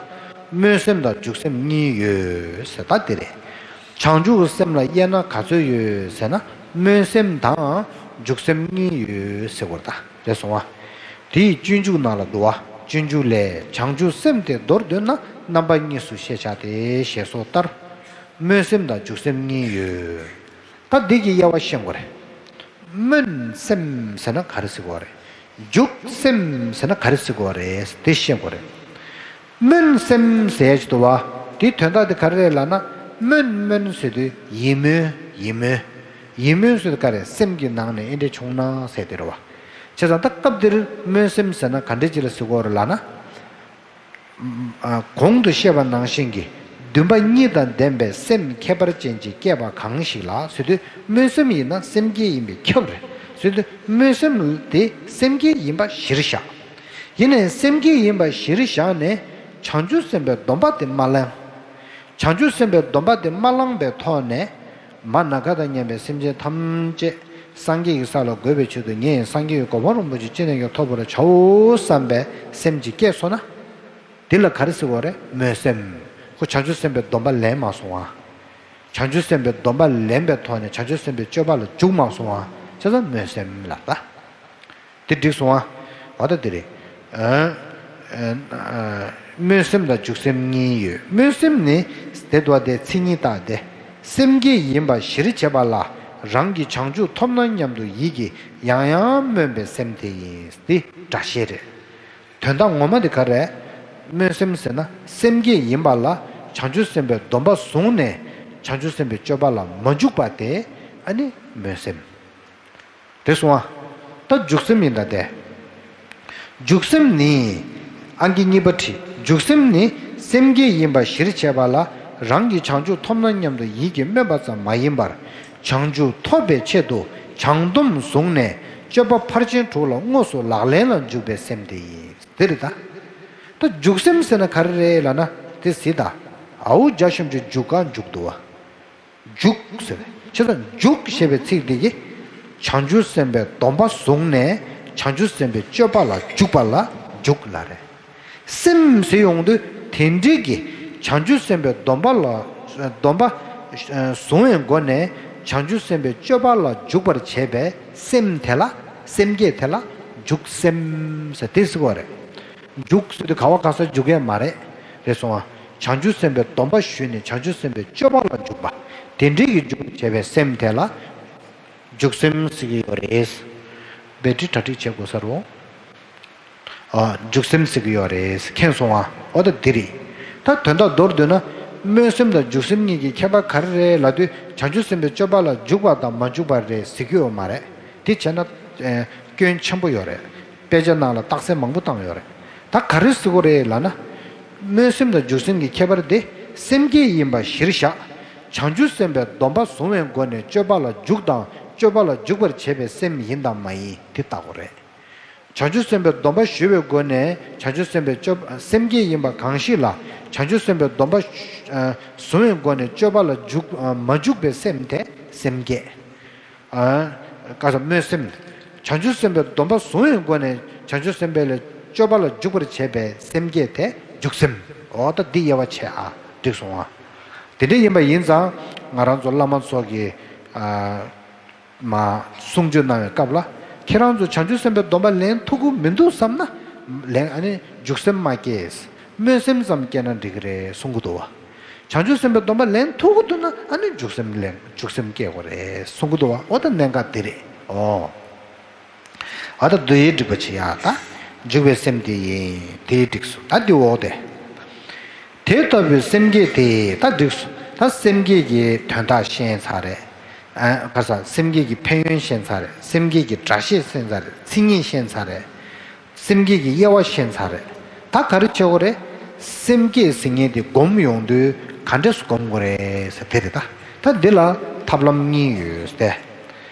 སྨོན་སེམས་དང་འཇུག་སེམས་གཉིས་ཡོད་ཟེར་ད་དེ་རེད། བྱང་ཆུབ་སེམས་ལ་དབྱེ་ན་ག་ཚོད་ཡོད་ཟེར་ན། སྨོན་སེམས་དང་འཇུག་སེམས་གཉིས་ཡོད་ཟེར་བ་རེད་ད། རེད་སོང་བ། དེ་ཡི་སྤྱོད་འཇུག་ནང་ལ་འདུག་བ། སྤྱོད་འཇུག་ལས། བྱང་ཆུབ་སེམས་དེ་མདོར་བསྡུས་ན། རྣམ་པ་གཉིས་སུ་ཤེས་བྱ་སྟེ། ཞེས་སོགས་ལྟར། སྨོན་སེམས་དང་འཇུག་སེམས་གཉིས་ཡོད། ད་འདི་གི་དབྱེ་བ་ཤེས་དགོས་རེད། སྨོན་སེམས་ཟེར་ན་ག་རེ་ཟེར་དགོས་རེད། འཇུག་སེམས་ཟེར་ན་ག་རེ་ཟེར་དགོས་རེད། དེ་ཤེས་དགོས་རེད། སྨོན་སེམས་ཟེར་ཡ་ཅིག་འདུག་བ། དེའི་དོན་དག་དེ་ག་རེ་རེད་ལབ་ན། སྨོན་སྨོན་ཟེར་དུས་ཡིད་སྨོན། ཡིད་སྨོན། ཡིད་སྨོན་ཟེར་དུས་ག་རེ། སེམས་ཀྱི་ནང་ནས་ཨེ་འདྲས་བྱུང་ན་ཟེར་དེ་རེད་བ། བྱས་ཙང་ད་སྐབས་འདིར་སྨོན་སེམས་ཟེར་ན་ག་འདྲས་ཅིག་ལ་ཟེར་དགོས་རེད་ལབ་ན། ཨ། གོང་དུ་བཤད་པ་ནང་བཞིན་གྱི་འདུན་པ་གཉིས་དང་ལྡན་པའི་སེམས་ཁྱད་པར་ཅན་ཅིག་སྐྱེས་པ་གང་ཞིག་ལ་ཟེར་དུས། སྨོན་སེམས་ཡིན་ན་སེམས་བསྐྱེད་ཡིན་པས་ཁྱབ་རེད་ཟེར་དུས། སྨོན་སེམས་དེ་སེམས་བསྐྱེད་ཡིན་པ་གཞིར་བཞག་ཡིན་ནའི་སེམས་བསྐྱེད་ཡིན་པ་གཞིར་བཞག་ནས་བྱང་ཆུབ་སེམས་དཔའི་སྡོམ་པ་དེ་མ་བླངས། བྱང་ཆུབ་སེམས་དཔའི་སྡོམ་པ་དེ་མ་བླངས་པའི་ཐོག་ནས། མ་ན་ག་དང་མཉམ་པའི་སེམས་ཅན་ཐམས་ཅད་སངས་རྒྱས་ཀྱི་ས་ལ་འགོད་པའི་ཆེད་དུ། ངས་སངས་རྒྱས་ཀྱི་གོ་འཕང་རིན་པོ་ཆེ་ཅི་ནས་ཀྱང་ཐོབ་པར་བྱའོ་བསམ་པའི་སེམས་ཀྱིས་སྐྱེས་སོང་ན། འདི་ལ་ག་རེ་ཟེར་བ་རེད། སྨོན་སེམས། ཁོ་བྱང་ཆུབ་སེམས་དཔའི་སྡོམ་པ་ལེན་མ་སོང་བ། བྱང་ཆུབ་སེམས་དཔའི་སྡོམ་པ་ལེན་པའི་ཐོག་ནས་བྱང་ཆུབ་སེམས་དཔའི་སྤྱོད་པ་ལ་འཇུག་མ་སོང་བ། བྱས་ཙང་སྨོན་སེམས་ལབ་ད། དེ་འགྲིག་སོང་ཨ། འོ་ད་དེ་རེད། ཨ། སྨོན་སེམས་དང་འཇུག་སེམས་གཉིས་ཡོད། སྨོན་སེམས་ནི་དེ་འདུག་སྟེ་མཚན་ཉིད་བཏགས་ཏེ། སེམས་བསྐྱེད་ཡིན་པ་གཞིར་བྱས་པ་ལ། རང་གིས་བྱང་ཆུབ་ཐོབ་ན་སྙམ་དུ་ཡིད་ཀྱིས་ཡང་ཡང་སྨོན་པའི་སེམས་དེ་ཡིན། འདི་སྒྲ་བཤད་རེད། དོན་དག་ངོ་མ་དེ་ག་རེ་རེད། སྨོན་སེམས་ཟེར་ན་སེམས་བསྐྱེད་ཡིན་པ་ལ་བྱང་ཆུབ་སེམས་དཔའི་སྡོམ་པ་བཟུང་ནས་བྱང་ཆུབ་སེམས་དཔའི་སྤྱོད་པ་ལ་མ་འཇུག་པ་དེ་ཨ་ནི་སྨོན་སེམས། དེ་སོང་ཨ། ད་འཇུག་སེམས་ཡིན་ད་དེ། འཇུག་སེམས་ནི། ཨང་ཀི་གཉིས་པ་བྲིས། འཇུག་སེམས་ནི་སེམས་བསྐྱེད་ཡིན་པ་གཞིར་བྱས་པ་ལ། རང་གིས་བྱང་ཆུབ་ཐོབ་ན་སྙམ་དུ་ཡིད་ཀྱིས་སྨོན་པ་ཙམ་མ་ཡིན་པར། བྱང་ཆུབ་ཐོབ་པའི་ཆེད་དུ་བྱང་སྡོམ་བཟུང་ནས་སྤྱོད་པ་ཕར་ཕྱིན་དྲུག་ལ་དངོས་སུ་ལག་ལེན་ལ་འཇུག་པའི་སེམས་དེ་ཡིན། དེ་རེད་ད། ད་འཇུག་སེམས་ཟེར་ན་ག་རེ་རེད་ལབ་ན་དེ་གཟིགས་ད། ཨའུ་རྒྱ་ཤོམ་ཅུ་འཇུག་ག་འཇུག་འདུག་བ། འཇུག་ཟེར། བྱས་ཙང་འཇུག་ཞེས་པའི་ཚིག་འདི་གིས་བྱང་ཆུབ་སེམས་དཔའི་སྡོམ་པ་བཟུང་ནས་བྱང་ཆུབ་སེམས་དཔའི་སྤྱོད་པ་ལ་འཇུག་པ་ལ་འཇུག་ལབ་རེད། སེམས་ཟེར་ཡོང་དུས་དེ་འདྲའི་གི་བྱང་ཆུབ་སེམས་དཔའི་སྡོམ་པ་ལ་སྡོམ་པ་བཟུང་བའི་སྒོ་ནས་བྱང་ཆུབ་སེམས་དཔའི་སྤྱོད་པ་ལ་འཇུག་པར་བྱེད་པའི་སེམས་དེ་ལ་སེམས་བསྐྱེད་དེ་ལ་འཇུག་སེམས་ཟེར་དེ་ཟེར་བ་རེད། འཇུག་ཟེར་དུས་ག་བ་ག་ས་འཇུག་ཡས་མ་རེད། རེད་སོང་ཨ། བྱང་ཆུབ་སེམས་དཔའི་སྡོམ་པ་ཞུས་ནས་བྱང་ཆུབ་སེམས་དཔའི་སྤྱོད་པ་ལ་འཇུག་པ། དེ་འདྲའི་གི་འཇུག་པར་བྱེད་པའི་སེམས་དེ་ལ་འཇུག་སེམས་ཟེར་གྱི་ཡོད་རེད། བེ་ཏྲི་གྲ་སྒྲིག་བྱེད་དགོས་ས་རོ། ཨ། འཇུག་སེམས་ཟེར་གྱི་ཡོད་རེད། མཁྱེན་སོང་ཨ། འོ་ད་འདི་རེད། ད་དོན་དག་མདོར་བསྡུས་ན། སྨོན་སེམས་དང་འཇུག་སེམས་གཉིས་ཀྱི་ཁྱད་པར་ག་རེ་རེད་ལབ་དུས་བྱང་ཆུབ་སེམས་དཔའི་སྤྱོད་པ་ལ་འཇུག་པ་དང་མ་འཇུག་པ་རེད་ཟེར་གྱི་ཡོད་མ་རེད། དེ་བྱས་ན། ཨེ། སྐྱོན་ཆེན་པོ་ཡོད་རེད། དཔེ་ཆ་ནང་ལ་རྟགས་གསལ་མང་པོ་བཏང་ཡོད་རེད། ད་ག་རེ་ཟེར་དགོས་རེད་ལབ་ན། སྨོན་སེམས་དང་འཇུག་སེམས་ཀྱི་ཁྱད་པར་དེ་སེམས་བསྐྱེད་ཡིན་པ་གཞིར་བཞག་བྱང་ཆུབ་སེམས་དཔའི་སྡོམ་པ་བཟུང་བའི་སྒོ་ནས་སྤྱོད་པ་ལ་འཇུག་དང་སྤྱོད་པ་ལ་འཇུག་པར་བྱེད་པའི་སེམས་ཡིན་དང་མ་ཡིན་དེ་བལྟ་དགོས་རེད། བྱང་ཆུབ་སེམས་དཔའི་སྡོམ་པ་ཞུ་བའི་སྒོ་ནས་བྱང་ཆུབ་སེམས་དཔའི་སྤྱོད་སེམས་བསྐྱེད་ཡིན་པ་གང་ཞིག་ལ་བྱང་ཆུབ་སེམས་དཔའི་སྡོམ་པ་བཟུང་བའི་སྒོ་ནས་སྤྱོད་པ་ལ་འཇུག་མ་འཇུག་པའི་སེམས་དེ་སེམས་བསྐྱེད། ཨ། ག་ས་སྨོན་སེམས། བྱང་ཆུབ་སེམས་དཔའི་སྡོམ་པ་བཟུང་བའི་སྒོ་ནས་བྱང་ཆུབ་སེམས་དཔའི་ལ་སྤྱོད་པ་ལ་འཇུག་པར་བྱེད་པའི་སེམས་བསྐྱེད་དེ་འཇུག་སེམས། འོ་ད་འདི་དབྱེ་བ་ཕྱེ་ཨ། འགྲིག་སོང་ཨ། དེ་འདྲ་ཡིན་པ་ཡིན་ཙང་ང་རང་ཚོ་བླ་མ་ཚོ་གིས་ཨ། མ། གསུང་ཆོས་གནང་བའི་སྐབས་ལ། ཁྱེད་རང་ཚོ་བྱང་ཆུབ་སེམས་དཔའི་སྡོམ་པ་ལེན་ཐུབ་ཀྱི་མི་འདུག་བསམ་ན། ལེན་ཨ་ནི་འཇུག་སེམས་མ་སྐྱེས། སྨོན་སེམས་ཙམ་སྐྱེས་ན་འགྲིག་གི་རེད་གསུང་གི་འདུག་བ། བྱང་ཆུབ་སེམས་དཔའི་སྡོམ་པ་ལེན་ཐུབ་ཀྱི་འདུག་ན་ཨ་ནི་འཇུག་སེམས་ལེན་འཇུག་སེམས་སྐྱེ་དགོས་རེད་གསུང་གི་འདུག་བ། འོ་ད་གནད་འགག་འདི་རེད། ཨོ། ཨ་ད་འདི་ཡིས་འགྲིག་པ་བྱེད་ཡ་ད། འཇུག་པའི་སེམས་དེ་ཡིན་དེ་ཡིས་འགྲིག་སོང་ད་འདི་འོག་དེ། དེ་ལྟ་བུའི་སེམས་བསྐྱེད་དེ་ད་འགྲིག་སོང་ད་སེམས་བསྐྱེད་ཀྱི་དོན་དག་ཤེས་ཚར་རེད། ཨ་ག་ས་སེམས་བསྐྱེད་ཀྱི་ཕན་ཡོན་ཤེས་ཚར་རེད། སེམས་བསྐྱེད་ཀྱི་སྒྲ་བཤད་ཤེས་ཚར་རེད། མཚན་ཉིད་ཤེས་ཚར་རེད། སེམས་བསྐྱེད་ཀྱི་དབྱེ་བ་ཤེས་ཚར་རེད། ད་ག་རེ་བྱེད་དགོས་རེད། སེམས་བསྐྱེད་ཟེར་མཁན་དེ་སྒོམ་ཡོང་དུས་ག་འདྲས་སུ་སྒོམ་དགོས་རེད་ཟེར་དེ་རེད་ད། ད་འདི་ལ་ཐབས་ལམ་གཉིས་ཡོད་ཟེར།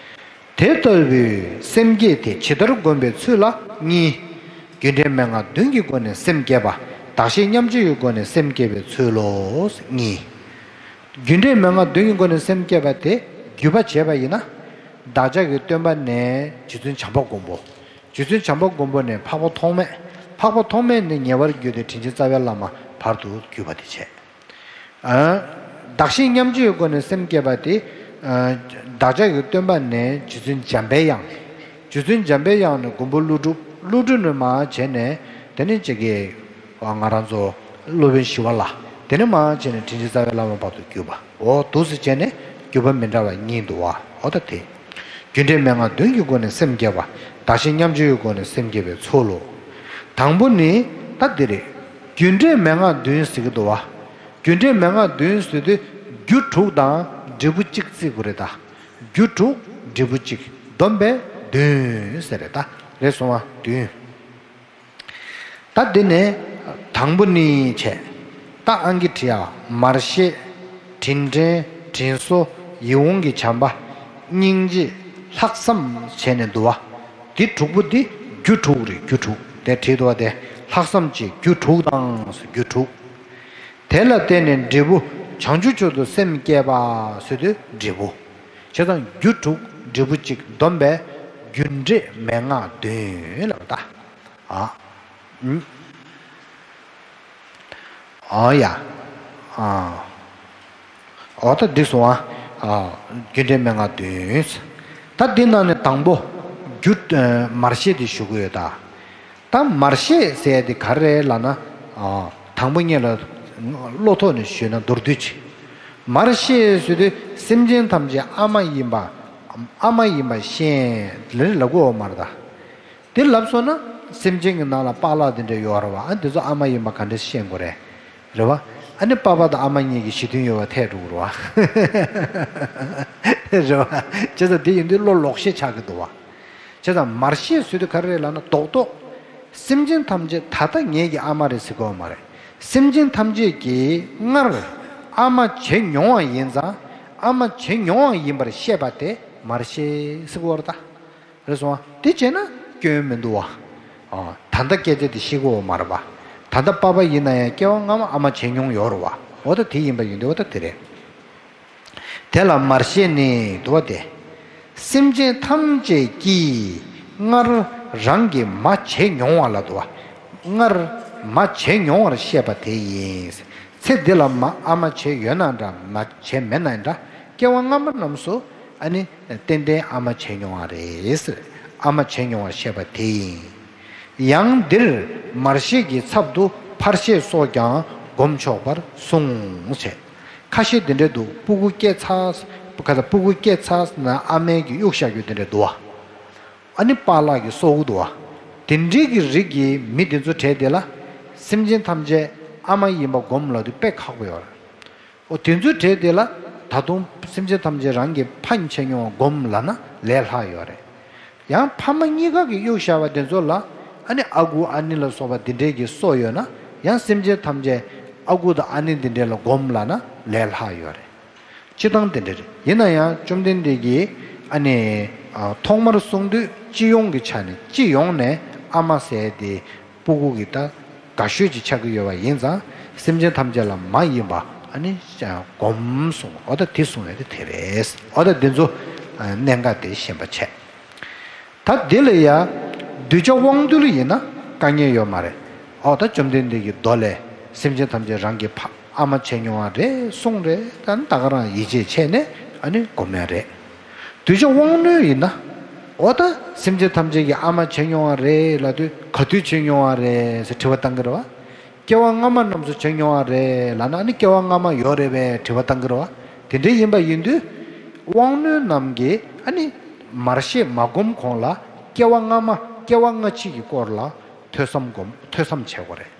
དེ་ལྟ་བུའི་སེམས་བསྐྱེད་དེ་ཇི་ལྟར་བསྒོམ་པའི་ཚུལ་ལ་གཉིས། རྒྱུ་འབྲས་མན་ངག་བདུན་གྱི་སྒོ་ནས་སེམས་བསྐྱེད་པ། བདག་གཞན་མཉམ་བརྗེའི་སྒོ་ནས་སེམས་བསྐྱེད་པའི་ཚུལ་ལོ། གཉིས། རྒྱུ་འབྲས་མན་ངག་བདུན་གྱི་སྒོ་ནས་སེམས་བསྐྱེད་པ་དེ་བརྒྱུད་པ་བྱས་པ་ཡིན་ན། བདག་ཅག་གི་སྟོན་པ་ནས་རྗེ་བཙུན་བྱམས་པ་མགོན་པོ། རྗེ་བཙུན་བྱམས་པ་མགོན་པོ་ནས་འཕགས་པ་ཐོགས་མེད། འཕགས་པ་ཐོགས་མེད་ནས་ཉེ་བར་བརྒྱུད་དེ་དྲིན་ཅན་རྩ་བའི་བླ་མ་བར་དུ་བརྒྱུད་པ་དེ་བྱས། ཨ། བདག་གཞན་མཉམ་བརྗེའི་སྒོ་ནས་སེམས་བསྐྱེད་པ་དེ། ཨ། བདག་ཅག་གི་སྟོན་པ་ནས་རྗེ་བཙུན་འཇམ་པའི་དབྱངས། རྗེ་བཙུན་འཇམ་པའི་དབྱངས་ནས་མགོན་པོ་ཀླུ་སྒྲུབ། ཀླུ་སྒྲུབ་ནས་མར་བྱས་ནས་དེ་ནས་ཅིག་གི། ང་རང་ཚོ་སློབ་དཔོན་ཞི་བ་ལྷ། དེ་ནས་མར་བྱས་ནས་དྲིན་ཅན་རྩ་བའི་བླ་མ་བར་དུ་བརྒྱུད་པ། འོ་འདུག་སེ་བྱས་ནས་བརྒྱུད་པ་མི་འདྲ་བ་གཉིས་འདུག་བ། འོ་ད་དེ། རྒྱུ་འབྲས་མན་ངག་བདུན་གྱི་སྒོ་ནས་སེམས་བསྐྱེད་པ། བདག་གཞན་མཉམ་བརྗེའི་སྒོ་ནས་སེམས་བསྐྱེད་པའི་ཚུལ་ལོ། དང་པོ་ནི། ད་འདི་རེད། རྒྱུ་འབྲས་མན་ངག་བདུན་ཟེར་གྱི་འདུག་བ། རྒྱུ་འབྲས་མན་ངག་བདུན་ཟེར་དུས་རྒྱུ་དྲུག་དང་འབྲས་བུ་གཅིག་བརྩི་དགོས་རེད་ད། རྒྱུ་དྲུག་འབྲས་བུ་གཅིག་བསྡོམས་པས་བདུན་ཟེར་རེད་ད། རེད་སོང་བ་བདུན། ད་འདི་ནས་དང་པོ་ནི་བྱས། ད་ཨང་ཀི་བྲིས་ཡ། མར་ཤེས། དྲིན་དྲན། དྲིན་གཟོ། ཡིད་འོང་གི་བྱམས་པ། སྙིང་རྗེ། ལྷག་བསམ་བྱས་ནས་འདུག་བ། འདི་དྲུག་པོ་འདི་རྒྱུ་དྲུག་རེད། རྒྱུ་དྲུག་དེ་བྲིས་འདུག་བ་དེ། ལྷག་བསམ་གྱི་རྒྱུ་དྲུག་དང་རྒྱུ་དྲུག་དེ་ལ་བརྟེན་ནས་འབྲས་བུ་བྱང་ཆུབ་མཆོག་ཏུ་སེམས་བསྐྱེད་པ་ཟེར་དུས་འབྲས་བུ། བྱས་ཙང་རྒྱུ་དྲུག་འབྲས་བུ་གཅིག་བསྡོམས་པས་རྒྱུ་འབྲས་མན་ངག་བདུན་ལབ་ད། ཨ། ཨུམ། ཨོ་ཡ། ཨ། ཨོ་ད་འགྲིག་སོང་ཨ། ཨ། རྒྱུ་འབྲས་མན་ངག་བདུན། ད་འདི་ནང་ནས་དང་པོ། རྒྱུ། ཨ། མར་ཤེས་དེ་ཞུ་གི་ཡོད་ད། ད་མར་ཤེས་ཟེར་ཡ་དེ་ག་རེ་རེད་ལབ་ན། ཨ། དང་པོ་ཉིད་ལ་བློ་ཐོག་ནས་ཞུས་ན་མདོར་བསྡུས་ཅིག་མར་ཤེས་ཟེར་དུས་སེམས་ཅན་ཐམས་ཅད་ཨ་མ་ཡིན་པ། ཨ་མ་ཡིན་པ་ཤེས་ལབ་ལབ་དགོས་པ་མ་རེད་ད། དེ་ལབ་སོང་ན་སེམས་ཅན་གྱི་ནང་ལ་པཱ་ལགས་དེ་འདྲ་ཡོད་རེད་བ། ཨ། དེ་ཚོ་ཨ་མ་ཡིན་པ་ག་འདྲ་ཤེས་དགོས་རེད། རེད་བ། ཨ་ནི་པ་ཕ་དང་ཨ་མ་གཉིས་ཀྱི་ཞི་མཐུན་ཡོད་པ་འཐད་འགྲོ་གི་རེད་བ། རེད་བ། བྱས་ཙང་དེ་ཡིན་དུས་བློ་ལོག་ཤེས་ཆགས་ཀྱི་འདུག་བ། བྱས་ཙང་མར་ཤེས་ཟེར་དུས་ག་རེ་རེད་ལབ་ན། རྡོག་རྡོག་སེམས་ཅན་ཐམས་ཅད་ད་ལྟ་ངེད་ཀྱི་ཨ་མ་རེད་ཟེར་དགོས་པ་མ་རེད། སེམས་ཅན་ཐམས་ཅད་ཀྱིས་སྔར་ཨ་མ་བྱས་མྱོང་བ་ཡིན་ཙང་། ཨ་མ་བྱས་མྱོང་བ་ཡིན་པར་ཤེས་པ་དེ་མར་ཤེས་ཟེར་དགོས་རེད་ད། རེད་སོང་བ། དེ་བྱས་ན་སྐྱོན་མི་འདུག་བ། ཨ། ད་ལྟ་སྐད་ཆ་དེ་བཤད་དགོས་པ་མ་རེད་པ། ད་ལྟ་པ་ཕ་ཡིན་ན་ཡང་སྐྱེ་བ་སྔ་མ་ཨ་མ་བྱས་མྱོང་ཡོད་རེད་བ། འོ་ད་དེ་ཡིན་པ་ཡིན་དུས་འོ་ད་དེ་རེད། དེ་ལ་མར་ཤེས་ནི་འདུག་བ་སྟེ། སེམས་ཅན་ཐམས་ཅད་ཀྱིས་སྔར་རང་གི་མ་བྱས་མྱོང་བ་ལ་འདུག་བ། སྔར་མ་བྱས་མྱོང་བར་ཤེས་པ་དེ་ཡིན། ཚེ་འདི་ལ་མ་ཨ་མ་བྱས་ཡོད་ན་འདྲ། མ་བྱས་མེད་ན་འདྲ། སྐྱེ་བ་སྔ་མ་རྣམས་སུ་ཨ་ནི་ཏན་ཏན་ཨ་མ་བྱས་མྱོང་བ་རེད། ཨ་མ་བྱས་མྱོང་བར་ཤེས་པ་དེ་ཡིན། ཡང་འདིར་མར་ཤེས་ཀྱི་ཚབ་ཏུ་ཕར་ཤེས་སོགས་ཀྱང་སྒོམ་ཆོག་པར་གསུངས་བྱས། ཁ་ཤས་འདི་འདྲ་འདུག་སྤུ་གུ་སྐྱེས་ཚར། ཁ་ཚ་སྤུ་གུ་སྐྱེས་ཚར་ན་ཨ་མས་ཀྱི་གཡུག་བཞག་རྒྱུ་འདི་འདྲ་འདུག་བ། ཨ་ནི་པཱ་ལགས་ཀྱིས་གསོ་གི་འདུག་བ། དེ་འདྲའི་གི་རིགས་ཀྱི་མི་དེ་ཚོ་གྲས་དེ་ལ་སེམས་ཅན་ཐམས་ཅད་ཨ་མ་ཡིན་པ་སྒོམ་ལབ་དུས་དཔེ་ཁག་པོ་ཡོད་རེད། འོ་དེ་ཚོའི་གྲས་དེ་ལ་ད་དུང་སེམས་ཅན་ཐམས་ཅད་རང་གི་ཕ་བྱས་མྱོང་བ་སྒོམ་ལབ་ན་ལས་སླ་ཡོད་རེད། ཡང་ཕ་མ་གཉིས་ཀ་གིས་གཡུག་བཞག་པ་དེ་ཚོ་ལ་ཨ་ནི་ཨ་ཁུ་ཨ་ནེ་ལ་སོགས་པ་འདི་འདྲའི་གི་སྲོག་ཡོད་ན་ཡང་སེམས་ཅན་ཐམས་ཅད་ཨ་ཁུ་དང་ཨ་ནེ་འདི་འདྲའི་ལ་སྒོམ་ལབ་ན་ལས་སླ་ཡོད་རེད། སྤྱིར་བཏང་དེ་འདྲ་རེད། ཡིན་ན་ཡང་བཅོམ་ལྡན་འདས་ཀྱིས་ཨ་ནི་ཨ་ཐོག་མར་གསུངས་དུས་སྤྱི་ཡོངས་ཀྱི་ཆ་ནས་སྤྱི་ཡོངས་ནས་ཨ་མ་ཟེར་དེ་སྤུ་གུ་གི་ད་དགའ་ཤོས་ཅིག་ཆགས་ཀྱི་ཡོད་པ་ཡིན་ཙང་སེམས་ཅན་ཐམས་ཅད་ལ་མ་ཡིན་པ་ཨ་ནི་སྒོམ་གསུངས། འོ་ད་དེ་གསུངས་ཡོད་དེ་དེ་རེད། འོ་ད་འདི་ཚོ་གནད་འགག་དེ་ཤེས་པ་བྱས། ད་འདི་ལ་ཡ་གདུལ་བྱ་དབང་རྟུལ་ཡིན་ན་དཀའ་ངལ་ཡོད་མ་རེད། འོ་ད་བཅོམ་ལྡན་འདས་ཀྱི་མདོ་ལས་སེམས་ཅན་ཐམས་ཅད་རང་གི་ཕ་ཨ་མ་བྱས་མྱོང་བ་རེད་གསུངས་རེད། ད་ནི་ད་ག་རང་ཡིད་ཆེས་བྱས་ནས་ཨ་ནི་སྒོམ་ཡ་རེད། གདུལ་བྱ་དབང་རྣོན་ཡིན་ན། འོ་ད་སེམས་ཅན་ཐམས་ཅད་ཀྱི་ཨ་མ་བྱས་མྱོང་བ་རེད་ལབ་དུས་ག་དུས་བྱས་མྱོང་བ་རེད་ཟེར་དྲི་བ་བཏང་གི་རེད་བ། སྐྱེ་བ་སྔ་མ་རྣམས་སུ་བྱས་མྱོང་བ་རེད་ལབ་ན་ཨ་ནི་སྐྱེ་བ་སྔ་མ་ཡོད་རེད་པས་དྲི་བ་བཏང་གི་རེད་བ། དེ་འདྲ་ཡིན་པ་ཡིན་དུས། དབང་རྣོན་རྣམས་ཀྱིས་ཨ་ནི་མར་ཤེས་མ་སྒོམ་གོང་ལ་སྐྱེ་བ་སྔ་མ་སྐྱེ་བ་སྔ་ཕྱི་གི་སྐོར་ལ་ཐོས་བསམ་སྒོམ་ཐོས་བསམ་བྱེད་དགོས་རེད།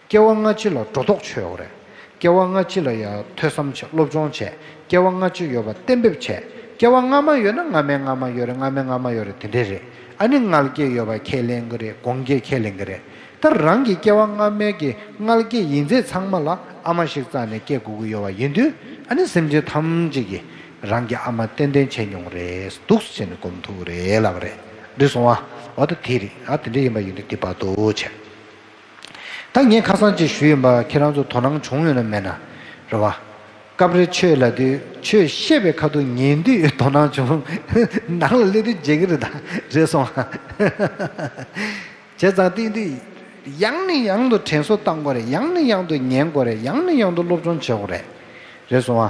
སྐྱེ་བ་སྔ་ཕྱི་ལ་སྒྲོ་འདོགས་ཆོད་དགོས་རེད། སྐྱེ་བ་སྔ་ཕྱི་ལ་ཡང་ཐོས་བསམ་བྱེད། སློབ་སྦྱོང་བྱེད། སྐྱེ་བ་སྔ་ཕྱི་ཡོད་པ་གཏན་འབེབས་བྱེད། སྐྱེ་བ་སྔ་མ་ཡོད་ན་སྔ་མའི་སྔ་མ་ཡོད་རེད། སྔ་མའི་སྔ་མ་ཡོད་རེད། དེ་འདྲས་རེད། ཨ་ནི་མངལ་སྐྱེས་ཡོད་པ་ཁས་ལེན་གི་རེད། སྒོང་སྐྱེས་ཁས་ལེན་གི་རེད། ད་རང་གི་སྐྱེ་བ་སྔ་མའི་གི་མངལ་སྐྱེས་ཡིན་ཚད་ཚང་མ་ལ་ཨ་མ་ཞིག་རྩ་ནས་སྐྱེ་དགོས་ཀྱི་ཡོད་པ་ཡིན་དུས་ཨ་ནི་སེམས་ཅན་ཐམས་ཅད་ཀྱིས་རང་གི་ཨ་མ་ཏན་ཏན་བྱས་མྱོང་རེད། འདུག་སེ་བྱས་ནས་སྒོམ་ཐུབ་ཀྱི་རེད་ལབ་རེད། འགྲིག་སོང་ཨ། འོ་ད་དེ་རེད། ཨ་དེ་འདྲ་ཡིན་པ་ཡིན་དུས་དེ་བར་དུ་བྱས། ད་ངས་ཁ་སང་ཅིག་ཞུས་ཡིན་པ་ཁྱེད་རང་ཚོ་དོ་སྣང་བྱུང་ཡོད་ན་མེད་ན་རེད་བ། སྐབས་རེ་ཆོས་ལབ་དུས་ཆོས་བཤད་པའི་ཁ་ཐུག་ཉན་དུས་དོ་སྣང་བྱུང་། ནང་ལ་སླེབས་དུས་བརྗེད་ཀྱི་རེད་ད། རེད་སོང་ཨ། བྱས་ཙང་དེ་ཡིན་དུས་ཡང་ནས་ཡང་དུ་དྲན་གསོ་བཏང་དགོས་རེད། ཡང་ནས་ཡང་དུ་ཉན་དགོས་རེད། ཡང་ནས་ཡང་དུ་སློབ་སྦྱོང་བྱེད་དགོས་རེད། རེད་སོང་ཨ།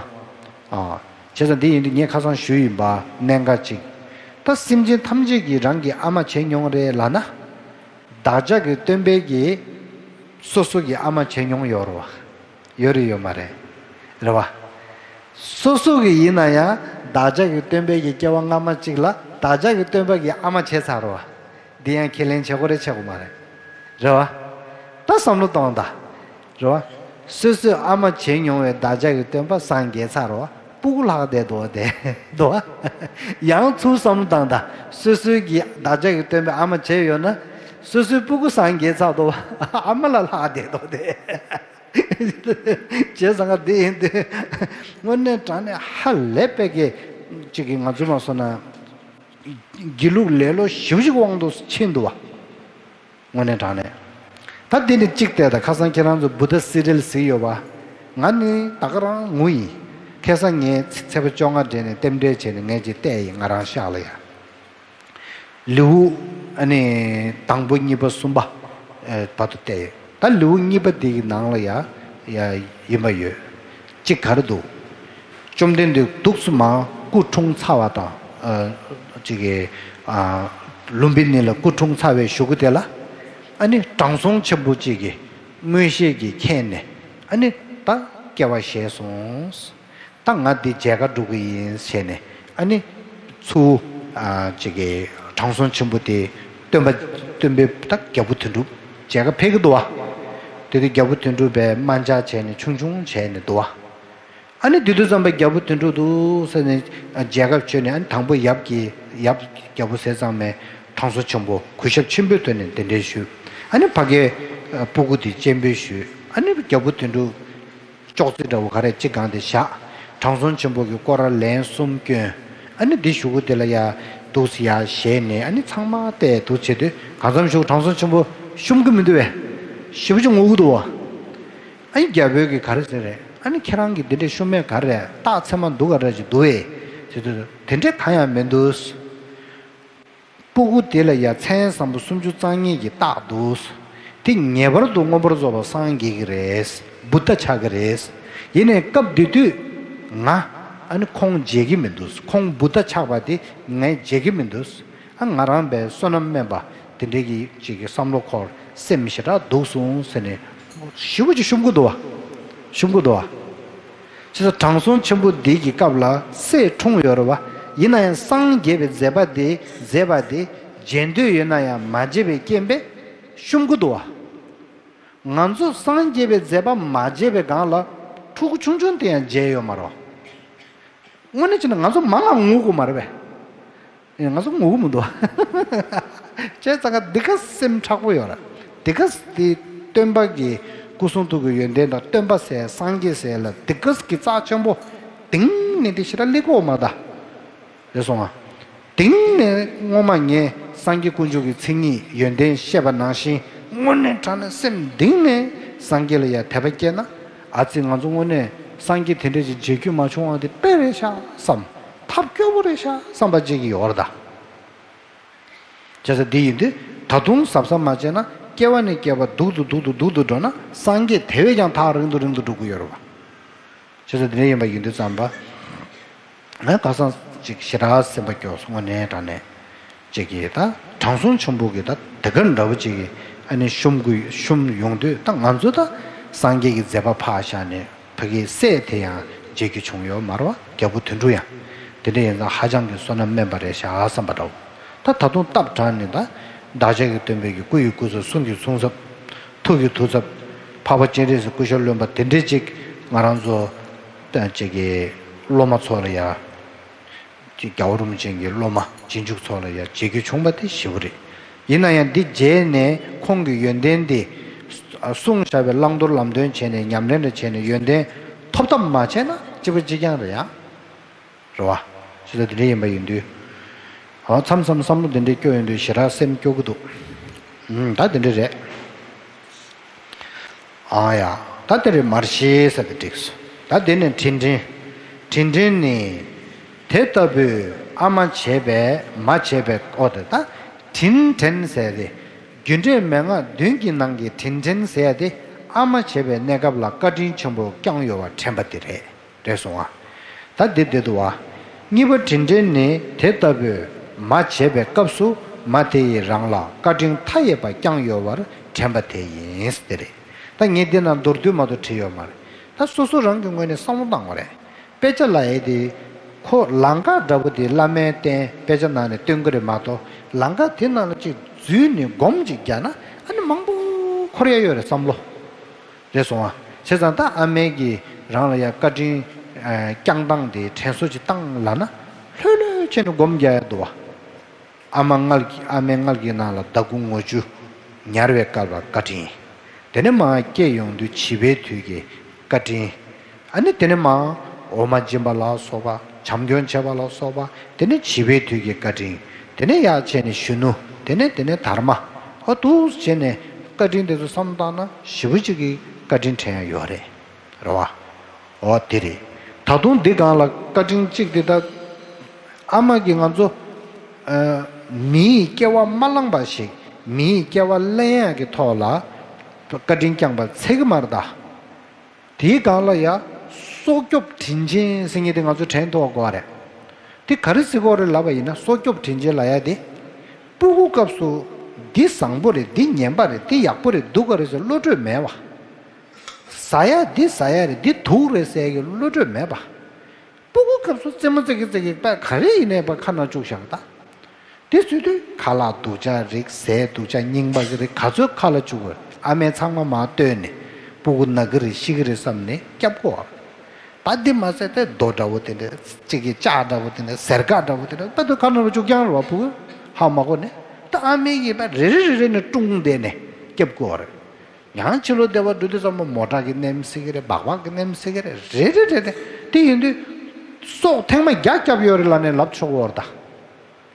ཨ། བྱས་ཙང་དེ་ཡིན་དུས་ངས་ཁ་སང་ཞུས་ཡིན་པ་གནད་འགག་ཅིག་ད་སེམས་ཅན་ཐམས་ཅད་ཀྱིས་རང་གི་ཨ་མ་བྱས་མྱོང་རེད་ལབ་ན། བདག་ཅག་གི་སྟོན་པས་ཀྱིས་སོ་སོ་གི་ཨ་མ་བྱས་མྱོང་ཡོད་རེད་བ། ཡོད་རེད་ཡོད་མ་རེད། རེད་བ། སོ་སོ་གི་ཡིན་ན་ཡང་བདག་ཅག་གི་སྟོན་པས་ཀྱིས་སྐྱེ་བ་སྔ་མ་གཅིག་ལ་བདག་ཅག་གི་སྟོན་པ་གི་ཨ་མ་བྱས་ཚར་རེད་བ། འདི་ཡང་ཁས་ལེན་བྱེད་དགོས་རེད་བྱེད་དགོས་མ་རེད། རེད་བ། ད་བསམ་བློ་གཏོང་དང་། རེད་བ། སོ་སོས་ཨ་མ་བྱས་མྱོང་བའི་བདག་ཅག་གི་སྟོན་པ་སངས་རྒྱས་ཚར་རེད་བ། སྤུ་གུ་ལྷག་བསྡད་འདུག་བ་དེ། འདུག་བ། ཡང་ཚུར་བསམ་བློ་བཏང་དང་། སོ་སོའི་གི་བདག་ཅག་གི་སྟོན་པའི་ཨ་མ་བྱས་ཡོད་ན། སོ་སོའི་སྤུ་གུ་སངས་རྒྱས་ཚར་འདུག་བ། ཨ་མ་ལ་ལྷག་བསྡད་འདུག་བ་དེ། བྱས་ཙང་ཀ་དེ་ཡིན་དུས། དངོས་གནས་དྲང་གནས་ཧ་ལས་པའི་གི་ཅིག་གི་ང་ཚོ་མ་སོང་ན། དགེ་ལུགས་ལེ་ལོ་ཞེ་པོ་ཞིག་དབང་དུ་ཕྱིན་འདུག་བ། དངོས་གནས་དྲང་གནས། ད་འདི་ནི་གཅིག་བལྟས་དང་ཁ་སང་ཁྱེད་རང་ཚོ་བུདྡྷ་སི་རིལ་གཟིགས་ཡོད་པ། ང་ནི་ད་ག་རང་ངུ་ཡིན། ཁ་སང་ངས་ཚེས་པ་བཅོ་ལྔ་སྦྲེལ་ནས་རྟེན་འབྲེལ་བྱས་ནས་ངས་ཅིག་བལྟས་ཡིན་ང་རང་ཤག་ལ་ཡ། ལེའུ་ཨ་ནི་དང་པོ་གཉིས་པ་གསུམ་པ་ཨེ་བར་དུ་བལྟས་ཡོད། ད་ལེའུ་གཉིས་པ་འདི་གི་ནང་ལ་ཡ་ཡ་ཡིན་པ་ཡོད། གཅིག་ག་རེ་འདུག་བཅོམ་ལྡན་འདས་འདུག་སེ་མར་སྐུ་འཁྲུངས་ཚར་བ་དང་། ཨ་ཅིག་གི་ཨ་ལུམ་བི་ནི་ལ་སྐུ་འཁྲུངས་ཚར་བའི་གཞུག་གུ་དེ་ལ། ཨ་ནི་དྲང་སྲོང་ཆེན་པོ་གཅིག་གིས་མངོན་ཤེས་ཀྱིས་མཁྱེན་ནས། ཨ་ནི་ད་སྐྱེ་བ་བཞེས་སོང་། ད་ང་འདི་མཇལ་ཁ་སྒྲུབ་ཀྱི་ཡིན་ཟེར་ནས། ཨ་ནི་ཚུར་ཨ་ཅིག་གིས་དྲང་སྲོང་ཆེན་པོ་དེ་སྟོན་པ་སྟོན་པའི་ད་རྒྱལ་པོ་དོན་གྲུབ་མཇལ་ཁ་ཕེབས་ཀྱི་འདུག་བ། དེ་དུས་རྒྱལ་པོ་དོན་གྲུབ་པས་དམར་འབྱར་བྱས་ནས་ཆུང་ཆུང་བྱས་ནས་འདུག་བ། ཨ་ནི་དེ་དུས་ཙམ་པ་རྒྱལ་པོ་དོན་གྲུབ་འདུག་ཟེར་ནས་མཇལ་ཁ་བྱོན་ནས། ཨ་ནི་དང་པོ་ཡབ་ཀྱི་ཡབ་རྒྱལ་པོ་ཟས་གཙང་མས་དྲང་སྲོང་ཆེན་པོ་གུས་ཞབས་ཆེན་པོའི་ཐོག་ནས་གདན་འདྲེན་ཞུས། ཨ་ནི་ཕ་གིའི་ཨ་སྤུ་གུ་དེ་སྤྱན་འབུལ་ཞུས། ཨ་ནི་རྒྱལ་པོ་དོན་གྲུབ་ཅོག་ཙེ་འདྲ་བོ་ག་རེ་གཅིག་སྒང་དེ་བཞག་དྲང་སྲོང་ཆེན་པོ་གི་སྐོར་ར་ལན་གསུམ་བསྐྱོན། ཨ་ནི་འདི་གཞུག་གུ་དེ་ལ་ཡ་འདུག་སེ་ཡ་བཞེས་ནས། ཨ་ནི་ཚང་མ་བལྟས་འདུག་བྱེད་དུས། གང་འཚམ་ཞུ། དྲང་སྲོང་ཆེན་པོ་ཤོམ་གི་མི་འདུག་བས། ཞེ་པོ་ཅིག་ངུ་གི་འདུག་བ། ཨ་ནི་རྒྱལ་པོས་ཀྱིས་ག་རེ་ཟེར་རེད། ཨ་ནི་ཁྱེད་རང་གིས་འདི་འདྲས་ཤོམ་མེད་ག་རེ་རེད། རྟགས་མཚན་མ་འདུག་ག་རེ་ཅིག་འདུག་བས། ཟེར་དུས། དེ་འདྲས་གང་ཡང་མི་འདུག་སྤུ་གུ་དེ་ལ་ཡ་མཚན་བཟང་པོ་སུམ་ཅུ་རྩ་གཉིས་ཀྱི་རྟགས་འདུག་དེ་ངེས་པར་དུ་མངོན་པར་རྫོགས་པར་སངས་རྒྱས་ཀྱི་རེད། བུདྡྷ་ཆགས་ཀྱི་རེད། ཡིན་ནའི་སྐབས་དེ་དུས་ང་ཨ་ནི་ཁོང་མཇལ་གྱི་མི་འདུག་ཁོང་བུདྡྷ་ཆགས་པ་དེ་ངས་མཇལ་གྱི་མི་འདུག་ཨ་ང་རང་པའི་བསོད་ནམས་དམན་པ་དེ་འདྲའི་གི་ཅིག་གི་བསམ་བློ་འཁོར། སེམས་ཞེ་དྲག་སྡུག་སོང་ཟེར་ནས་ཞེ་པོ་ཅིག་ཤོམ་གི་འདུག་བ། ཤོམ་གི་འདུག་བ། བྱས་ཙང་དྲང་སྲོང་ཆེན་པོ་འདི་གི་སྐབས་ལ་སྲས་འཁྲུངས་ཡོད་རེད་བ། ཡིན་ན་ཡང་སངས་རྒྱས་པའི་མཛད་པ་དེ་མཛད་པ་དེ་མཇལ་འདོད་ཡོད་ན་ཡང་མ་མཇལ་བའི་རྐྱེན་པས་ཤོམ་གི་འདུག་བ། ང་ཚོ་སངས་རྒྱས་པའི་མཛད་པ་མ་མཇལ་བའི་སྒང་ལ་ཕྲུ་གུ་ཆུང་ཆུང་དེ་ཡང་མཇལ་ཡོད་མ་རེད། དངོས་གནས་བྱས་ན་ང་ཚོ་མང་ང་ངུ་དགོས་མ་རེད་པས། ང་ཚོ་ངུ་གི་མི་འདུག་བྱས་ཙང་ཀ་འདི་ག་སེམས་མཁྲེགས་པོ་ཡོད་རེད། འདི་ག་དེ་སྟོན་པ་གི་སྐུ་གསུང་ཐུགས་ཀྱི་ཡོན་ཏན་དང་། སྟོན་པ་ཟེར་སངས་རྒྱས་ཟེར་ལ་འདི་ག་གི་རྩ་ཆེན་པོ་དེང་ནས་དེ་ཞེ་དྲག་སླེབས་ཀྱི་ཡོད་མ་རེད་ད། རེད་སོང་ང་། དེང་ནས་སྔོན་མ་ངས་སངས་རྒྱས་དཀོན་མཆོག་གི་མཚན་ཉིད་ཡོན་ཏན་བཤད་པ་ནང་བཞིན། དངོས་གནས་དྲང་གནས་སེམས་གཏིང་ནས་སངས་རྒྱས་ལ་ཡ་དད་པ་སྐྱེས་ན། ཨ་ཙི། ང་ཚོ་དངོས་གནས་སངས་རྒྱས་དེ་འདྲ་ཞིག་མཇལ་རྒྱུ་མ་བྱུང་བ་དེ་དཔེ་རེད་ཤག་བསམ། ཐབས་སྐྱོ་པོ་རེད་ཤག་བསམ་པ་ཅིག་ཡོད་རེད་ད། བྱས་ཙང་འདི་ཡིན་དུས་ད་དུང་གཟབ་གཟབ་མ་བྱས་ན། སྐྱེ་བ་ནས་སྐྱེ་བ་སྡུག་ཏུ་སྡུག་ཏུ་སྡུག་ཏུ་འགྲོ་ན། སངས་རྒྱས་དེ་བས་ཀྱང་ཐག་རིང་དུ་རིང་དུ་འགྲོ་གི་ཡོད་རེད་བ། བྱས་ཙང་འདི་འདྲ་ཡིན་པ་ཡིན་དུས་ཙམ་པ། ང་ཁ་སང་ཅིག་ཞེ་དྲག་སེམས་པ་སྐྱོ་སོང་། དངོས་གནས་དྲང་གནས་ཅིག་གིས་ད་དྲང་སྲོང་ཆེན་པོ་གིས་ད་དེ་ག་འདྲ་བོ་ཅིག་གིས་ཨ་ནི་ཤོམ་གི་ཤོམ་ཡོང་དུས། ད་ང་ཚོ་ད་སངས་རྒྱས་ཀྱི་མཛད་པ་ཕར་བཞག་ནས། ཕ་གིའི་སྲས་དེ་ཡང་མཇལ་རྒྱུ་བྱུང་ཡོད་མ་རེད་བ། རྒྱལ་པོ་དོན་གྲུབ་ཡང་། དེ་འདྲ་ཡིན་ཙང་ཧ་ཅང་གི་བསོད་ནམས་དམན་པ་རེད་ཤག་བསམ་པ་འདྲ་བོ། ད་ད་དུང་སྟབས་དྲང་ནས་ད་བདག་ཅག་གི་སྟོན་པའི་གི་སྐུ་ཡི་སྐུ་ཚབ། གསུང་གི་གསུང་ཚབ། ཐུགས་ཀྱི་ཐུགས་ཚབ། འཕགས་པ་སྤྱན་རས་གཟིགས་སྐུ་ཞབས་བློན་པོ་དེ་འདྲས་ཅིག་ང་རང་ཚོ་ད་ཅིག་གི་སློབ་མ་ཚོ་ལ་ཡ། ཅིག་རྒྱལ་བ་རིན་པོ་ཆེ་གི་སློབ་མ་རྗེས་འཇུག་ཚོ་ལ་ཡ་མཇལ་རྒྱུ་བྱུང་བ་དེ་ཞེ་པོ་རེད། ཡིན་ན་ཡང་འདི་མཇལ་ནས་ཁོང་གི་ཡོན་ཏན་དེ་གསུངས་བཞག་པའི་བླང་དོར་ལམ་སྟོན་བྱས་ནས། ཉམས་ལེན་རེ་བྱས་ནས་ཡོན་ཏན་ཐོབ་ཐབས་མ་བྱས་ན་གཅིག་པ་གཅིག་རྐྱང་རེད་ཡ། རེད་བ། ཅི་ལྟར་འདི་འདྲ་ཡིན་པ་ཡིན་དུས། ཨ། མཚམས་མཚམས་བསམ་བློ་འདི་འདྲ་སྐྱོ་ཡོང་དུས་ཞེ་དྲག་སེམས་སྐྱོ་གི་འདུག་ཨུམ། ད་འདི་འདྲ་རེད། ཨ་ཡ། ད་དེ་རེད། མར་ཤེས་ཟེར་དེ་འགྲིག་སོང་། ད་དེ་ནས་དྲིན་དྲན། དྲིན་དྲན་ནི། དེ་ལྟ་བུའི་ཨ་མ་བྱས་པས་མ་བྱས་པའི། ཨོ་དེ་ད། དྲིན་དྲན་ཟེར་དེ། རྒྱུ་འབྲས་མན་ངག་བདུན་གྱི་ནང་གི་དྲིན་དྲན་ཟེར་ཡ་དེ། ཨ་མ་བྱས་པའི་གནས་སྐབས་ལ་བཀའ་དྲིན་ཆེན་པོ་བསྐྱངས་ཡོད་པར་དྲན་པ་དེ་རེད། རེད་སོང་ང་། ད་འདི་བསྡད་འདུག་བ། གཉིས་པ་དྲིན་དྲན་ནི། དེ་ལྟ་བུའི་མ་བྱས་པའི་སྐབས་སུ་མ་དེ་ཡིས་རང་ལ་བཀའ་དྲིན་མཐའ་ཡས་པ་བསྐྱངས་ཡོད་པར་དྲན་པ་དེ་ཡིན། དེ་རེད། ད་ངས་འདི་ན་མདོར་བསྡུས་མ་གཏོགས་བྲིས་ཡོད་མ་རེད། ད་སོ་སོ་རང་གི་ངོས་ནས་བསམ་བློ་བཏང་བ་རེད། དཔེ་ཆ་ལབ་ཡས་དེ། ཁོ་ལམ་ཁ་འདྲ་པོ་དེ་བླ་མས་བསྟན། དཔེ་ཆ་ནང་ནས་སྟོན་གི་རེད་མ་གཏོགས། ལམ་ཁ་དེ་ནང་ལ་ཅིག་འཛུལ་ནས་སྒོམ་ཅིག་རྒྱག་ན་ཨ་ནི་མང་པོ་འཁོར་ཡ་ཡོད་རེད་བསམ་བློ། རེད་སོང་ང་། བྱས་ཙང་ད་ཨ་མས་ཀྱིས་རང་ལ་ཡ་བཀའ་དྲིན་ཨ་བསྐྱངས་སྟངས་དེ་དྲན་གསོ་ཅིག་བཏང་ལབ་ན། ལྷོད་ལྷོད་བྱས་ནས་སྒོམ་རྒྱག་ཡ་འདུག་བ། ཨ་མ་མངལ་གྱི། ཨ་མའི་མངལ་གྱི་ནང་ལ་ཟླ་དགུ་ངོ་བཅུ་ཉར་བའི་སྐབས་ལ་བཀའ་དྲིན། དེ་ནས་མར་སྐྱེས་ཡོང་དུས་བྱིས་པའི་དུས་ཀྱི་བཀའ་དྲིན། ཨ་ནི་དེ་ནས་མར་འོ་མ་སྦྱིན་པ་ལ་སོགས་པ། བྱམས་སྐྱོང་བྱེད་པ་ལ་སོགས་པ། དེ་ནས་བྱིས་པའི་དུས་ཀྱི་བཀའ་དྲིན། དེ་ནས་ཡར་བྱས་ནས་གཞོན་ནུ། དེ་ནས་དེ་ནས་དར་མ། ཨོ་འདུག་བྱས་ནས་བཀའ་དྲིན་དེ་ཚོ་བསམ་བློ་བཏང་ན་ཞེ་པོ་ཅིག་གི་བཀའ་དྲིན་དྲན་ཡ་ཡོད་རེད། རེད་བ། འོ་དེ་རེད། ད་དུང་འདི་སྒང་ལ་བཀའ་དྲིན་གཅིག་དེ། ད་ཨ་མ་གིས་ང་ཚོ་ཨ་མིའི་སྐྱེ་བ་མ་བླངས་པ་ཞིག་མིའི་སྐྱེ་བ་ལེན་ཡག་གི་ཐོག་ལ་བཀའ་དྲིན་བསྐྱངས་པ་ཚད་ཀྱི་མ་རེད་ད། དེའི་སྒང་ལ་ཡ་སྲོག་སྐྱོབ་དྲིན་ཆེན་ཟེར་མཁན་དེ་ང་ཚོ་དྲན་ཐུབ་པ་དགོས་པ་རེད། དེ་ག་རེ་ཟེར་དགོས་རེད་ལབ་པ་ཡིན་ན། སྲོག་སྐྱོབ་དྲིན་ཆེན་ལབ་ཡ་དེ། སྤུ་གུ་སྐབས་སུ་ འདི་བཟང་པོ་རེད། འདི་ངན་པ་རེད། འདི་ཡག་པོ་རེད། སྡུག་ག་རེད་ཟེར་བློ་གྲོས་མེད་པ། ཟ་ཡ་འདི་ཟ་ཡ་རེད། འདི་དུག་རེད་ཟེར་གྱི་བློ་གྲོས་མེད་པ། སྤུ་གུ་སྐབས་སུ་རྩེད་མོ་རྩེ་གི་རྩེ་གི་པ་ག་རེ་ཡིན་ནའི་པ་ཁ་ནང་བཅུག་བཞག་ད། དེ་ཚོའི་དུས་ཁ་ལག་སྡུག་ཅག་རིགས་ཟས་སྡུག་ཅག་རྙིང་པ་ཟེར་རིགས་ག་ཚོད་ཁ་ལ་བཅུག་དགོས། ཨ་མས་ཚང་མ་མར་བཏོན་ནས་སྤུ་གུ་ན་གི་རེད་ཤི་གི་རེད་བསམ་ནས་སྐྱབས་དགོས། ད་འདི་མ་ཟད་དེ་རྡོ་འདྲ་བོ་དེ་འདྲ་གཅིག་གི་ལྕགས་འདྲ་བོ་དེ་འདྲ་ཟེར་ཀ་འདྲ་བོ་དེ་འདྲ་ད་དུ་ཁ་ནང་བཅུག་རྐྱང་རེད་བ། སྤུ་གུ་ཧ་མ་གོ་ནས་ད་ཨ་མས་ཀྱིས་པ་རེ་རེ་རེ་རེ་ནས་དཀྲུགས་བསྡད་ནས་སྐྱབས་དགོས་རེད། ཡང་ཕྱི་ལོགས་བདེ་བ་འགྲོ་དུས་ཙམ་པ་མོ་ཊ་གི་ནེམ་སི་གི་རེད། སྦག་སྦག་གི་ནེམ་སི་གི་རེད། རེ་རེ་རེ་རེ་དེ་ཡིན་དུས་སྲོག་ཐེངས་མ་བརྒྱ་བརྒྱབ་ཡོད་རེད་ལབ་ནས་ལབ་ཆོག་གི་ཡོད་རེད་ད།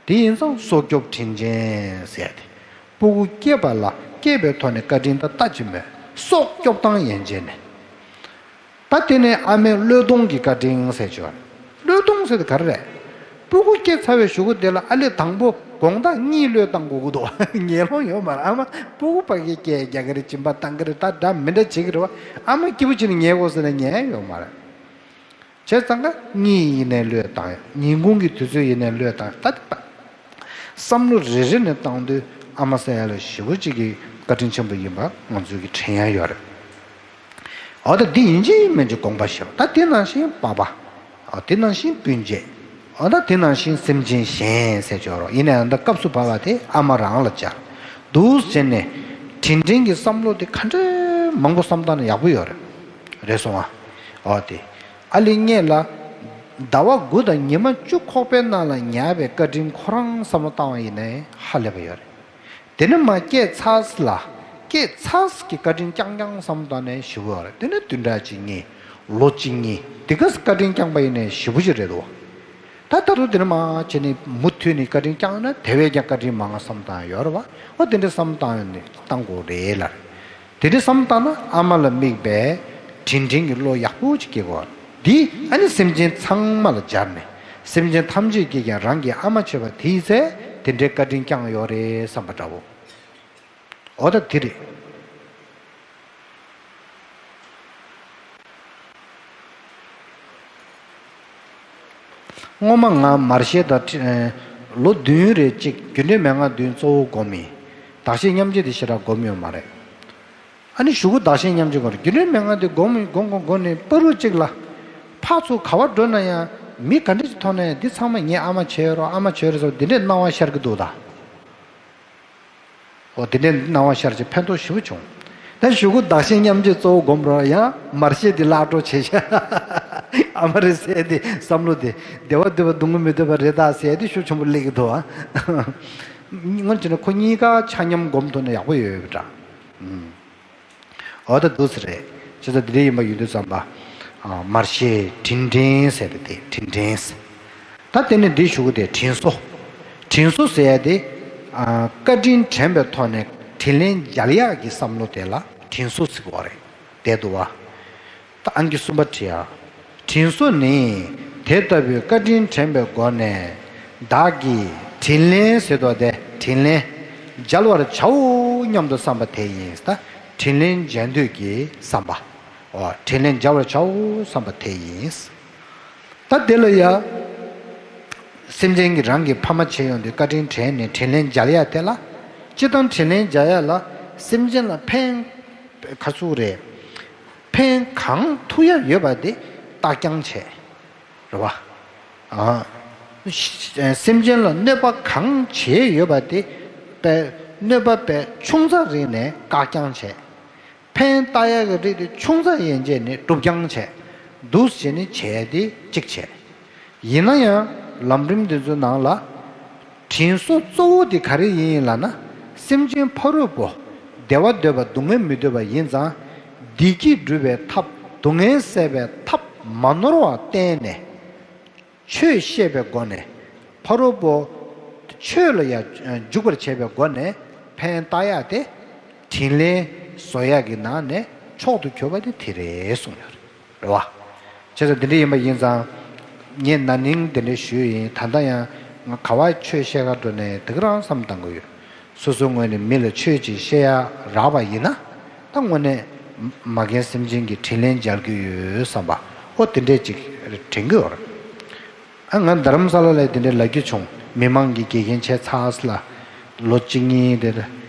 དེ་ཡིན་ཙང་སྲོག་སྐྱོབ་དྲིན་ཅན་ཟེར་ཏེ། སྤུ་གུ་སྐྱེས་པ་ལ་སྐྱེས་པའི་ཐོག་ནས་བཀའ་དྲིན་དང་ལྟ་ཅི་སྨོས། སྲོག་སྐྱོབ་སྟངས་ཡན་ཆད་ནས། ད་དེ་ནས་ཨ་མའི་བློས་གཏོང་གི་བཀའ་དྲིན་ཟེར་ཆོག་བློས་གཏོང་ཟེར་དེ་ག་རེ་རེད། སྤུ་གུ་སྐྱེས་ཚར་བའི་གཞུག་གུ་དེ་ལ་ཨ་ལས་དང་པོ་དགོང་དག་གཉིད་བློས་བཏང་དགོས་ཀྱི་འདུག་ཉལ་ལོང་ཡོད་མ་རེད། ཨ་མ་སྤུ་གུ་ཕ་གི་སྐད་རྒྱག་གི་རེད། སྦྱིན་པ་བཏང་གི་རེད། ད་འདྲ་མི་འདྲ་བྱེད་ཀྱི་རེད་བ། ཨ་མ་སྐྱིད་པོ་བྱས་ནས་ཉལ་དགོས་ཟེར་ནས་ཉལ་ཡོད་མ་རེད། བྱས་ཙང་ཀ་གཉིད་ཡིན་ནའི་བློས་བཏང་ཡ། ཉིན་གུང་གི་དུས་ཚོད་ཡིན་ནའི་བློས་བཏང་ཡ། ད་བསམ་བློ་རེ་རེ་ནས་བཏང་དུས་ཨ་མ་ཟེར་ཡ་ལ་ཞེ་པོ་ཅིག་གི་བཀའ་དྲིན་ཆེན་པོ་ཡིན་པ་ང་ཚོས་ཀྱི་དྲན་ཡ་ཡོད་རེད། འོ་ད་འདི་ཡིན་གཅིག་མིན་གཅིག་དགོངས་པ་བཞེས་པ། ད་དེ་ནང་བཞིན་པ་ཕ། འོ་དེ་ནང་བཞིན་སྤུན་མཆེད། འོ་ད་དེ་ནང་བཞིན་སེམས་ཅན་གཞན་ཟེར་ཆོག་རོགས། ཡིན་ནའང་ད་སྐབས་སུ་བབས་པ་དེ་ཨ་མ་རང་ལ་སྦྱར་འདུག་བྱས་ནས་དྲིན་དྲན་གྱི་བསམ་བློ་དེ་ག་འདྲའི་མང་པོ་བསམ་བཏང་ན་ཡག་པོ་ཡོད་རེད། རེད་སོང་ཨ། འོ་དེ། ཨ་ལི་ངེད་ལ་ཟླ་བ་དགུ་དང་ཉི་མ་བཅུ་ཁོག་པའི་ནང་ལ་ཉར་བའི་བཀའ་དྲིན་ཁོ་རང་བསམ་བློ་བཏང་བ་ཡིན་ནའི་ཧ་ལས་པ་ཡོད་རེད། དེ་ནས་མར་སྐྱེས་ཚར་ལ། སྐྱེས་ཚར་གྱི་བཀའ་དྲིན་རྐྱང་རྐྱང་བསམ་བཏང་ནས་ཞུ་དགོས་རེད། དེ་ནས་བདུན་ཕྲག་གཅིག་གཉིས། ལོ་གཅིག་གཉིས། དེ་ག་སི་བཀའ་དྲིན་རྐྱང་པ་ཡིན་ནའི་ཞེ་པོ་ཅིག་རེད་འདུག་ད་ད་དུང་དེ་ནས་མར་བྱས་ནས་མུ་མཐུད་ནས་བཀའ་དྲིན་རྐྱང་ན་དེ་བས་ཀྱང་བཀའ་དྲིན་མང་བསམ་བཏང་ཡོད་རེད་བ། འོ་དེ་འདྲ་བསམ་བཏང་ཡོད་ནས་བཏང་དགོས་རེད་ལ། དེ་འདྲ་བསམ་བཏང་ན་ཨ་མ་ལ་དམིགས་པའི་དྲིན་དྲན་གྱི་བློ་ཡག་པོ་ཅིག་སྐྱེ་དགོས། འདི་ཨ་ནི་སེམས་ཅན་ཚང་མ་ལ་སྦྱར་ནས་སེམས་ཅན་ཐམས་ཅད་ཀྱིས་ཀྱང་རང་གི་ཨ་མ་བྱས་པ་དེའི་ཚེ་དེ་འདྲའི་བཀའ་དྲིན་བསྐྱངས་ཡོད་རེད་བསམ་པ་འདྲ་བོ། འོ་ད་དེ་རེད། སྔོན་མ་ང་མར་ཤེས་དང་ཁྲི་ཨ་ལོ་བདུན་རེ་གཅིག་རྒྱུ་འབྲས་མན་ངག་བདུན་གཙོ་བོ་སྒོམ་ཡིན། བདག་གཞན་མཉམ་བརྗེ་དེ་ཞེ་དྲག་སྒོམ་ཡོད་མ་རེད། ཨ་ནི་གཞུག་གུ་བདག་གཞན་མཉམ་བརྗེ་སྒོམ་རེད། རྒྱུ་འབྲས་མན་ངག་དེ་སྒོམ་སྒོམ་སྒོམ་སྒོམ་ནས་བར་དུ་གཅིག་ལ། ཕར་ཚུར་ག་བར་འགྲོ་ན་ཡང་མི་ག་འདྲ་ཞིག་མཐོང་ན་ཡང་འདི་ཚང་མ་ངའི་ཨ་མ་བྱས་ཡོད་རོགས། ཨ་མ་བྱས་ཡོད་རེད་ཟེར་འདི་འདྲའི་སྣང་བ་ཤར་གི་འདུག་ད། འོ་དེ་འདྲའི་སྣང་བ་ཤར་ཅིག་ཕན་ཐོགས་ཞེ་པོ་བྱུང་། ད་གཞུག་གུ་བདག་གཞན་མཉམ་བརྗེ་གཙོ་བོ་སྒོམ་རོགས། ཡང་མར་ཤེས་དེ་བརླག་འགྲོ་བྱེད་ཤག་ཨ་མ་རེད་ཟེར་དེ་བསམ་བློ་དེ་བདེ་བ་འདོད་པ་སྡུག་བསྔལ་མི་འདོད་པ་རེད་ད་ཟེར་དེ་ཤུགས་ཆེན་པོ་སླེབས་ཀྱི་འདུག་ཨ། སྔོན་ཆད་ནས་ཁོ་གཉིས་ཀ་ཆ་མཉམ་སྒོམ་ཐུབ་ན་ཡག་པོ་ཡོད་པ་འདྲ། ཨུམ། འོ་ད་འདུག་སེ་རེད། བྱས་ཙང་འདི་འདྲ་ཡིན་པ་ཡིན་དུས་ཙམ་པ། ཨ་མར་ཤེས་དྲིན་དྲན་ཟེར་ཏེ་དེ་དྲིན་དྲན་ཟེར། ད་དེ་ནས་འདི་ཞུ་གི་དེ་དྲིན་གཟོ། དྲིན་གཟོ་ཟེར་ཡ་དེ། ཨ་བཀའ་དྲིན་དྲན་པའི་ཐོག་ནས་དྲིན་ལན་འཇལ་ཡག་གི་བསམ་བློ་དེ་ལ་དྲིན་གཟོ་ཟེར་གི་ཡོད་རེད། བསྡད་འདུག་བ། ད་ཨང་ཀི་གསུམ་པ་བྲིས་ཨ། དྲིན་གཟོ་ནི་དེ་ལྟ་བུའི་བཀའ་དྲིན་དྲན་པའི་སྒོ་ནས་བདག་གིས་དྲིན་ལན་ཟེར་དོ་དེ་དྲིན་ལན་འཇལ་བར་བྱའོ་སྙམ་དུ་བསམ་པ་དེ་ཡིན། ད་དྲིན་ལན་འཇལ་འདོད་ཀྱི་བསམ་པ། འོ་དྲིན་ལན་འཇལ་བར་བྱའོ་བསམ་པ་དེ་ཡིན། ད་དེ་ལ་ཡ། སེམས་ཅན་གྱིས་རང་གི་ཕ་མ་བྱེད་ཡོང་དུས་བཀའ་དྲིན་དྲན་ནས་དྲིན་ལན་འཇལ་ཡ་དེ་ལ། སྤྱིར་བཏང་དྲིན་ལན་འཇལ་ཡ་ལ་སེམས་ཅན་ལ་ཕན། ག་ཚོད་རེད། ཕན་གང་ཐུབ་ཡ་ཡོད་པ་དེ་བཏགས་རྐྱང་བྱས། རེད་བ། ཨ། སེམས་ཅན་ལ་གནོད་པ་གང་བྱས་ཡོད་པ་དེ། པའི་གནོད་པ་པའི་ཆུང་ཙག་རིགས་ནས་བཀག་རྐྱང་བྱས། ཕན་བཏགས་ཡག་གི་རིགས་དེ་ཆུང་ཙག་ཡན་ཆད་ནས་སྒྲུབ་རྐྱང་བྱས། འདུག་སེ་བྱས་ནས་བྱས་ཏེ་གཅིག་བྱས། ཡིན་ན་ཡང་ལམ་རིམ་འདི་ཚོའི་ནང་ལ། དྲིན་གཟོ་གཙོ་བོ་དེ་ག་རེ་ཡིན་ལབ་ན། སེམས་ཅན་ཕ་རོལ་པོ། བདེ་བ་འདོད་པ་སྡུག་བསྔལ་མི་འདོད་པ་ཡིན་ཙང་། བདེ་སྐྱིད་སྒྲུབ་པའི་ཐབས་སྡུག་བསྔལ་སེལ་བའི་ཐབས་མ་ནོར་བར་བསྟེན་ནས། ཆོས་བཤད་པའི་སྒོ་ནས། ཕ་རོལ་པོ། ཆོས་ལ་ཡང་འཇུག་པར་བྱེད་པའི་སྒོ་ནས་ཕན་བཏགས་ཡག་དེ། དྲིན་ལན་གཟོ་ཡག་གི་ནང་ནས་མཆོག་ཏུ་གྱུར་པ་དེ་དེ་རེད་གསུངས་ཡོད་རེད། རེད་བ། བྱས་ཙང་འདི་འདྲ་ཡིན་པ་ཡིན་ཙང་། ངས་ན་ནིང་འདི་འདྲ་ཞུས་ཡིན། ད་ལྟ་ཡང་ང་ག་བ་ཆོས་བཤད་ག་འགྲོ་ནའི་དེ་ག་རང་བསམ་བཏང་གི་ཡོད། སོ་སོའི་ངོས་ནས་མི་ལ་ཆོས་ཅིག་བཤད་ཡ་རག་པ་ཡིན་ན། ད་དངོས་གནས་མ་རྒན་སེམས་ཅན་གྱི་དྲིན་ལན་འཇལ་གྱི་ཡོད་བསམ་པ། ཨོ་དེ་འདྲས་ཅིག་དྲན་གྱི་ཡོད་རེད། ཨ་ང་རྡ་རམ་ས་ལ་ལ་དེ་འདྲས་ལབ་རྒྱུ་བྱུང་། མི་མང་གི་དགེ་རྒན་བྱས་ཚར་ལ། ལོ་གཅིག་གཉིས་དེ་ད་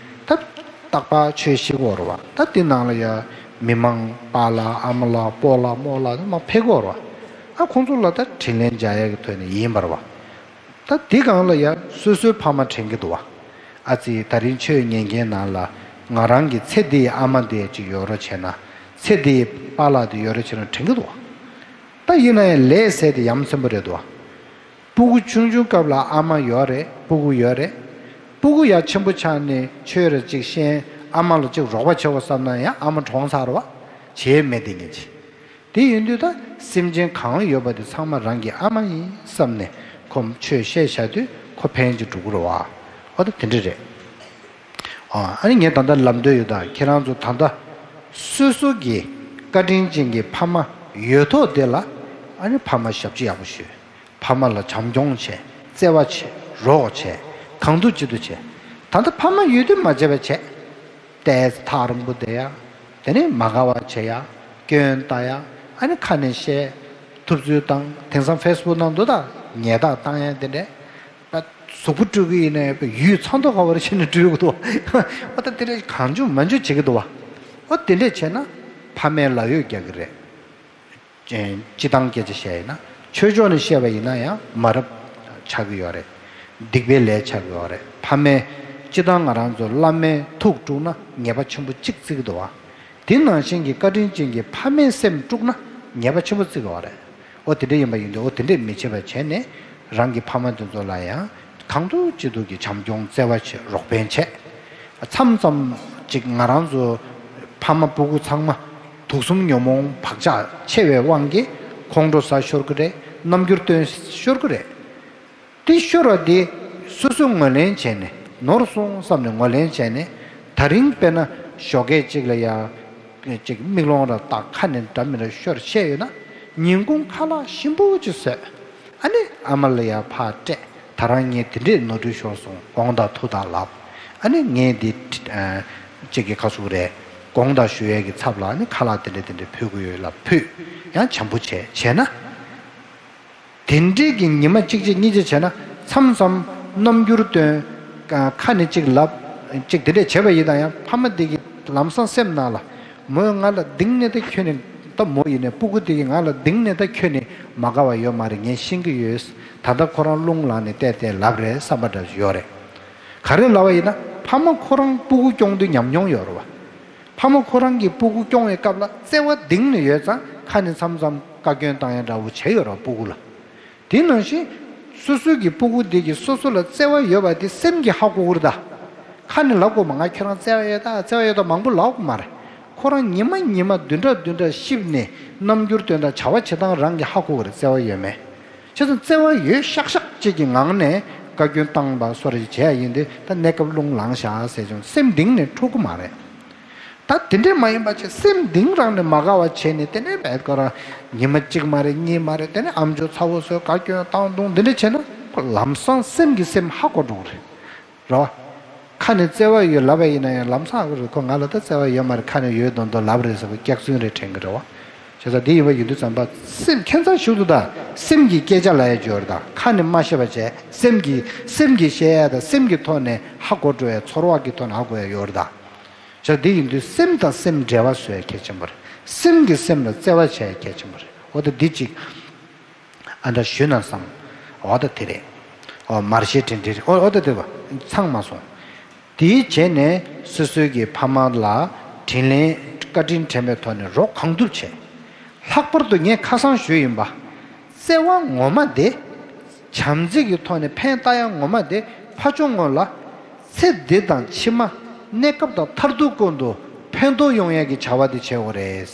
རྟག་པར་ཆོས་བཤད་ཀྱི་ཡོད་རེད་བ། ད་དེ་ནང་ལ་ཡ་མི་མང་པཱ་ལགས་ཨ་མ་ལགས་སྤོ་ལགས་རྨོ་ལགས་དེ་མར་ཕེབས་ཀྱི་ཡོད་རེད་བ། ཨ་ཁོང་ཚོ་ལ་ད་དྲིན་ལན་འཇལ་ཡས་ཀྱི་ཐོག་ནས་ཡིན་པ་རེད་བ། ད་དེ་སྒང་ལ་ཡ་སོ་སོའི་ཕ་མ་དྲན་གྱི་འདུག་བ། ཨ་ཙི་ད་རིང་ཆོས་ཉན་མཁན་ནང་ལ་ང་རང་གི་ཚེ་འདིའི་ཨ་མ་དེ་ཅིག་ཡོད་རོགས་བྱས་ན། ཚེ་འདིའི་པཱ་ལགས་དེ་ཡོད་རོགས་བྱས་ན་དྲན་གྱི་འདུག་བ། ད་ཡིན་ན་ཡང་ལས་ཟེར་དེ་ཡ་མཚན་པོ་རེད་འདུག་བ། སྤུ་གུ་ཆུང་ཆུང་སྐབས་ལ་ཨ་མ་ཡོད་རེད། སྤུ་གུ་ཡོད་རེད། སྤུ་གུ་ཡ་ཆེན་པོ་ཆགས་ནས་ཆོས་ར་ཅིག་ཤེས། ཨ་མ་ལ་ཅིག་རོགས་པ་བྱེད་དགོས་བསམ་ན་ཡང་ཨ་མ་གྲོངས་ཚར་བ། བྱེད་མེད་དེ་ངེས་ཅི། དེ་ཡིན་དུས་ད་སེམས་ཅན་གང་ཡོད་པ་དེ་ཚང་མ་རང་གི་ཨ་མ་ཡིན་བསམ་ནས་ཁོ་ཆོས་བཤད་བྱ་དུས་ཁོ་ཕན་ཅིག་འགྲོ་གི་རེད་བ། འོ་ད་དེ་འདྲ་རེད། ཨ་ཨ་ནི་ངས་ད་ལྟ་ལབ་འདོད་ཡོད། ད་ཁྱེད་རང་ཚོ་ད་ལྟ་སོ་སོ་གི་བཀའ་དྲིན་ཅན་གྱི་ཕ་མ་ཡོད་ཐོག་དེ་ལ་ཨ་ནི་ཕ་མ་ཞབས་ཕྱི་ཡག་པོ་ཞུས། ཕ་མ་ལ་བྱམས་སྐྱོང་བྱས། བརྩེ་བ་བྱས། རོགས་བྱས། གང་ཐུབ་ཅི་ཐུབ་བྱས། ད་ལྟ་ཕ་མ་ཡོད་དུས་མ་བྱས་པ་བྱས། ཏོག་ཙམ་ཐག་རིང་པོ་བསྡད་ཡ། དེ་ནས་མ་དགའ་བ་བྱེད་ཡ། སྐྱོན་བལྟ་ཡ། ཨ་ནི་ཁ་ནས་བཤད། ཐུབ་ཚོད་བཏང་། དེང་སང་ཕེ་སི་བུག་ནང་དུ་ད་ཉེས་རྡུང་བཏང་ཡ་དེ་འདྲས། ད་གཟུགས་པོ་སྤྲུལ་གི་ཡིན་ནའི་ཡུལ་ཚང་ཐོག་ག་བར་ཕྱིན་ནས་སྤྲུལ་གི་འདུག་འོ་ད་དེ་འདྲས་གང་བྱུང་མང་བྱུང་བྱེད་ཀྱི་འདུག་བ། འོ་དེ་འདྲས་བྱས་ན་ཕ་མའི་ལག་གཡོག་རྒྱག་གི་རེད། སྤྱི་བཏང་སྐད་ཆ་བཤད་ཡིན་ན། ཆོས་ཕྱོགས་ནས་བཤད་པ་ཡིན་ན་ཡང་མ་རབས་ཆགས་ཀྱི་ཡོད་རེད། སྡིག་པའི་ལས་ཆགས་ཀྱི་ཡོད་རེད། ཕ་མས་སྤྱི་བཏང་ང་རང་ཚོ་བླ་མའི་ཐུགས་དཀྲུགས་ན་ཉེས་པ་ཆེན་པོ་གཅིག་བརྩི་གི་འདུག་བ། དེ་ནང་བཞིན་གྱི་བཀའ་དྲིན་ཅན་གྱི་ཕ་མའི་སེམས་དཀྲུགས་ན་ཉེས་པ་ཆེན་པོ་བརྩི་གི་ཡོད་རེད། འོ་དེ་འདྲ་ཡིན་པ་ཡིན་དུས་འོ་དེ་འདྲས་མི་བྱེད་པ་བྱས་ནས་རང་གི་ཕ་མ་དེ་ཚོ་ལ་ཡང་། གང་ཐུབ་ཅི་ཐུབ་ཀྱིས་བྱམས་སྐྱོང་བརྩེ་བ་བྱེད། རོགས་ཕན་བྱེད། མཚམས་མཚམས་ཅིག་ང་རང་ཚོ་ཕ་མ་སྤུ་གུ་ཚང་མ་དུག་གསུམ་ཉོན་མོངས་བག་ཆགས་ཆེ་བའི་དབང་གིས་ཁོང་ཁྲོ་ཟ་ཤོར་གི་རེད། རྣམ་འགྱུར་སྟོན་ཤོར་གི་རེད། དེ་ཤོར་བ་དེ་སོ་སོས་ངོས་ལེན་བྱས་ནས་ནོར་སོང་བསམ་ནས་ངོས་ལེན་བྱས་ནས། ད་རིང་དཔེར་ན་ཞོགས་ཀས་ཅིག་ལ་ཡ། ཅིག་མིག་ལོང་ར་བལྟ། ཁ་ནས་འདྲ་མི་འདྲ་ཤོར་བཤད་ཡོད་ན། ཉིན་གུང་ཁ་ལག་ཞིམ་པོ་ཅིག་བཟོས། ཨ་ནི་ཨ་མ་ལ་ཡ་ཕར་སྤྲད། ད་རང་ངས་དེ་འདྲས་ནོར་འཁྲུལ་ཤོར་སོང་། དགོངས་དག་ཐུགས་དག་ལབ། ཨ་ནི་ངས་འདི་ཅིག་གི་ཁ་ཟུག་རེད། དགོངས་དག་ཞུ་ཡས་ཀྱི་ཚབ་ལ་ཨ་ནི་ཁ་ལག་དེ་འདྲས་དེ་འདྲས་ཕུལ་གི་ཡོད་ལབ་ཕུལ། ཡང་བྱམས་པོ་བྱས་བྱས་ན། དེ་འདྲས་ཀྱི་ཉི་མ་གཅིག་གཅིག་གཉིས་གཅིག་བྱས་ན་མཚམས་མཚམས་རྣམ་འགྱུར་སྟོན། ཁ་ནས་གཅིག་ལབ། གཅིག་དེ་འདྲས་བྱས་པ་ཡིན་ན་ཡང་ཕ་མ་དེ་གི་ལམ་སང་སེམས་ནང་ལ། མོས་ང་ལ་གདེང་ནས་ད་ཁྱོན་ནས། ད་མོ་ཡིན་ནའི་སྤུ་གུ་དེ་གི་ང་ལ་གདེང་ནས་ད་ཁྱོན་ནས་མ་དགའ་བ་ཡོད་མ་རེད། ངས་ཤེས་ཀྱི་ཡོད། ད་ལྟ་ཁོ་རང་རླུང་ལངས་ནས་བལྟས་བལྟས་ལབ་རེད་བསམ་པ་འདྲ་ཡོད་རེད། ག་རེ་ལབ་པ་ཡིན་ན་ཕ་མ་ཁོ་རང་སྤུ་གུ་སྐྱོང་དུས་ཉམས་མྱོང་ཡོད་རེད་བ། ཕ་མ་ཁོ་རང་གིས་སྤུ་གུ་སྐྱོང་བའི་སྐབས་ལ་བརྩེ་བ་གདེང་ནས་ཡོད་ཙང་ཁ་ནས་མཚམས་མཚམས་བཀའ་བཀྱོན་བཏང་ཡ་འདྲ་བོ་བྱས་ཡོད་རེད་བ་སྤུ་གུ་ལ། དེ་ནང་བཞིན་སོ་སོའི་གི་སྤུ་གུ་དེ་གིས་སོ་སོ་ལ་བརྩེ་བ་ཡོད་པ་དེ་སེམས་ཀྱིས་ཧ་གོ་གི་རེད་ད། ཁ་ནས་ལབ་དགོས་མ། ང་ཁྱོད་རང་བརྩེ་བ་ཡོད་ད། བརྩེ་བ་ཡོད་ད་མང་པོ་ལབ་དགོས་མ་རེད། ཁོ་རང་ཉི་མ་ཉི་མ་བདུན་ཕྲག་བདུན་ཕྲག་གཤིབ་ནས་རྣམ་འགྱུར་སྟོན་སྟངས་བྱ་བ་བྱེད་སྟངས་རང་གིས་ཧ་གོ་གི་རེད། བརྩེ་བ་ཡོད་མེད། བྱས་ཙང་བརྩེ་བ་ཡོད་ཤག་ཤག་ཅིག་གི་ངང་ནས་བཀའ་བཀྱོན་བཏང་པ་སོགས་རེ་བྱས་ཡིན་དུས་ད་གནས་སྐབས་རླུང་ལངས་ཤག་ཟེར་ཀྱང་སེམས་གཏིང་ནས་འཁྲུག་གི་མ་རེད། ད་དེ་འདྲས་མ་ཡིན་པ་བྱས་སེམས་གཏིང་རང་ནས་མ་དགའ་བ་བྱས་ནས་དེ་ནས་བས་ཁོ་རང་ཉི་མ་གཅིག་མ་རེད་གཉིས་མ་རེད། དེ་ནས་ཨམ་ཅོག་ཚ་བོ་བཟོས་བཀའ་བཀྱོན་བཏང་བཏང་འདི་འདྲས་བྱས་ན་ཁོ་ལམ་སང་སེམས་ཀྱིས་སེམས་ཧ་གོ་འགྲོ་གི་རེད། རེད་བ། ཁ་ནས་བརྩེ་བ་ཡོད་ལབ་པ་ཡིན་ན་ཡང་ལམ་སང་ཁོ་རེད། ཁོ་ང་ལ་ད་བརྩེ་བ་ཡོད་མ་རེད། ཁ་ནས་ཡོད་མདོག་མདོག་ལབ་རེད་ཟེར་བ་སྐྱག་རྫུན་རེད་དྲན་གི་རེད་བ། བྱས་ཙང་འདི་ཡིན་པ་ཡིན་དུས་ཙམ་པ་སེམས་ཁྱད་མཚར་ཞིག་འདུག་ད་སེམས་ཀྱི་སྐད་ཆ་ལབ་ཡ་ཅིག་ཡོད་རེད། ད་ཁ་ནས་མ་བཤད་པ་བྱས་སེམས་ཀྱི་སེམས་ཀྱིས་བཤད་ཡ་དང་སེམས་ཀྱི་ཐོག་ནས་ཧ་གོ་འགྲོ་ཡ་ཚོར་བ་གི་ཐོག་ནས་ཧ་གོ་ཡ་ཡོད་རེད་ད། བྱས་ཙང་འདི་ཡིན་དུས་སེམས་དང་སེམས་འབྲེལ་བ་བཟོ་ཡ་གལ་ཆེན་པོ་རེད། སེམས་ཀྱིས་སེམས་ལ་བརྩེ་བ་བྱེད་ཡ་གལ་ཆེན་པོ་རེད། འོ་ད་འདི་གཅིག་ཨ་འདྲ་ཞུས་ན་བསམ། འོ་ད་དེ་རེད། འོ་མར་ཤེས་དྲན་དྲན་རེད། འོ་འོ་ད་དེ་བ། ཚང་མ་སོང་། དེའི་རྗེས་ནས་སོ་སོའི་གི་ཕ་མ་ལ་དྲིན་ལན་བཀའ་དྲིན་དྲན་པའི་ཐོག་ནས་རོགས་གང་ཐུབ་བྱེད། ལྷག་པར་དུ་ངས་ཁ་སང་ཞུས་ཡིན་པ། བརྩེ་བ་ངོ་མ་དེ། བྱམས་བརྩེ་གི་ཐོག་ནས་ཕན་བཏགས་ཡ་ངོ་མ་དེ་ཕར་ཕྱོགས་སྔོན་ལ། ཚེ་འདི་དང་ཕྱི་མ། གནས་སྐབས་དང་མཐར་ཐུག་ཀུན་ཏུ་ཕན་ཐོགས་ཡོང་ཡ་གི་བྱ་བ་དེ་བྱེད་དགོས་རེད།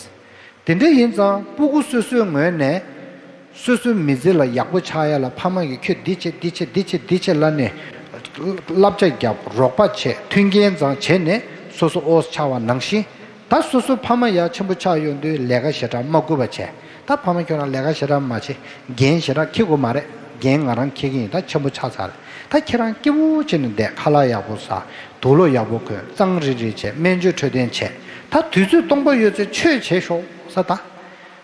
དེ་འདྲ་ཡིན་ཙང་སྤུ་གུ་སོ་སོའི་ངོས་ནས་སོ་སོའི་མི་ཚེ་ལ་ཡག་པོ་ཆགས་ཡ་ལ་ཕ་མ་གིས་ཁྱོད་འདི་བྱེད་འདི་བྱེད་འདི་བྱེད་འདི་བྱེད་ལབ་ནས་བསླབ་བྱ་རྒྱབ་རོགས་པ་བྱེད་མཐུན་རྐྱེན་ཙང་བྱེད་ནས་སོ་སོ་ཨོ་ཆགས་པ་ནང་བཞིན། ད་སོ་སོ་ཕ་མ་ཡ་ཆེན་པོ་ཆགས་ཡོང་དུས་ལས་ཀ་ཞེ་དྲག་མ་བསྐུལ་བ་བྱས། ད་ཕ་མ་ཁྱོད་རང་ལས་ཀ་ཞེ་དྲག་མ་བྱེད། འགན་ཞེ་དྲག་འཁྱེར་དགོས་མ་རེད། འགན་ང་རང་འཁྱེར་གྱི་ཡིན། ད་ཆེན་པོ་ཆགས་ཚར། ད་ཁྱེད་རང་སྐྱིད་པོ་བྱས་ནས་བསྡད། ཁ་ལག་ཡག་པོ་ཟ། དུག་ལོག་ཡག་པོ་གོན། གཙང་རིལ་རིལ་བྱས། སྨན་བཅོས་འཕྲོད་བསྟེན་བྱས། ད་དུས་ཚོད་སྟོང་པ་ཡོད་ཚད་ཆོས་བྱེད་ཤོག་ཟེར་ད།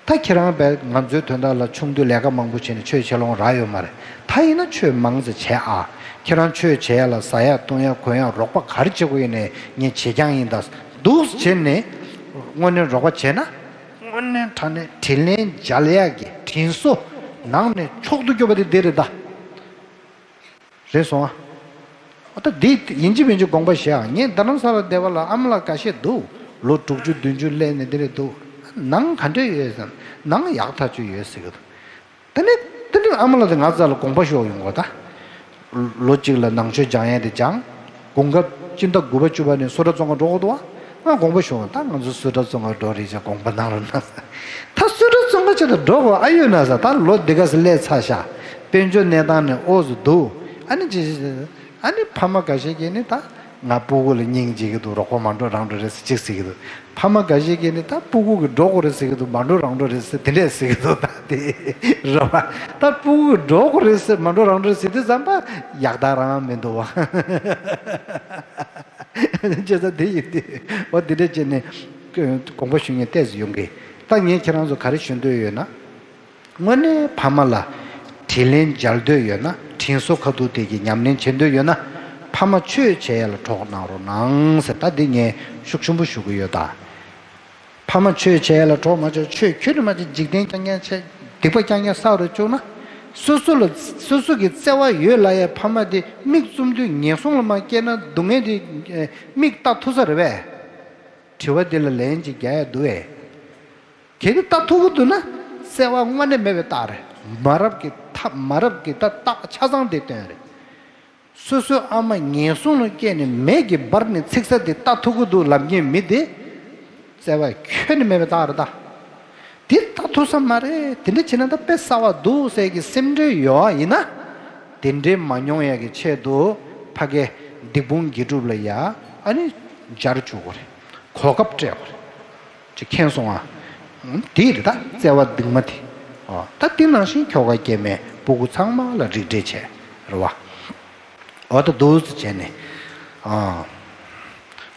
ད་ཁྱེད་རང་བས་ང་ཚོའི་དོན་དག་ལ་ཆུང་དུས་ལས་ཀ་མང་པོ་བྱས་ནས་ཆོས་བྱེད་ལོང་རག་ཡོད་མ་རེད། ད་ཡིན་ན་ཆོས་མང་ཙམ་བྱས་ཨ། ཁྱེད་རང་ཆོས་བྱེད་ཡ་ལ་ཟ་ཡ་འཐུང་ཡ་གོན་ཡ་རོགས་པ་ག་རེ་བྱེད་དགོས་ཡིན་ནའི་ངས་བྱེད་རྐྱང་ཡིན་ད། འདུག་བྱས་ནས་དངོས་གནས་རོགས་པ་བྱས་ན། དངོས་གནས་དྲང་གནས་དྲིན་ལན་འཇལ་ཡག་གི་དྲིན་གཟོ་ནང་ནས་མཆོག་ཏུ་གྱུར་པ་དེ་འདི་རེད་ད། རེད་སོང་ཨ། ཨོ་ད་འདི་ཡིན་གཅིག་མིན་གཅིག་དགོངས་པ་བཞེས་ཨ། ངས་རྡ་རམ་ས་ལ་བསྡད་པ་ལ་ཨ་མ་ལགས་འགའ་ཤས་འདུག་ལོ་དྲུག་ཅུ་བདུན་ཅུ་སླེབས་ནས་འདི་རེད་འདུག་ནང་ག་འདྲས་ཡོད་ཟེར་ན་ནང་ཡག་ཐག་ཆོད་ཡོད་ཟེར་གི་འདུག་དེ་ནས་དེ་འདྲའི་ཨ་མ་ལགས་དེ་ང་རྩ་ལ་དགོངས་པ་ཞུ་ཡོང་གོ་ད། ལོ་གཅིག་ལ་ནང་ཆོས་སྦྱང་ཡས་དེ་སྦྱང་། དགུན་ཁ་སྤྱི་ཟླ་དགུ་པ་བཅུ་པ་ནས་སུ་ཊ་བཙོན་ཁང་འགྲོ་དགོས་འདུག་བ། ང་དགོངས་པ་ཞུ་ཡོང་ད་ང་ཚོ་སུ་ཊ་བཙོན་ཁང་འགྲོ་རེད་ཅེས་དགོངས་པ་གནང་རོགས་གནང་། ད་སུ་ཊ་བཙོན་ཁང་ཆེད་དུ་འགྲོ་དགོས་ཨ་ཡོད་ན་ཟེར། ད་ལོ་འདི་ག་སེ་སླེབས་ཚར་ཤག་དཔལ་འབྱོར་གནས་སྟངས་ནས་འོ་ཟུ་འདུག་ཨ་ནི་ཅི་ཞིག་ཨ་ནི་ཕ་མ་འགའ་ཤས་ཀྱིས་ནི་ད་ང་སྤུ་གུ་ལ་སྙིང་རྗེ་གི་འདུག་རོགས་པ་མ་འགྲོ་རང་འགྲོ་རེད་ཟེར་གཅིག་ཟེར་གི་འདུག་ཕ་མ་འགའ་ཤས་ཀྱིས་ནི་ད་སྤུ་གུ་གི་འགྲོ་དགོས་རེད་ཟེར་གི་འདུག་མ་འགྲོ་རང་འགྲོ་རེད་ཟེར་དེ་འདྲས་ཟེར་གི་འདུག་ད་དེ་རེད་བ། ད་སྤུ་གུ་གི་འགྲོ་དགོས་རེད་ཟེར་མ་འགྲོ་རང་འགྲོ་རེད་ཟེར་དུས་ཙམ་པ་ཡག་རྟགས་རང་མི་འདུག་བ། བྱས་ཙང་དེ་ཡིན་དུས་འོ་དེ་འདྲས་བྱས་ནས་དགོངས་པ་ཞུ་མཁན་ཏོག་ཙམ་ཡོང་གི་ད་ངས་ཁྱེད་རང་ཚོ་ག་རེ་ཞུ་འདོད་ཡོད་ན། དངོས་གནས་ཕ་མ་ལ་དྲིན་ལན་འཇལ་འདོད་ཡོད་ན་དྲིན་གཟོ་ཁ་ཐུག་དེ་གི་ཉམས་ལེན་བྱེད་འདོད་ཡོད་ན་ཕ་མ་ཆོས་བྱེད་ཡ་ལ་གྲོགས་གནང་རོགས་གནང་ཟེར་ད་འདི་ངས་ཤུགས་ཆེན་པོ་ཞུ་གི་ཡོད་ད། ཕ་མ་ཆོས་བྱེད་ཡ་ལ་གྲོགས་མ་བྱེད་ཆོས་ཁྱོན་ནས་མ་བྱེད་འཇིག་རྟེན་རྐྱང་རྐྱང་བྱེད་སྡིག་པ་རྐྱང་རྐྱང་བསགས་རུ་བཅུག་ན་སོ་སོ་ལ་སོ་སོ་གི་བརྩེ་བ་ཡོད་ལབ་ཡ་ཕ་མ་དེ་མིག་བཙུམ་དུས་ངན་སོང་ལ་མ་སྐྱེས་ན་སྡུག་བསྔལ་དེ་མིག་ལྟ་ཐུབ་ས་རེད་པས། དྲི་བ་འདི་ལ་ལན་ཅིག་རྒྱག་ཡ་འདུག་ཨེ། གལ་ཏེ་ལྟ་ཐུབ་ཀྱི་འདུག་ན་བརྩེ་བ་དངོས་གནས་མེད་པའི་རྟགས་རེད། མ་རབས་ཀྱི་ཐབས་མ་རབས་ཀྱི་ད་རྟགས་ཆ་ཚང་དེ་སྟོན་རེད། སོ་སོའི་ཨ་མ་ངན་སོང་ལ་སྐྱེས་ནས་མེ་གི་འབར་ནས་ཚིག་ས་དེ་ལྟ་ཐུབ་ཀྱི་འདུག་ལབ་མཁན་མི་དེ་བརྩེ་བ་ཁྱོན་ནས་མེད་པའི་རྟགས་རེད་ད། དེ་ལྟ་ཐུབ་ས་མ་རེད། དེ་འདྲ་བྱས་ན་ད་དཔེ་གསར་བ་འདུག་ཟེར་གྱི་སེམས་ཁྲལ་ཡོད་ཨ་ཡིན་ན། དེ་འདྲའི་མ་མྱོང་ཡ་གི་ཆེད་དུ་ཕ་གའི་སྡིག་སྤོང་དགེ་སྒྲུབ་ལ་ཡ་ཨ་ནི་སྦྱར་བཅུག་གོ་རེད། གོ་སྐབས་སྤྲད་གོ་རེད། ཅེས་མཁྱེན་སོང་ཨ། དེ་རེད་ད་བརྩེ་བ་སྡིག་མ་དེ། ཨ་ད་དེ་ནང་བཞིན་ཁྱོ་ག་སྐྱེ་དམན་སྤུ་གུ་ཚང་མ་ལ་རིགས་འགྲེ་བྱས་རེད་བ། འོ་ད་འདུག་སེ་བྱས་ནས། ཨ།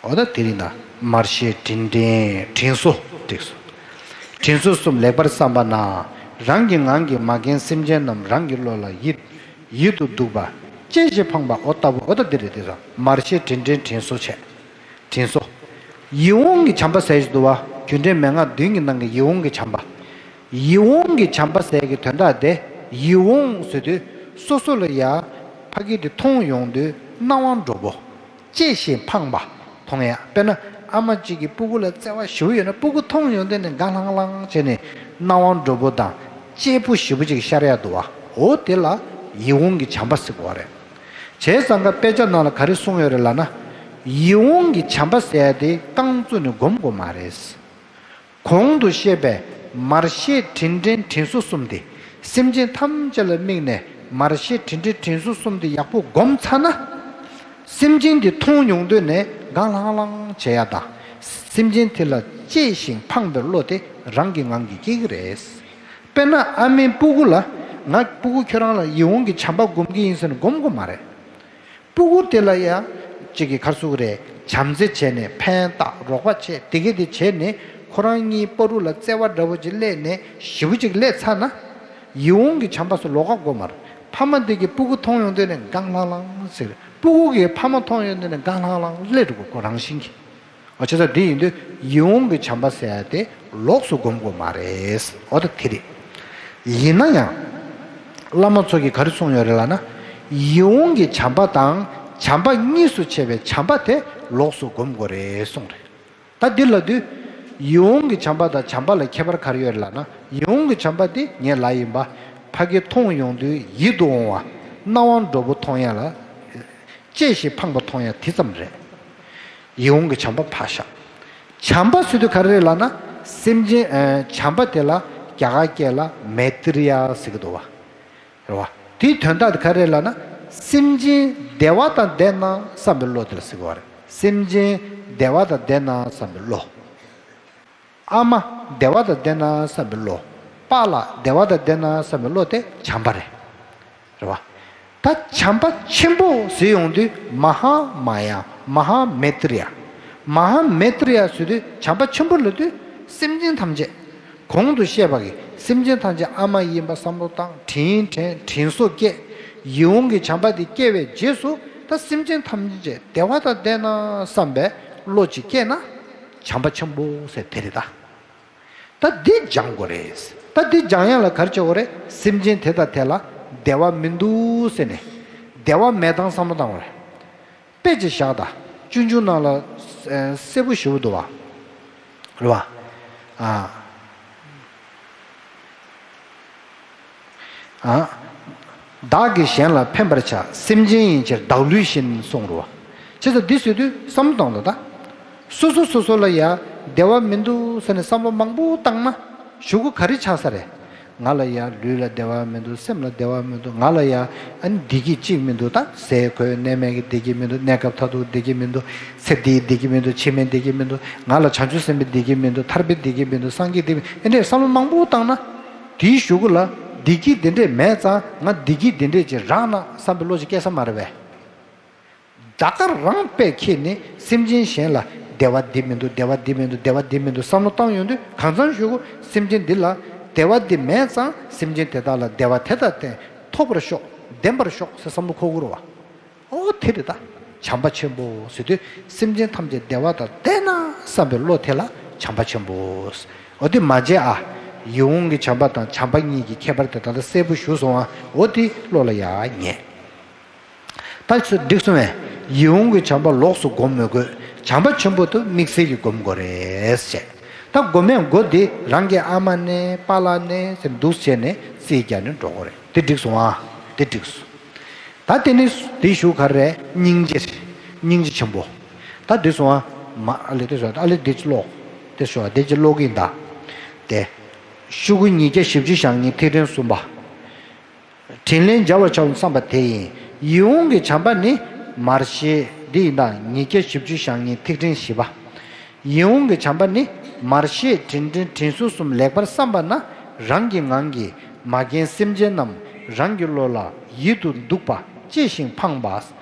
འོ་ད་དེ་རིང་ད་མར་ཤེས་དྲིན་དྲན་དྲིན་གཟོ་བསྒྲིགས་སོ། དྲིན་གཟོ་གསུམ་ལེགས་པར་བསམ་པ་ན། རང་གི་ངང་གིས་མ་མཁྱེན་སེམས་ཅན་རྣམས་རང་གི་བློ་ལ་ཡིད་ཡིད་དུ་འདུག་པ་ཅེས་ཞེས་འཕངས་པ་འོ་ལྟ་བུ། འོ་ད་འདི་རེད་དེ་ད་མར་ཤེས་དྲིན་དྲན་དྲིན་གཟོ་བྱས། དྲིན་གཟོ། ཡིད་འོང་གི་བྱམས་པ་ཟེར་ཞིག་འདུག་བ། རྒྱུ་འབྲས་མན་ངག་བདུན་གྱི་ནང་གི་ཡིད་འོང་གི་བྱམས་པ། ཡིད་འོང་གི་བྱམས་པ་ཟེར་གྱི་དོན་དག་དེ་ཡིད་འོང་ཟེར་དུས་སོ་སོ་ལ་ཡ་ཕ་གི་དེ་མཐོང་ཡོང་དུས་སྣང་བ་འགྲོ་པོ་ཅེས་ཞེས་འཕངས་པ་མཐོང་ཡ། དཔེར་ན་ཨ་མ་གཅིག་གི་སྤུ་གུ་ལ་བརྩེ་བ་ཞེ་པོ་ཡོད་ན་སྤུ་གུ་མཐོང་ཡོང་དུས་ནས་དགའ་ལྷང་ལྷང་བྱས་ནས་སྣང་བ་འགྲོ་པོ་དང་གཅེར་བུ་ཞེ་པོ་ཅིག་ཤར་ཡ་འདུག་བ། འོ་དེ་ལ་ཡིད་འོང་གི་བྱམས་པ་ཟེར་གོ་བ་རེད། བྱས་ཙང་ཀ་དཔེ་ཆ་ནང་ལ་ག་རེ་གསུངས་ཡོད་རེད་ལབ་ན། ཡིད་འོང་གི་བྱམས་པ་ཟེར་ཡ་དེ་རྐང་བཙུགས་ནས་སྒོམ་དགོས་མ་རེད། གོང་དུ་བཤད་པའི་མར་ཤེས་དྲིན་དྲན་དྲིན་གཟོ་གསུམ་དེ་སེམས་ཅན་ཐམས་ཅད་ལ་དམིགས་ནས་མར་ཤེས་དྲིན་དྲན་དྲིན་གཟོ་གསུམ་དེ་ཡག་པོ་སྒོམ་ཚར་ན། སེམས་ཅན་དེ་མཐོང་ཡོང་དུས་ནས་དགའ་ལྷང་ལྷང་བྱེད་ཡ་དང་། སེམས་ཅན་དེ་ལ་གཅེས་ཤིང་ཕངས་པའི་བློ་དེ་རང་གི་ངང་གིས་སྐྱེ་གི་རེད། དཔེར་ན་ཨ་མའི་སྤུ་གུ་ལ་ང་སྤུ་གུ་ཁྱོད་རང་ལ་ཡིད་འོང་གི་བྱམས་པ་སྒོམ་གི་ཡིན་ཟེར་ནས་སྒོམ་དགོས་མ་རེད། སྤུ་གུ་དེ་ལ་ཡང་གཅིག་གིས་ག་རེ་ཟེར་གི་རེད། བྱམས་བརྩེ་བྱས་ནས་ཕན་བཏགས་རོགས་པ་བྱས་དེ་གས་དེ་བྱས་ནས་ཁོ་རང་གཉིས་བར་དུ་ལ་བརྩེ་བ་འདྲ་བོ་ཅིག་སླེབས་ནས་ཞེ་པོ་ཅིག་སླེབས་ཚར་ན། ཡིད་འོང་གི་བྱམས་པ་སུ་ལོགས་ཀ་དགོས་མ་རེད། ཕ་མ་དེ་གིས་སྤུ་གུ་མཐོང་ཡོང་དུས་ནས་དགའ་ལྷང་ལྷང་ཟེར། སྤུ་གུ་གིས་ཕ་མ་མཐོང་ཡོང་དུས་ནས་དགའ་ལྷང་ལྷང་སླེབས་འགྲོ་གི་ཁོ་རང་བཞིན་གྱིས། འོ་བྱས་ཙང་འདི་ཡིན་དུས་ཡིད་འོང་གི་བྱམས་པ་ཟེར་ཡ་དེ་ལོགས་སུ་སྒོམ་དགོས་མ་རེད། འོ་ད་དེ་རེད། ཡིན་ན་ཡང་། བླ་མ་ཚོ་གིས་ག་རེ་གསུངས་ཡོད་རེད་ལབ་ན། ཡིད་འོང་གི་བྱམས་པ་དང་བྱམས་པ་གཉིས་སུ་ཕྱེ་བའི་བྱམས་པ་དེ་ལོགས་སུ་སྒོམ་དགོས་རེད་གསུངས་རེད། ད་འདི་ལབ་དུས། ཡིད་འོང་གི་བྱམས་པ་དང་བྱམས་པ་ལ་ཁྱད་པར་ག་རེ་ཡོད་རེད་ལབ་ན། ཡིད་འོང་གི་བྱམས་པ་དེ་ངས་ལབ་ཡིན་པ། ཕ་གི་མཐོང་ཡོང་དུས་ཡིད་དུ་འོང་བ། སྣང་བ་འགྲོ་པོ་མཐོང་ཡ་ལ། གཅེས་ཤིང་ཕངས་པ་མཐོང་ཡ་དེ་ཙམ་རེད། ཡིད་འོང་གི་བྱམས་པ་ཕར་བཞག་བྱམས་པ་ཟེར་དུས་ག་རེ་རེད་ལབ་ན། སེམས་ཅན་ཨ། བྱམས་པ་དེ་ལ་རྒྱ་གར་སྐད་ལ་མེ་ཏྲི་ཡ་ཟེར་གི་འདུག་བ། རེད་བ། དེའི་དོན་དག་དེ་ག་རེ་རེད་ལབ་ན། སེམས་ཅན་བདེ་བ་དང་ལྡན་ན་བསམ་པའི་བློ་དེ་ལ་ཟེར་གི་བ་རེད། སེམས་ཅན་བདེ་བ་དང་ལྡན་ན་བསམ་པའི་བློ། ཨ་མ་བདེ་བ་དང་ལྡན་ན་བསམ་པའི་བློ། པཱ་ལགས་བདེ་བ་དང་ལྡན་ན་བསམ་པའི་བློ་དེ་བྱམས་པ་རེད། རེད་བ། ད་བྱམས་པ་ཆེན་པོ་ཟེར་ཡོང་དུས་མ་ཧཱ་མ་ཡ། མ་ཧཱ་མེ་ཏྲི་ཡ། མ་ཧཱ་མེ་ཏྲི་ཡ་ཟེར་དུས་བྱམས་པ་ཆེན་པོ་ལབ་དུས་སེམས་ཅན་ཐམས་ཅད། གོང་དུ་བཤད་པ་གི་སེམས་ཅན་ཐམས་ཅད་ཨ་མ་ཡིན་པ་བསམ་བློ་བཏང་། དྲིན་དྲན། དྲིན་གཟོ་བསྐྱེད། ཡིད་འོང་གི་བྱམས་པ་དེ་སྐྱེ་བའི་རྗེས་སུ་ད་སེམས་ཅན་ཐམས་ཅད་བདེ་བ་དང་ལྡན་ན་བསམ་པའི་བློ་ཅིག་སྐྱེས་ན་བྱམས་པ་ཆེན་པོ་ཟེར་དེ་རེད་ད། ད་འདི་སྦྱང་དགོས་རེད། ད་འདི་སྦྱང་ཡག་ལ་ག་རེ་བྱེད་དགོས་རེད། སེམས་ཅན་དེ་དང་དེ་ལ་བདེ་བ་མི་འདུག་ཟེར་ནས་བདེ་བ་མེད་སྟངས་བསམ་བློ་བཏང་དགོས་རེད། དཔེ་ཅིག་བཞག་ད། ཆུང་ཆུང་ནང་ལ་ཨ་སྲས་པོ་ཞེ་པོ་འདུག་བ། རེད་བ། ཨ། ཨ། བདག་གིས་གཞན་ལ་ཕན་པར་བྱ། སེམས་ཅན་ཡིན་ཕྱིར་བདག་ལུས་བཞིན་གསུངས་རེད་བ། བྱས་ཙང་འདི་ཟེར་དུས་བསམ་བློ་བཏང་དང་ད། སོ་སོ་སོ་སོ་ལ་ཡ་བདེ་བ་མི་འདུག་ཟེར་ནས་བསམ་བློ་མང་པོ་བཏང་ན་གཞུག་གུ་ག་རེ་ཆགས་ས་རེད། ང་ལ་ཡ་ལུས་ལ་བདེ་བ་མི་འདུག་སེམས་ལ་བདེ་བ་མི་འདུག་ང་ལ་ཡ་ཨ་ནི་བདེ་སྐྱིད་ཅིག་མི་འདུག་ད་ཟས་གོས་གནས་མལ་གྱི་བདེ་སྐྱིད་མི་འདུག་གནས་སྐབས་མཐར་ཐུག་བདེ་སྐྱིད་མི་འདུག་ཚེ་འདིའི་བདེ་སྐྱིད་མི་འདུག་ཕྱི་མའི་བདེ་སྐྱིད་མི་འདུག་ང་ལ་བྱང་ཆུབ་སེམས་དཔའི་བདེ་སྐྱིད་མི་འདུག་ཐར་པའི་བདེ་སྐྱིད་མི་འདུག་སངས་རྒྱས་བདེ་སྐྱིད་ཨེ་འདྲས་བསམ་བློ་མང་པོ་བཏང་ན། དེའི་གཞུག་གུ་ལ་བདེ་སྐྱིད་དེ་འདྲས་མེད་ཙང་ང་བདེ་སྐྱིད་དེ་འདྲས་ཅིག་རག་ན་བསམ་པའི་བློ་ཅིག་སྐྱེ་ས་མ་རེད་པས། ད་ག་རང་དཔེ་ཁྱེར་ནས་སེམས་ཅན་གཞན་ལ་བདེ་བ་འདི་མི་འདུག་བདེ་བ་འདི་མི་འདུག་བདེ་བ་འདི་མི་འདུག་བསམ་བློ་བཏང་ཡོང་དུས་གང་ཚང་གཞུག་གུ་སེམས་ཅན་འདི་ལ་བདེ་བ་འདི་མེད་ཙང་སེམས་ཅན་དེ་དག་ལ་བདེ་བ་དེ་དང་བསྟེན་ཐོབ་པར་ཤོག་ལྡན་པར་ཤོག་ཟེར་བསམ་བློ་འཁོར་གི་རེད་བ། ཨོ་དེ་རེད་ད། བྱམས་པ་ཆེན་པོ་ཟེར་དུས་སེམས་ཅན་ཐམས་ཅད་བདེ་བ་དང་ལྡན་ན་བསམ་པའི་བློ་དེ་ལ་བྱམས་པ་ཆེན་པོ་ཟེར། ཨོ་དེ་མ་བརྗེད་ཨ། ཡིད་འོང་གི་བྱམས་པ་དང་བྱམས་པ་གཉིས་ཀྱི་ཁྱད་པར་དེ་ད་ལྟ་གསལ་པོ་ཞུ་སོང་ཨ། ཨོ་དེ་བློ་ལ་ཡ་ངེས། ད་ཚོ་འགྲིག་སོང་བས། ཡིད་འོང་གི་བྱམས་པ་ལོགས་སུ་སྒོམ་མི་དགོས། བྱམས་པ་ཆེན་པོ་དེ་དམིགས་བསལ་གྱིས་སྒོམ་དགོས་རེད་ཟེར། ད་སྒོམ་མེད་སྒོ་དེ་རང་གི་ཨ་མ་ནས་པཱ་ལགས་ནས་ཟེར་འདུག་བྱས་ནས་རྩིས་རྒྱག་ནས་འགྲོ་དགོས་རེད། དེ་འགྲིག་སོང་ཨ། དེ་འགྲིག་སོང་། ད་དེ་ནི་དེའི་གཞུག་ག་རེ་རེད། སྙིང་རྗེ། སྙིང་རྗེ་ཆེན་པོ། ད་འགྲིག་སོང་ཨ། མ་ཨ་ལེ་དེ་ཞོག་ཨ་ལེ་དེ་ཅི་ཀློག་དེ་ཞོག་དེ་ཅི་ཀློག་གིན་ད། དེ། ཤོག་གུ་ཉིས་བརྒྱ་བཞི་བཅུ་ཞེ་གཉིས་ཐིག་ཕྲེང་གསུམ་པ། དྲིན་ལན་འཇལ་བར་བྱའོ་བསམ་པ་དེ་ཡིན། ཡིད་འོང་གི་བྱམས་པ་ནི་མར་ཤེས་འདི་ཡིན་ད། ཉིས་བརྒྱ་བཞི་བཅུ་ཞེ་གཉིས་ཐིག་ཕྲེང་བཞི་པ། ཡིད་འོང་གི་བྱམས་པ་ནི་མར་ཤེས་དྲིན་དྲན་དྲིན་གཟོ་གསུམ་ལེགས་པར་བསམ་པ་ན་རང་གི་ངང་གིས་མ་རྒན་སེམས་ཅན་རྣམས་རང་གི་བློ་ལ་ཡིད་དུ་འདུག་པ་གཅེས་ཤིང་ཕངས་པ་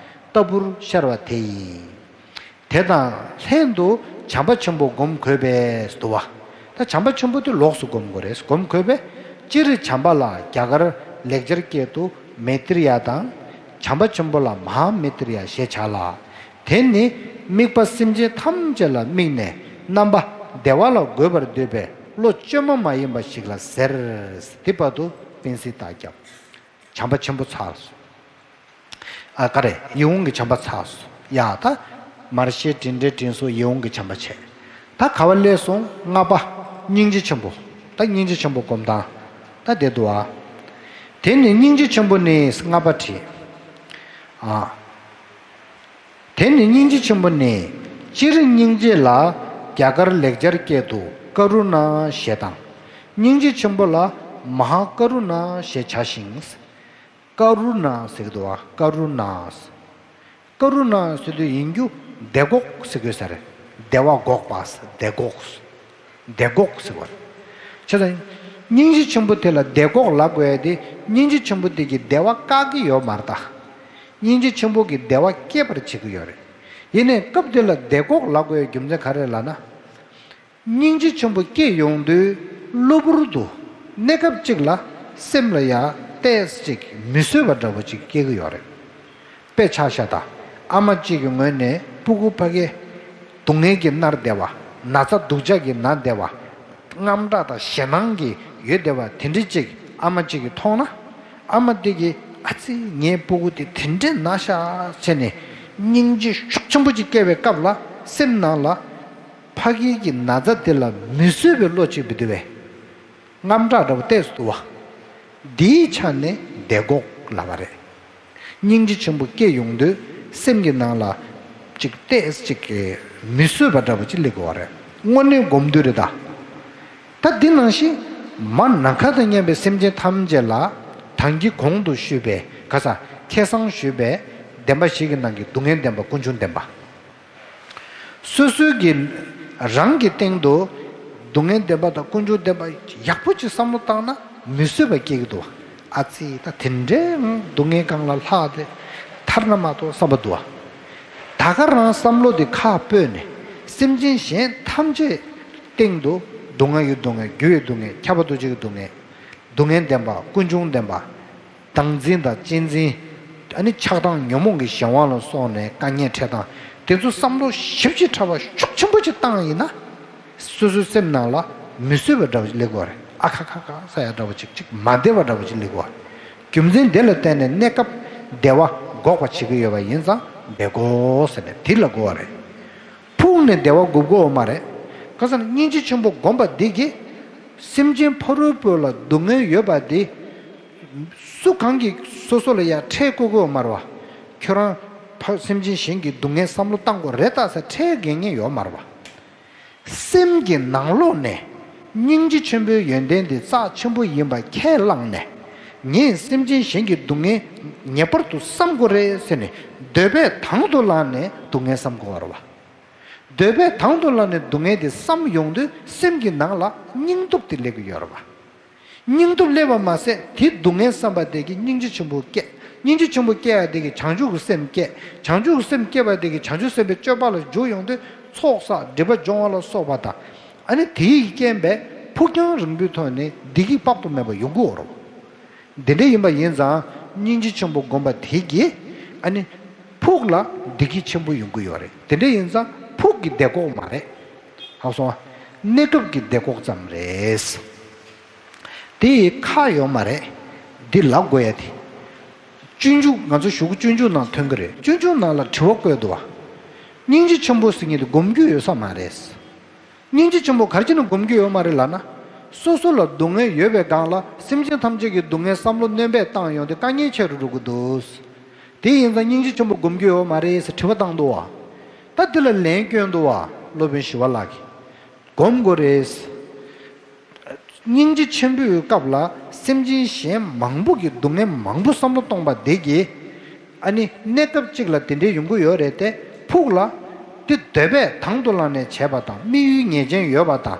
ལྟ་བུར་ཤར་བ་དེ་ཡིན། དེ་དང་ལྷན་དུ་བྱམས་པ་ཆེན་པོ་སྒོམ་དགོས་པས་འདུག་བ། ད་བྱམས་པ་ཆེན་པོ་དེ་ལོགས་སུ་སྒོམ་དགོས་རེད། སྒོམ་དགོས་པས། སྤྱིར་བྱམས་པ་ལ་རྒྱ་གར་ལེགས་སྦྱར་སྐད་དུ་མེ་ཏྲི་ཡ་དང་། བྱམས་པ་ཆེན་པོ་ལ་མ་ཧཱ་མེ་ཏྲི་ཡ་ཞེས་བྱ་ལ། དེ་ནི་དམིགས་པ་སེམས་ཅན་ཐམས་ཅད་ལ་དམིགས་ནས་རྣམ་པ་བདེ་བ་ལ་འགོད་པར་འདོད་པའི་བློ་བཅོས་མ་མ་ཡིན་པ་ཞིག་ལ་ཟེར། དེ་བར་དུ་བེང་སི་རྟགས་བརྒྱབ། བྱམས་པ་ཆེན་པོ་ཚར་སོང་། ཨ་ག་རེ་ཡིད་འོང་གི་བྱམས་པ་ཚར་སོང་། ཡ་ད། མར་ཤེས་དྲིན་དྲན་དྲིན་གཟོ་ཡིད་འོང་གི་བྱམས་པ་བྱས། ད་ག་བ་སླེབས་སོང་། ལྔ་པ། སྙིང་རྗེ་ཆེན་པོ། ད་སྙིང་རྗེ་ཆེན་པོ་སྒོམ་སྟངས། ད་དེ་འདུག་ཨ། དེ་ནི་སྙིང་རྗེ་ཆེན་པོ་ནི་ལྔ་པ་བྲིས། ཨ། དེ་ནི་སྙིང་རྗེ་ཆེན་པོ་ནི། སྤྱིར་སྙིང་རྗེ་ལ་རྒྱ་གར་ལེགས་སྦྱར་སྐད་དུ་ཀ་རུ་ཎ་ཞེས་དང་། སྙིང་རྗེ་ཆེན་པོ་ལ་མ་ཧཱ་ཀ་རུ་ཎ་ཞེས་བྱ་ཞིང་། ཀ་རུ་ཎ་ཟེར་གྱི་འདུག་བ། ཀ་རུ་ཎ། ཀ་རུ་ཎ་ཟེར་དུས་ཡིན་རྒྱུ་བདེ་འགོག་ཟེར་དགོས་ས་རེད། བདེ་བ་འགོག་པ། བདེ་འགོག་བདེ་འགོག་ཟེར་བ་རེད། བྱས་ཙང་། སྙིང་རྗེ་ཆེན་པོ་དེ་ལ་བདེ་འགོག་ལབ་དགོས་ཡ་དེ་སྙིང་རྗེ་ཆེན་པོ་དེ་གིས་བདེ་བ་བཀག་གི་ཡོད་མ་རེད་ད། སྙིང་རྗེ་ཆེན་པོ་གིས་བདེ་བ་སྐྱེད་པར་བྱེད་ཀྱི་ཡོད་རེད། ཡིན་ནའི་སྐབས་དེ་ལ་བདེ་འགོག་ལབ་དགོས་ཡ་རྒྱུ་མཚན་ག་རེ་ལབ་ན། སྙིང་རྗེ་ཆེན་པོ་སྐྱེས་ཡོང་དུས་གློ་བུར་དུ་གནས་སྐབས་གཅིག་ལ་སེམས་ལ་ཡ་ཏོག་ཙམ་ཅིག་མི་བཟོད་པ་འདྲ་པོ་ཅིག་སྐྱེ་གི་ཡོད་རེད། དཔེ་ཆ་བཞག་ད། ཨ་མ་གཅིག་གི་ངོས་ནས་སྤུ་གུ་ཕ་གི་སྡུག་བསྔལ་གྱིས་མནར་བསྡད་པ། ན་ཚ་སྡུག་ཅག་གིས་ན་བསྡད་པ། དངངས་སྐྲག་དང་ཞེད་སྣང་གིས་ཡོད་བསྡད་པ་དེ་འདྲ་ཅིག་ཨ་མ་གཅིག་གིས་མཐོང་ན། ཨ་མ་དེ་གིས་ཨ་ཙི་ངའི་སྤུ་གུ་དེ་དེ་འདྲས་ན་ཤག་བྱས་ནས་སྙིང་རྗེ་ཤུགས་ཆེན་པོ་ཅིག་སྐྱེ་བའི་སྐབས་ལ་སེམས་ནང་ལ། ཕ་གི་གི་ན་ཚ་དེ་ལ་མི་བཟོད་པའི་བློ་ཅིག་འབུད་དེ་བས། དངངས་སྐྲག་འདྲ་པོ་ཏོག་ཙམ་འདུག་བ། འདིའི་ཆ་ནས་བདེ་འགོག་ལབ་པ་རེད། སྙིང་རྗེ་ཆེན་པོ་སྐྱེ་ཡོང་དུས་སེམས་ཀྱི་ནང་ལ་ཅིག་ཏོག་ཙམ་ཅིག་གི་མི་བཟོད་པ་འདྲ་པོ་ཅིག་སླེབས་དགོས་པ་རེད། དངོས་གནས་སྒོམ་དུས་རེད་ད། ད་འདི་ནང་བཞིན་མ་ནམ་མཁའ་དང་མཉམ་པའི་སེམས་ཅན་ཐམས་ཅད་ལ་དང་གི་གོང་དུ་ཞུས་པའི་ག་ས་ཁ་སང་ཞུས་པའི་བདེན་པ་བཞི་གི་ནང་གི་སྡུག་བསྔལ་བདེན་པ་ཀུན་འབྱུང་བདེན་པ། སོ་སོའི་གི་རང་གི་སྟེང་དུ་སྡུག་བསྔལ་བདེན་པ་དང་ཀུན་འབྱུང་བདེན་པ་ཡག་པོ་ཅིག་བསམ་བློ་བཏང་ན་མི་བཟོད་པ་སྐྱེ་གི་འདུག་ཨ་ཙི་ད་དེ་འདྲའི་སྡུག་བསྔལ་གང་ལ་ལྷག་དེ་ཐར་ན་མ་གཏོགས་བསམ་པ་འདུག་ད་ག་རང་བསམ་བློ་དེ་ཁ་སྤོས་ནས་སེམས་ཅན་གཞན་ཐམས་ཅད་སྟེང་དུ་སྡུག་བསྔལ་གྱི་སྡུག་བསྔལ། རྒྱུ་བའི་སྡུག་བསྔལ། ཁྱབ་པ་འདུ་བྱེད་ཀྱི་སྡུག་བསྔལ། སྡུག་བསྔལ་བདེན་པ། ཀུན་འབྱུང་བདེན་པ། བདག་འཛིན་དང་གཅེས་འཛིན། ཨ་ནི་ཆགས་སྡང་ཉོན་མོངས་ཀྱི་གཞན་དབང་ལ་སོགས་ནས་དཀའ་ངལ་འཕྲད་སྟངས་དེ་ཚོ་བསམ་བློ་ཞེ་པོ་ཅིག་ཕྲ་བ་ཤུགས་ཆེན་པོ་ཅིག་བཏང་ཡིན་ན། སོ་སོའི་སེམས་ནང་ལ་མི་བཟོད་པ་འདྲ་བ་ཅིག་སླེབས་ཀྱི་ཡོད་རེད། ཨ་ཁ་ཁ་ཁ་ཟེར་ཡ་འདྲ་བ་ཅིག་ཅིག་མ་བདེ་བ་འདྲ་བ་ཅིག་སླེབས་ཀྱི་ཡོད་རེད། རྒྱུ་མཚན་དེ་ལ་བརྟེན་ནས་གནས་སྐབས་བདེ་བ་འགོག་པ་བྱེད་ཀྱི་ཡོད་པ་ཡིན་ཙང་བདེ་འགོག་ཟེར་ནས་དེ་ལབ་ཀྱི་ཡོད་རེད། ཕུགས་ནས་བདེ་བ་འགོག་གི་ཡོད་མ་རེད། ག་ཟེར་ན་སྙིང་རྗེ་ཆེན་པོ་བསྒོམ་པ་འདི་གིས་སེམས་ཅན་ཕ་རོལ་པོ་ལ་སྡུག་བསྔལ་ཡོད་པ་འདི་སུ་གང་གིས་སོ་སོ་ལ་ཡང་འཕྲད་དགོས་ཀྱི་ཡོད་མ་རེད་བ། ཁྱོད་རང་ཕ་སེམས་ཅན་གཞན་གྱི་སྡུག་བསྔལ་བསམ་བློ་བཏང་དགོས་རེད་ད་ཟེར་འཕྲད་དགོས་མཁན་ཡོད་མ་རེད་བ། སེམས་ཀྱི་ནང་ལོགས་ནས་སྙིང་རྗེ་ཆེན་པོའི་ཡོན་ཏན་དེ་རྩ་ཆེན་པོ་ཡིན་པ་ཁས་བླངས་ནས། ངས་སེམས་ཅན་གཞན་གྱི་སྡུག་བསྔལ་ངེས་པར་དུ་བསམ་དགོས་རེད་ཟེར་ནས་འདོད་པས་དང་དུ་བླངས་ནས་སྡུག་བསྔལ་བསམ་དགོས་པ་རེད་བ། འདོད་པས་དང་དུ་བླངས་ནས་སྡུག་བསྔལ་དེ་བསམ་ཡོང་དུས་སེམས་ཀྱི་ནང་ལ་སྙིང་སྟོབས་དེ་སླེབས་ཀྱི་ཡོད་རེད་བ། སྙིང་སྟོབས་སླེབས་པ་མ་ཟད་དེ་སྡུག་བསྔལ་བསམ་པ་དེ་གིས་སྙིང་རྗེ་ཆེན་པོ་སྐྱེ། སྙིང་རྗེ་ཆེན་པོ་སྐྱེ་ཡ་དེ་གིས་བྱང་ཆུབ་ཀྱི་སེམས་སྐྱེ། བྱང་ཆུབ་ཀྱི་སེམས་སྐྱེ་བ་དེ་གིས་བྱང་ཆུབ་སེམས་དཔའི་སྤྱོད་པ་ལ་འཇུག་ཡོང་དུས་ཚོགས་བསགས་སྒྲིབ་པ་སྦྱོང་བ་ལ་སོགས་པ་དང་། ཨ་ནི་དེའི་རྐྱེན་པས་ཕུགས་རྒྱང་རིང་པོའི་ཐོག་ནས་བདེ་སྐྱིད་དཔག་ཏུ་མེད་པ་ཡོང་གི་ཡོད་རེད། འདི་འདྲ་ཡིན་པ་ཡིན་ཙང་སྙིང་རྗེ་ཆེན་པོ་བསྒོམ་པ་དེ་གིས་ཨ་ནི་ཕུགས་ལ་བདེ་སྐྱིད་ཆེན་པོ་ཡོང་གི་ཡོད་རེད། དེ་འདྲ་ཡིན་ཙང་ཕུགས་ཀྱི་བདེ་འགོག་མ་རེད། ཧ་གོ་སོང་ཨ། གནས་སྐབས་ཀྱི་བདེ་འགོག་ཙམ་རེད། དེ་ཡི་ཁ་ཡོད་མ་རེད། འདི་ལབ་དགོས་ཡ་དེ། སྤྱོད་འཇུག་ང་ཚོ་གཞུག་གུ་སྤྱོད་འཇུག་ནང་ཐོན་གྱི་རེད། སྤྱོད་འཇུག་ནང་ལ་དྲི་བ་བཀོད་འདུག་བ། སྙིང་རྗེ་ཆེན་པོ་ཟེར་མཁན་དེ་སྒོམ་རྒྱུ་ཡོད་ས་མ་རེད། སྙིང་རྗེ་ཆེན་པོ་ག་རེ་བྱས་ནས་སྒོམ་རྒྱུ་ཡོད་མ་རེད་ལབ་ན། སོ་སོ་ལ་སྡུག་བསྔལ་ཡོད་པའི་སྒང་ལ་སེམས་ཅན་ཐམས་ཅད་ཀྱི་སྡུག་བསྔལ་བསམ་བློ་སྣོན་པས་བཏང་ཡོང་དུས་དཀའ་ངལ་ཆེ་རུ་འགྲོ་གི་འདུག། དེ་ཡིན་ཙང་སྙིང་རྗེ་ཆེན་པོ་སྒོམ་རྒྱུ་ཡོད་མ་རེད་ཟེར་དྲི་བ་བཏང་འདུག་བ། ད་འདི་ལ་ལན་བསྐྱོན་འདུག་བ། སློབ་དཔོན་ཞི་བ་ལྷ་གིས། སྒོམ་དགོས་རེད། སྙིང་རྗེ་ཆེན་པོའི་སྐབས་ལ་སེམས་ཅན་གཞན་མང་པོ་གི་སྡུག་བསྔལ་མང་པོ་བསམ་བློ་གཏོང་པ་དེ་གིས། ཨ་ནི་གནས་སྐབས་གཅིག་ལ་དེ་འདྲའི་ཡོང་གི་ཡོད་རེད་དེ། ཕུགས་ལ་དེ་འདོད་པས་དང་དུ་བླངས་ནས་བྱས་པ་དང་དམིགས་ཡུལ་ངེས་ཅན་ཡོད་པ་དང་།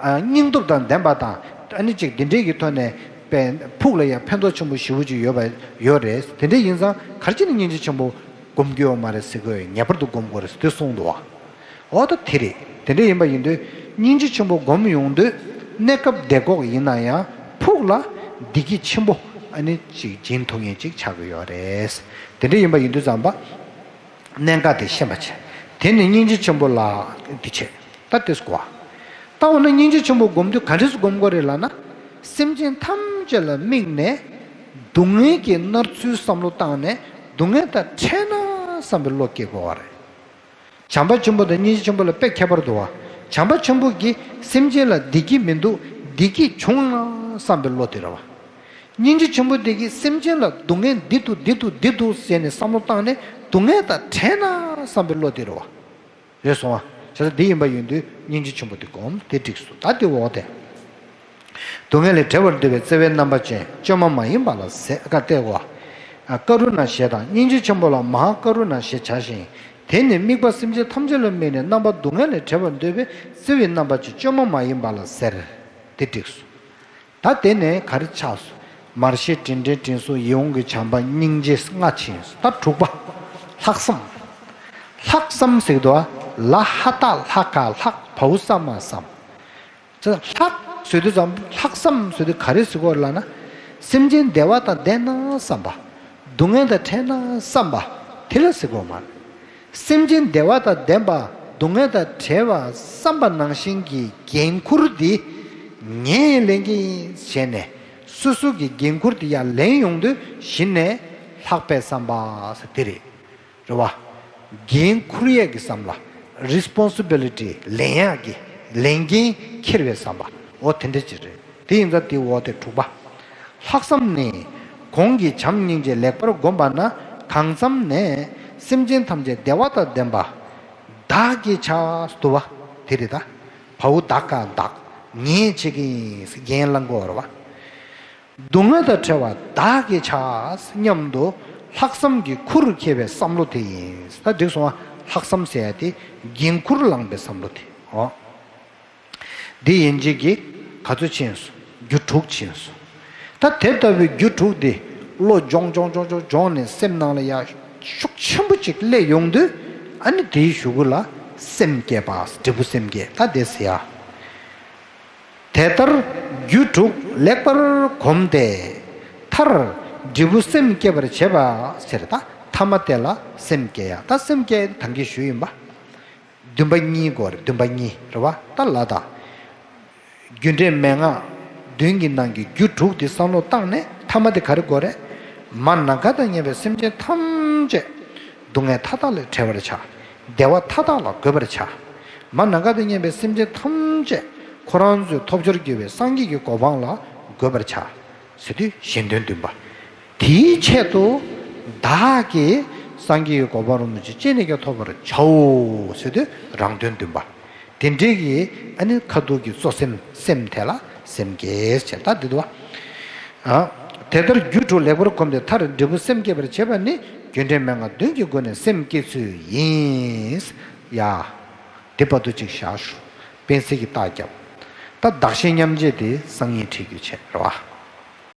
ཨ། སྙིང་སྟོབས་དང་ལྡན་པ་དང་། ཨ་ནི་ཅིག་དེ་འདྲའི་གི་ཐོག་ནས་པའི་ཕུགས་ལ་ཡང་ཕན་ཐོགས་ཆེན་པོ་ཞེ་པོ་ཅིག་ཡོད་པ་ཡོད་རེད། དེ་འདྲ་ཡིན་ཙང་ག་རེ་བྱས་ནས་སྙིང་རྗེ་ཆེན་པོ་སྒོམ་རྒྱུ་ཡོད་མ་རེད་ཟེར་གི་ཡོད། ངེས་པར་དུ་སྒོམ་དགོས་རེད་ཟེར་དེ་གསུངས་འདུག་བ། འོ་ད་དེ་རེད། དེ་འདྲ་ཡིན་པ་ཡིན་དུས་སྙིང་རྗེ་ཆེན་པོ་སྒོམ་ཡོང་དུས་གནས་སྐབས་བདེ་འགོག་ཡིན་ན་ཡང་ཕུགས་ལ་བདེ་སྐྱིད་ཆེན་པོ་ཨ་ནི་ཅིག་སྦྱིན་ཐུབ་མཁན་ཅིག་ཆགས་ཀྱི་ཡོད་རེད། དེ་འདྲ་ཡིན་པ་ཡིན་དུས་ཙམ་པ། གནད་འགག་དེ་ཤེས་པ་བྱས། དེ་ནི་སྙིང་རྗེ་ཆེན་པོ་ལ་འདི་བྱས། ད་དེ་སྐོར། ད་འོ་ན་སྙིང་རྗེ་ཆེན་པོ་སྒོམ་དུས་ག་འདྲས་སེ་སྒོམ་དགོས་རེད་ལབ་ན། སེམས་ཅན་ཐམས་ཅད་ལ་དམིགས་ནས་སྡུག་བསྔལ་གྱི་མནར་ཚུལ་བསམ་བློ་བཏང་ནས་སྡུག་བསྔལ་དང་བྲལ་ན་བསམ་པའི་བློ་སྐྱེ་དགོས་པ་རེད། བྱམས་པ་ཆེན་པོ་དང་སྙིང་རྗེ་ཆེན་པོ་ལ་དཔེ་ཁྱད་པར་འདུག་བ། བྱམས་པ་ཆེན་པོ་གིས་སེམས་ཅན་ལ་བདེ་སྐྱིད་མི་འདུག་བདེ་སྐྱིད་བྱུང་ན་བསམ་པའི་བློ་དེ་རེད་བ། སྙིང་རྗེ་ཆེན་པོ་དེ་གིས་སེམས་ཅན་ལ་སྡུག་བསྔལ་འདི་འདུག་འདི་འདུག་འདི་འདུག་ཟེར་ནས་བསམ་བློ་བཏང་ནས་སྡུག་བསྔལ་དང་བྲལ་ན་བསམ་པའི་བློ་དེ་རེད་བ། རེད་སོང་ཨ། བྱས་ཙང་འདི་ཡིན་པ་ཡིན་དུས་སྙིང་རྗེ་ཆེན་པོ་དེ་སྒོམ་དེ་འགྲིགས་སོང་། ད་དེ་འོག་དེ། སྡུག་བསྔལ་ལས་བྲལ་བར་འདོད་པའི་བརྩེ་བའི་རྣམ་པ་ཅན་བཅོས་མ་མ་ཡིན་པ་ལ་ཟེར་ཀ་བལྟས་གོ། ཀ་རུ་ཎ་ཞེས་དང་སྙིང་རྗེ་ཆེན་པོ་ལ་མ་ཧཱ་ཀ་རུ་ཎ་ཞེས་བྱ་ཞིང་། དེ་ནི་དམིགས་པ་སེམས་ཅན་ཐམས་ཅད་ལ་དམིགས་ནས་རྣམ་པ་སྡུག་བསྔལ་ལས་བྲལ་བར་འདོད་པའི་བརྩེ་བའི་རྣམ་པ་ཅན་བཅོས་མ་མ་ཡིན་པ་ལ་ཟེར། དེ་འགྲིགས་སོང་། ད་དེ་ནས་ག་རེ་ཆགས་སོང་། མར་ཤེས་དྲིན་དྲན་དྲིན་གཟོ་ཡིད་འོང་གི་བྱམས་པ་སྙིང་རྗེ་ལྔ་ཕྱིན་སོང་། ད་དྲུག་པ། ལྷག་བསམ། ལྷག་བསམ་ཟེར་གི་འདུག་བ། ལ་ཧ་ད་ལྷ་ག་ལྷག་བའོ་ས་མ་བསམ། ལྷག་ཟེར་དུས་ཙམ་ལྷག་བསམ་ཟེར་དུས་ག་རེ་ཟེར་གི་ཡོད་རེད་ལབ་ན། སེམས་ཅན་བདེ་བ་དང་ལྡན་ན་བསམ་པ། སྡུག་བསྔལ་དང་བྲལ་ན་བསམ་པ། དེ་ལ་ཟེར་གི་ཡོད་མ་རེད། སེམས་ཅན་བདེ་བ་དང་ལྡན་པ། སྡུག་བསྔལ་དང་བྲལ་བ་བསམ་པ་ནང་བཞིན་གྱི་འགན་འཁུར་འདི་ངས་ལེན་གྱི་ཡིན་ཟེར་ནས་སོ་སོ་གི་འགན་འཁུར་འདི་ཡར་ལེན་ཡོང་དུས་གཞི་ནས་ལྷག་པའི་བསམ་པ་ཟེར་དེ་རེད། རེད་བ། འགན་འཁུར་ཡས་ཀྱི་བསམ་པ། རི་སི་པོན་སི་བི་ལི་ཊི་ལེན་ཡག་གི་ལས་འགན་འཁྱེར་བའི་བསམ་པ། འོ་དེ་འདྲ་ཅིག་རེད། དེ་ཡིན་ཙང་དེའི་འོག་དེ་དྲུག་པ། ལྷག་བསམ་ནི། གོང་གི་བྱམས་སྙིང་རྗེ་ལེགས་པར་བསྒོམས་པ་ན་གང་འཚམ་ནས་སེམས་ཅན་ཐམས་ཅད་བདེ་བ་དང་ལྡན་པ། བདག་གིས་བྱ་སྟོ་བ། དེ་རེད་ད། བའོ་བདག་ག་བདག་ངས་བྱེད་ཀྱི་ཡིན་ཟེར་འགན་བླང་དགོས་རེད་བ། སྡུག་བསྔལ་དང་བྲལ་བ་བདག་གིས་བྱ་སྙམ་དུ་ལྷག་བསམ་གྱི་ཁུར་འཁྱེར་བའི་བསམ་བློ་དེ་ཡིན། ད་འགྲིག་སོང་ང་། ལྷག་བསམ་ཟེར་ཡ་དེ་འགན་ཁུར་བླངས་པའི་བསམ་བློ་དེ། འོ། འདི་ཡན་ཆད་ཀྱིས་ག་ཚོད་ཕྱིན་སོང་། རྒྱུ་དྲུག་ཕྱིན་སོང་། ད་དེ་ལྟ་བུའི་རྒྱུ་དྲུག་འདི་བློ་སྦྱོང་སྦྱོང་སྦྱོང་སྦྱོང་སྦྱོང་ནས་སེམས་ནང་ལ་ཡ་ཤུགས་ཆེན་པོ་ཅིག་སླེབས་ཡོང་དུས་ཨ་ནི་དེའི་གཞུག་གུ་ལ་སེམས་བསྐྱེད་པ་འབྲས་བུ་སེམས་བསྐྱེད་ད་དེ་ཟེར་ཡ། དེ་ལྟར་རྒྱུ་དྲུག་ལེགས་པར་གོམས་ཏེ། མཐར་ འབྲས་བུ་སེམས་བསྐྱེད་པར་བྱེད་པ་ཟེར། ད་ཐ་མ་དེ་ལ་སེམས་བསྐྱེད་ཡ། ད་སེམས་བསྐྱེད་ད་གིན་ཞུས་ཡིན་པ། འདུན་པ་གཉིས་དགོས་རེད། འདུན་པ་གཉིས་རེད་བ། ད་ལ་དང་རྒྱུ་འབྲས་མན་ངག་བདུན་གྱི་ནང་གི་རྒྱུ་དྲུག་དེ་བསམ་བློ་བཏང་ནས། ཐ་མ་དེ་ག་རེ་དགོས་རེད། མ་ནམ་མཁའ་དང་མཉམ་པའི་སེམས་ཅན་ཐམས་ཅད་སྡུག་བསྔལ་མཐའ་དག་ལས་བྲལ་བར་བྱ། བདེ་བ་མཐའ་དག་ལ་འགོད་པར་བྱ། མ་ནམ་མཁའ་དང་མཉམ་པའི་སེམས་ཅན་ཐམས་ཅད་ཁོ་རང་ཚོའི་ཐོབ་བྱར་གྱུར་པའི་སངས་རྒྱས་ཀྱི་གོ་འཕང་ལ་འགོད་པར་བྱ། ཟེར་དུས་གཞན་དོན་བདུན་པ། དེའི་ཆེད་དུ་བདག་གིས་སངས་རྒྱས་ཀྱི་གོ་འཕང་རིན་པོ་ཆེ་ཅི་ནས་ཀྱང་ཐོབ་པར་བྱའོ་ཟེར་དུས་རང་དོན་བདུན་པ། དེ་འདྲའི་གི་ཨ་ནི་ཁ་ཐུག་གི་གཙོ་སེམས་སེམས་དེ་ལ་སེམས་བསྐྱེད་ཟེར། ད་འདི་འདུག་བ། ཨ། དེ་ལྟར་རྒྱུ་དྲུག་ལེགས་པར་བསྒོམས་ཏེ། མཐར་འབྲས་བུ་སེམས་བསྐྱེད་པར་བྱེད་པ་ནི། རྒྱུ་འབྲས་མན་ངག་བདུན་གྱི་སྒོ་ནས་སེམས་བསྐྱེད་ཚུལ་ཡིན། ཡ། དེ་བར་དུ་ཅིག་བཞག་ཞུ། སྤེན་སྲིད་ཀྱི་རྟགས་བརྒྱབ། ད་བདག་གཞན་མཉམ་བརྗེ་དེ་གསང་སྙིང་ཁྲིད་རྒྱུ་བྱས་རེད་བ།